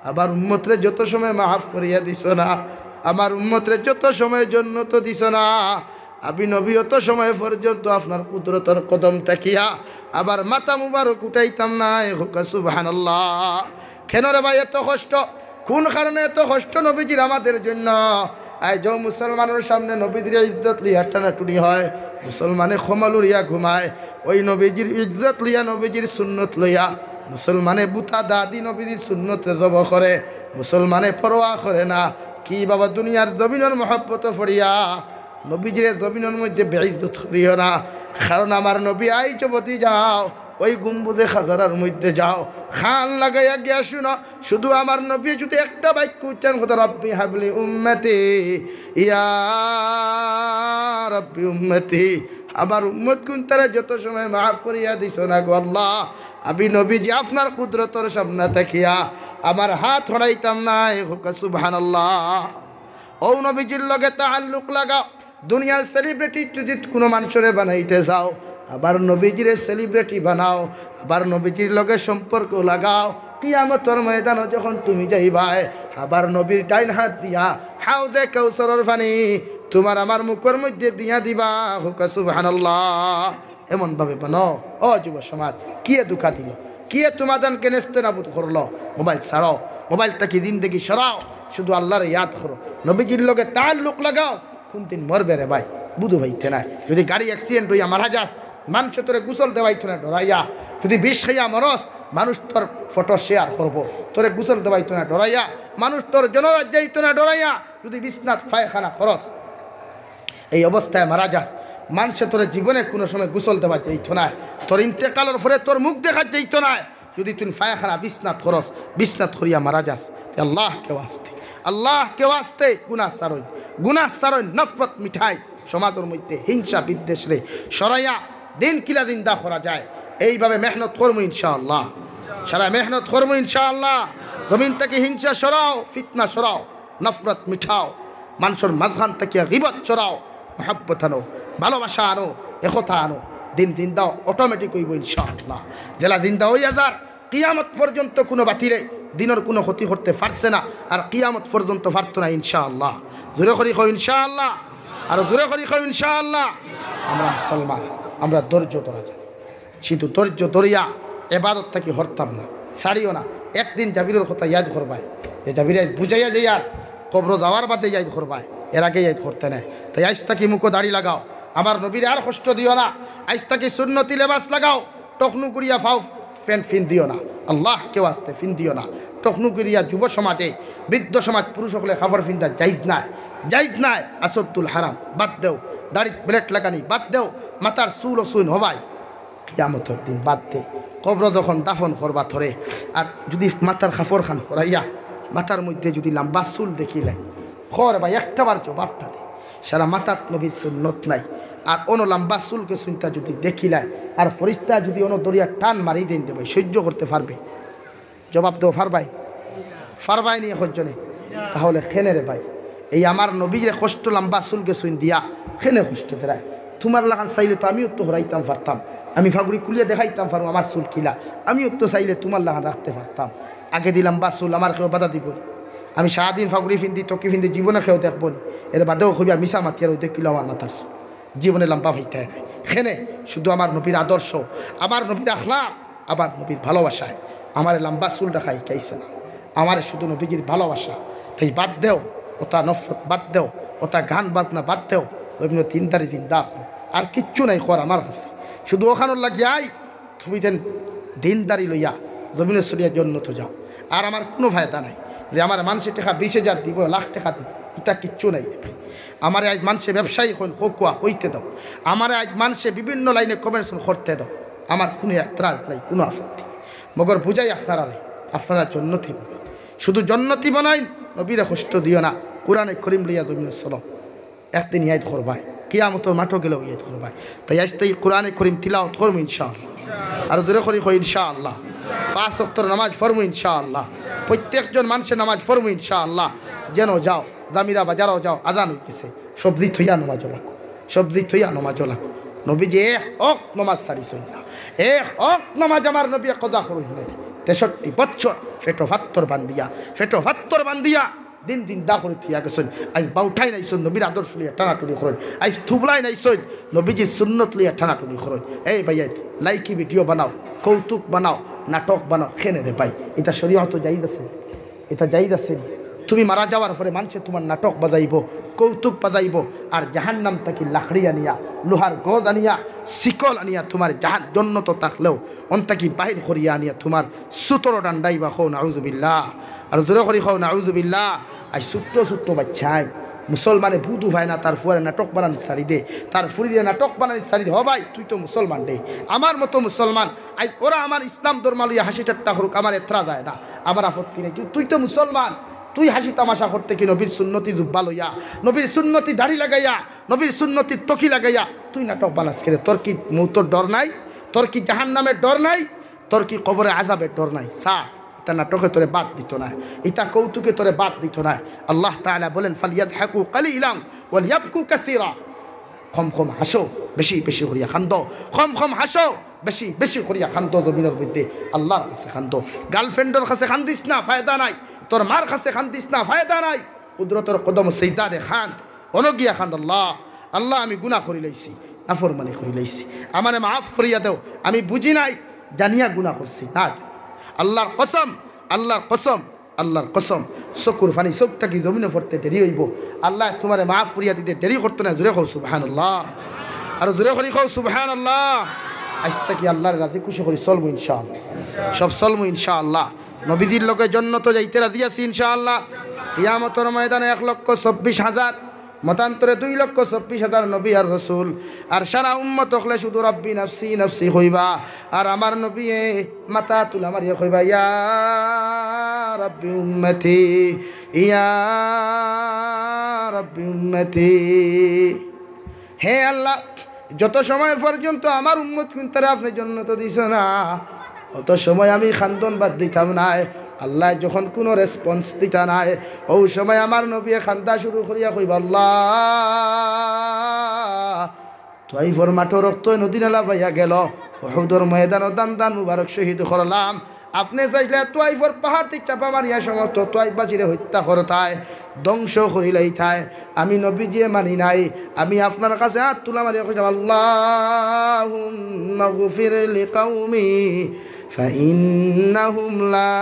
আমার উম্মতরে যত সময় মাফ করিয়া দিছো না, আমার উম্মতরে যত সময় জন্নতো দিছো না, আমি নবী অত সময় পর্যন্ত আপনার কুদরতর কদম থাকিয়া আবার মাথা মুবারক উঠাইতাম নায়। কউক্কা সুবহানাল্লাহ। কেন রে ভাই এত কষ্ট? কোন কারণে এত কষ্ট নবীজির আমাদের জন্য? আইজ মুসলমানর সামনে নবীজির ইজ্জত লইয়া টানাটুনি হয়, মুসলমানে কম্বল উড়িয়া ঘুমায়, ওই নবীজির ইজ্জত লইয়া, নবীজির সুন্নত লইয়া মুসলমানে বুতা দাদি নবীজির সুন্নতরে জব করে, মুসলমানে পরোয়া করে না। কি বাবা, দুনিয়ার জমিনর মহব্বত পড়িয়া নবীজিরে জমিনর মধ্যে বেইজ্জত করিও না, কারণ আমার নবী আইজ যদি যাও, ওই গুম্বুজে খাজারার মধ্যে যাও, কান লাগাইয়া গিয়া শুনো, শুধু আমার নবী যদি একটা বাক্য উচ্চারণ করতো, "রব্বি হাবলি উম্মতি, ইয়া রব্বি উম্মতি, আমার উম্মতগুইনতারে যত সময় মাফ করিয়া দিছো না গো আল্লাহ, আমি নবীজি আপনার কুদরতর সামনে থাকিয়া আমার হাত হরাইতাম নায়।" কউক্কা সুবহানাল্লাহ। ও নবীজির লগে তাআল্লুক লাগাও। দুনিয়ার সেলিব্রিটি যদি কোনো মানুষরে বানাইতে চাও, আবার নবীজিরে সেলিব্রিটি বানাও, আবার নবীজির লগে সম্পর্ক লাগাও। কিয়ামতর ময়দানো যখন তুমি যাইবায়, আবার নবীর ডাইন হাত দিয়া হাউজে কাউসারর পানি তুমার আমার মুখর মধ্যে দিয়া দিবা। কউক্কা সুবহানাল্লাহ। এমন ভাবে বানাও, ও যুব সমাজ, কিয়ে ধোঁকা দিল, কিয়ে তোমাদেরকে নেস্তে নাবুদ করলো? মোবাইল ছাড়ো, মোবাইল থাকি জিন্দেগি সরাও, শুধু আল্লাহরে ইয়াদ করো, নবীজির লগে তাআল্লুক লাগাও। কোন দিন মরবে রে ভাই, বুঝো ভাইতে নাই। যদি গাড়ি অ্যাক্সিডেন্ট হইয়া মারা যাস, মানুষে তোরে গোসল দেওয়াইতো না ডরাইয়া। যদি বিষ খাইয়া মরস, মানুষ তোর ফটো শেয়ার করবো, তোরে গোসল দেওয়াইতো না ডরাইয়া, মানুষ তোর জনাজাত যাইতো না ডরাইয়া। যদি বিছনাত পায়খানা করস, এই অবস্থায় মারা যাস, মানুষে তোরে জীবনে কোনো সময় গোসল দেওয়া যাইতো না, তোর ইন্তেকালর পরে তোর মুখ দেখা যাইতো না। যদি তুই পায়খানা বিছনাত করস, বিছনাত করিয়া মারা যাস, তে আল্লাহকে ওয়াস্তে, আল্লাহকে ওয়াস্তে গুনাহ ছাড়ইন, গুনাহ ছাড়ইন, নফরত মিঠাই, সমাজর মধ্যে হিংসা বিদ্বেষরে সরাইয়া দিন কিলা জিন্দা করা যায়, এইভাবে মেহনত করমু ইনশাআল্লাহ। সারা মেহনত করমু ইনশাআল্লাহ। জমিন থাকি হিংসা সরাও, ফিতনা সরাও, নফরত মিঠাও, মানষর মাঝখান থাকিয়া গিবত সরাও, মহব্বত আনো, ভালোবাসা আনো, একতা আনো। দিন জিন্দা অটোমেটিক অইবো ইনশাআল্লাহ। যেলা জিন্দা অইয়া যার, কিয়ামত পর্যন্ত কুনু বাতিলে দিনর কুনু ক্ষতি করতে পারছে না, আর কিয়ামত পর্যন্ত পারতো না ইনশাআল্লাহ। জোরে করি কও ইনশাআল্লাহ, আরো জোরে করি কও ইনশাআল্লাহ। আমরা মুসলমান, আমরা ধৈর্য ধরা জানি। কিন্তু ধৈর্য ধরিয়া এবাদত থাকি হরতাম না, ছাড়িও না। একদিন জাবিরর কথা ইয়াদ করবায়, যে জাবিরে আইজ বুঝাইয়া যাইয়ার, কবরো যাওয়ার বাদে ইয়াদ করবায়, এর আগে ইয়াদ করতে নায়। তাই আইজ থাকি মুখো দাড়ি লাগাও, আমার নবীরে আর কষ্ট দিও না। আইজ থাকি সুন্নতি লেবাস লাগাও, টকনু করিয়া ফাও প্যান্ট ফিন্দিও না, আল্লাহকে ওয়াস্তে ফিন্দিও না। টকনু করিয়া যুব সমাজে, বৃদ্ধ সমাজ, পুরুষ অকলে কাপড় ফিন্দা জাইজ নায়, জাইজ নায়। আসদ্দুল হারাম বাদ দেও, দাড়িত ব্লেড লাগানি বাদ দেও, মাথার চুল অসইন হবাই। কিয়ামতর দিন বাদ দে, কবরো যখন দাফন করবা তোরে, আর যদি মাথার কাপড় খান হরাইয়া মাথার মধ্যে যদি লাম্বা চুল দেখিলায়, কও রে ভাই, একটা বার জবাবটা দে। সারা মাথাত নবীর সুন্নত নাই, আর অনো লাম্বা চুলকে সুন্তা যদি দেখিলায়, আর ফিরিস্তা যদি অনো ধরিয়া টান মারি দেইন রে ভাই, সহ্য করতে পারবে? জবাব দেও, পারবায়? পারবায় নি একজনে? তাহলে কেনে রে ভাই, এই আমার নবীরে কষ্ট লাম্বা চুলকে সুন দিয়া কেনে কষ্ট দেরায়? তুমার লাখান চাইলে তো আমিও তো হরাইতাম পারতাম, আমি ফাগুড়ি খুলিয়া দেখাইতাম পারমু আমার চুল কিলা, আমিও তো চাইলে তুমার লাখান রাখতে পারতাম। আগে দিলাম বা চুল, আমার কেউ বাধা দিবো নি? আমি সারাদিন ফাগুড়ি ফিন্দি, টকি ফিন্দি, জীবনে কেউ দেখবো নি? এর বাদেও কইবা মিছা মাতিয়ার, ওই দেখিলো আমার মাথার চুল, জীবনে লাম্বা পাইতায় নায়। কেনে? শুধু আমার নবীর আদর্শ, আমার নবীর আখলাক, আমার নবীর ভালোবাসায় আমারে লাম্বা চুল রাখা হিকাইছে না, আমারে শুধু নবীজির ভালোবাসা। তাই বাদ দেও, ওটা নফরত বাদ দেও, ওটা গান বাজনা বাদ দেও, ওই দিনদারি দিন দাও। আর কিচ্ছু নাই কর আমার কাছে, শুধু ওখানোর লাগি আই। তুমি যেন দিনদারি লইয়া জমিনে ছড়িয়া জন্নত যাও। আর আমার কুনু ফায়দা নাই যে আমার মানষে টেকা বিশ হাজার দিবো, লাখ টেকা দিবো, ইতা কিচ্ছু নাই। আমারে আইজ মানষে ব্যবসায়ী কইন, কউক্কা কইতে দাও। আমারে আইজ মানষে বিভিন্ন লাইনে কমেন্টস করতে দাও, আমার কুনু এতরাজ নাই, কুনু আপত্তি নাই। মগর বুঝাই আপনারারে, আপনারা জন্নতি বনইন, শুধু জন্নতি বনইন। নবীরে কষ্ট দিও না, কোরআনে করিম লইয়া জমিনে চলো। একদিন ইয়াদ করবায়, কিয়ামতর মাঠো গেলেও ইয়াদ করবায়। তাই আইজ থাকি কোরআনে করিম তিলাওয়াত করমু ইনশাআল্লাহ। আরো জোরে করি কই ইনশাআল্লাহ। পাঁচ ওয়াক্তর নামাজ পড়মু ইনশাআল্লাহ। প্রত্যেকজন মানষে নামাজ পড়মু ইনশাআল্লাহ। যেনো যাও, জামিরা বাজারো যাও, আজান অইগেছে, সবজি থইয়া নামাজো লাগো, সবজি থইয়া নামাজো লাগো। নবীজি এক ওয়াক্ত নামাজ ছাড়িছইন না, এক ওয়াক্ত নামাজ আমার নবীয়ে কাজা করছইন না। তেষট্টি বছর পেটো পাত্তর বান্ধিয়া, পেটো পাত্তর বান্ধিয়া দিন জিন্দা করি থইয়া গেছইন। আইজ বাউঠাইন আইছইন, নবীর আদর্শ লইয়া টানাটুনি করইন। আইজ তুবলাইন আইছইন, নবীজির সুন্নত লইয়া টানাটুনি করইন। এই ভাইয়া, লাইকি ভিডিও বানাও, কৌতুক বানাও, নাটক বানাও, কেনে রে ভাই? ইতা শরীয়তো জায়েজ আছে? ইতা জায়েজ আছে? তুমি মারা যাওয়ার পরে মানষে তুমার নাটক বাজাইবো, কৌতুক বাজাইবো, আর জাহান্নাম থাকি লাকড়ি আনিয়া, লোহার গজ আনিয়া, শিকল আনিয়া তুমার জাহান-, জন্নতো থাকলেও অন থাকি বাহির করিয়া আনিয়া তুমার সুতরো ডান্ডাইবা। কও নাউজুবিল্লাহ। আর জোরে করি কও নাউজুবিল্লাহ। আইজ ছোট্ট ছোট্ট বাইচ্চায়, মুসলমানে বুঝ পায় না, তার ফুয়ারে নাটক বানানি ছাড়ি দে, তার ফুরিরে নাটক বানানি ছাড়ি দে। হ ভাই, তুই তো মুসলমান রে, আমার মতো মুসলমান। আইজ ওরা আমার ইসলাম ধর্ম লইয়া হাসি ঠাট্টা করুক, আমার এতরা যায় না, আমার আপত্তি নাই। কিন্তু তুই তো মুসলমান, তুই হাসি তামাশা করতে কি নবীর সুন্নতি জুব্বা লইয়া, নবীর সুন্নতি দাড়ি লাগাইয়া, নবীর সুন্নতি টকি লাগাইয়া তুই নাটক বানাস কেনে? তোর কি মৌতর ডর নাই? তোর কি জাহান্নামের ডর নাই? তোর কি কবরে আযাবের ডর নাই? সা, ইতা নাটকে তোরে বাদ দিতো নায়, ইতা কৌতুকে তোরে বাদ দিতো নায়। আল্লাহ তাআলা বলেন, "ফালিয়াদহাকু কালিলান ওয়ালিয়াবকু কাসীরা।" কম কম হাসো, বেশি বেশি করিয়া কান্দো। কম কম হাসো, বেশি বেশি করিয়া কান্দো। জমিনর মধ্যে আল্লাহর কাছে কান্দো। গার্লফ্রেন্ডর কাছে কান্দিস না, ফায়দা নাই। তোর মার কাছে কান্দিস না, ফায়দা নাই। কুদরতর কদম সিজদা দে, কান্দ। অনো গিয়া কান্দ, "আল্লাহ, আল্লাহ, আমি গুনাহ করি লাইছি, নাফরমানি করি লাইছি, আমারে মাফ করিয়া দেও, আমি বুঝি নাই, জানিয়া গুনাহ করছি, না জানি।" আল্লাহর কসম, আল্লাহর কসম, আল্লাহর কসম, চকুর পানি চোখ থাকি জমিনো পড়তে দেরি অইবো। আল্লায় তুমারে মাফ করিয়া দিতে দেরি করতো নায়। জোরে কও সুবহানাল্লাহ। আর জোরে করি কও সুবহানাল্লাহ। আইজ থাকি আল্লাহরে রাজি খুশি করি চলমু ইনশাআল্লাহ। সব চলমু ইনশাআল্লাহ। নবীজির লগে জন্নতো যাইতে রাজি আছি ইনশাআল্লাহ। কিয়ামতর ময়দানে এক লক্ষ চব্বিশ হাজার, মতান্তরে দুই লক্ষ চব্বিশ হাজার নবী আর রসুল। আর সারা উম্মত অকলে শুধু "রাব্বি নাফসি নাফসি" কইবা। আর আমার নবীয়ে মাথা তুলা মারিয়া কইবা, "ইয়া রাব্বি উম্মতি, ইয়া রাব্বি উম্মতি।" হে আল্লাহ, যত সময় পর্যন্ত আমার উম্মত কুনতারে আপনে জন্নতো দিছো না, অত সময় আমি কান্দন বাদ দিতাম নায়। আল্লায় যখন কুনু response দিতা নায়, অউ সময় আমার নবীয়ে কান্দা শুরু করিয়া কইবা, "আল্লাহ, তুয়াইফর মাঠো রক্তয় নদী নালা বাইয়া গেল, উহুদর ময়দানো দান দান মুবারক শহীদ করলাম। আপনে চাইলে তুয়াইফর পাহাড় থাকি চাপা মারিয়া সমস্ত তুয়াইফবাসীরে হত্যা করতায়, ধ্বংস করিলাইতায়। আমি নবীজিয়ে মানি নাই। আমি আপনার কাছে আত তুলা মারিয়া কইলাম, আল্লাহুম্মা গফির লিকাউমি ফাইন্নাহুম লা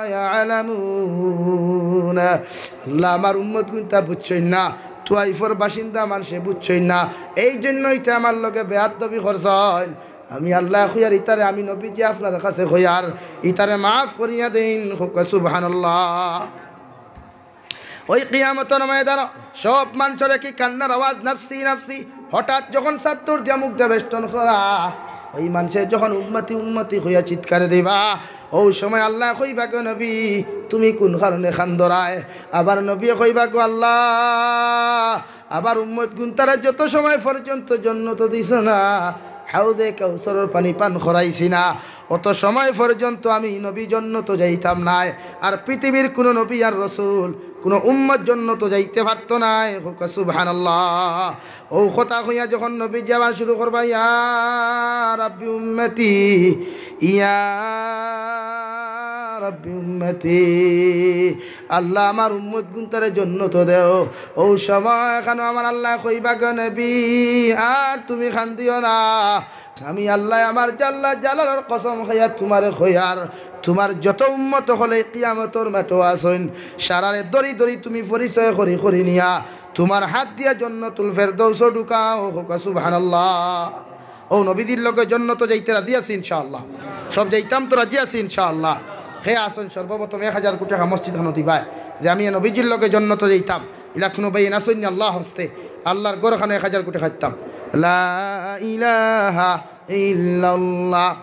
ইয়ালামুন।" আল্লাহ, আমার উম্মত কুনতা বুঝছইন না, তুয়াইফর বাসিন্দা মানষে বুঝছইন না, এই জন্য ইতা আমার লগে বেয়াদবি করছইন। আমি আল্লায় কইয়ার ইতারে, আমি নবীজি আপনার কাছে কইয়ার, ইতারে মাফ করিয়া দেইন। কউক্কা সুবহানাল্লাহ। ওই কিয়ামতর ময়দানো সব মানষর একই কান্নার আওয়াজ, "নাফসি নাফসি।" হঠাৎ যখন ছাত্তর দিয়া মুখটা বেষ্টন করা, ওই মানষে যখন "উম্মতি উম্মতি" কইয়া চিৎকার দিবা, অউ সময় আল্লায় কইবা, "গো নবী, তুমি কুন কারণে কান্দরায়?" আবার নবীয়ে কইবা, "গো আল্লাহ, আমার উম্মত গুনতারে যত সময় পর্যন্ত জন্নতো দিছো না, হাউজে কাউসারর পানি পান করাইছি না, অত সময় পর্যন্ত আমি নবী জন্নতো যাইতাম নায়।" আর পৃথিবীর কুনু নবী আর রসুল, কুনু উম্মত জন্নতো যাইতে পারতো নায়। কউক্কা সুবহানাল্লাহ। অউ কথা কইয়া যখন নবীজি আবার শুরু করবা, "ইয়া রাব্বি উম্মতি, ইয়া রাব্বি উম্মতি, আল্লাহ, আমার উম্মত গুনতারে জন্নতো দেও।" অউ সময় এখানো আমার আল্লায় কইবা, "গো নবী, আর তুমি কান্দিও না। আমি আল্লায় আমার জাল্লা জালালর কসম খাইয়া তুমারে কইয়ার, তুমার যত উম্মত অকলে কিয়ামতর মাঠো আছইন, সারারে ধরি ধরি তুমি পরিচয় করি করি নিয়া তুমার হাত দিয়া জন্নতুল ফেরদৌসো ঢুকাও।" কউক্কা সুবহানাল্লাহ। অউ নবীজির লগে জন্নতো যাইতে রাজি আছি ইনশাআল্লাহ। সব যাইতাম তো রাজি আছি ইনশাআল্লাহ। কে আছইন সর্বপ্রথম এক হাজার কোটি টেকা মসজিদ খানো দিবায় যে আমি নবীজির লগে জন্নতো যাইতাম। ইলা কুনু ভাইয়াইন আছইন নি আল্লাহর ওয়াস্তে? আল্লাহর ঘর খানো এক হাজার কোটি টেকা দিতাম। লা ইলাহা ইল্লাল্লাহ।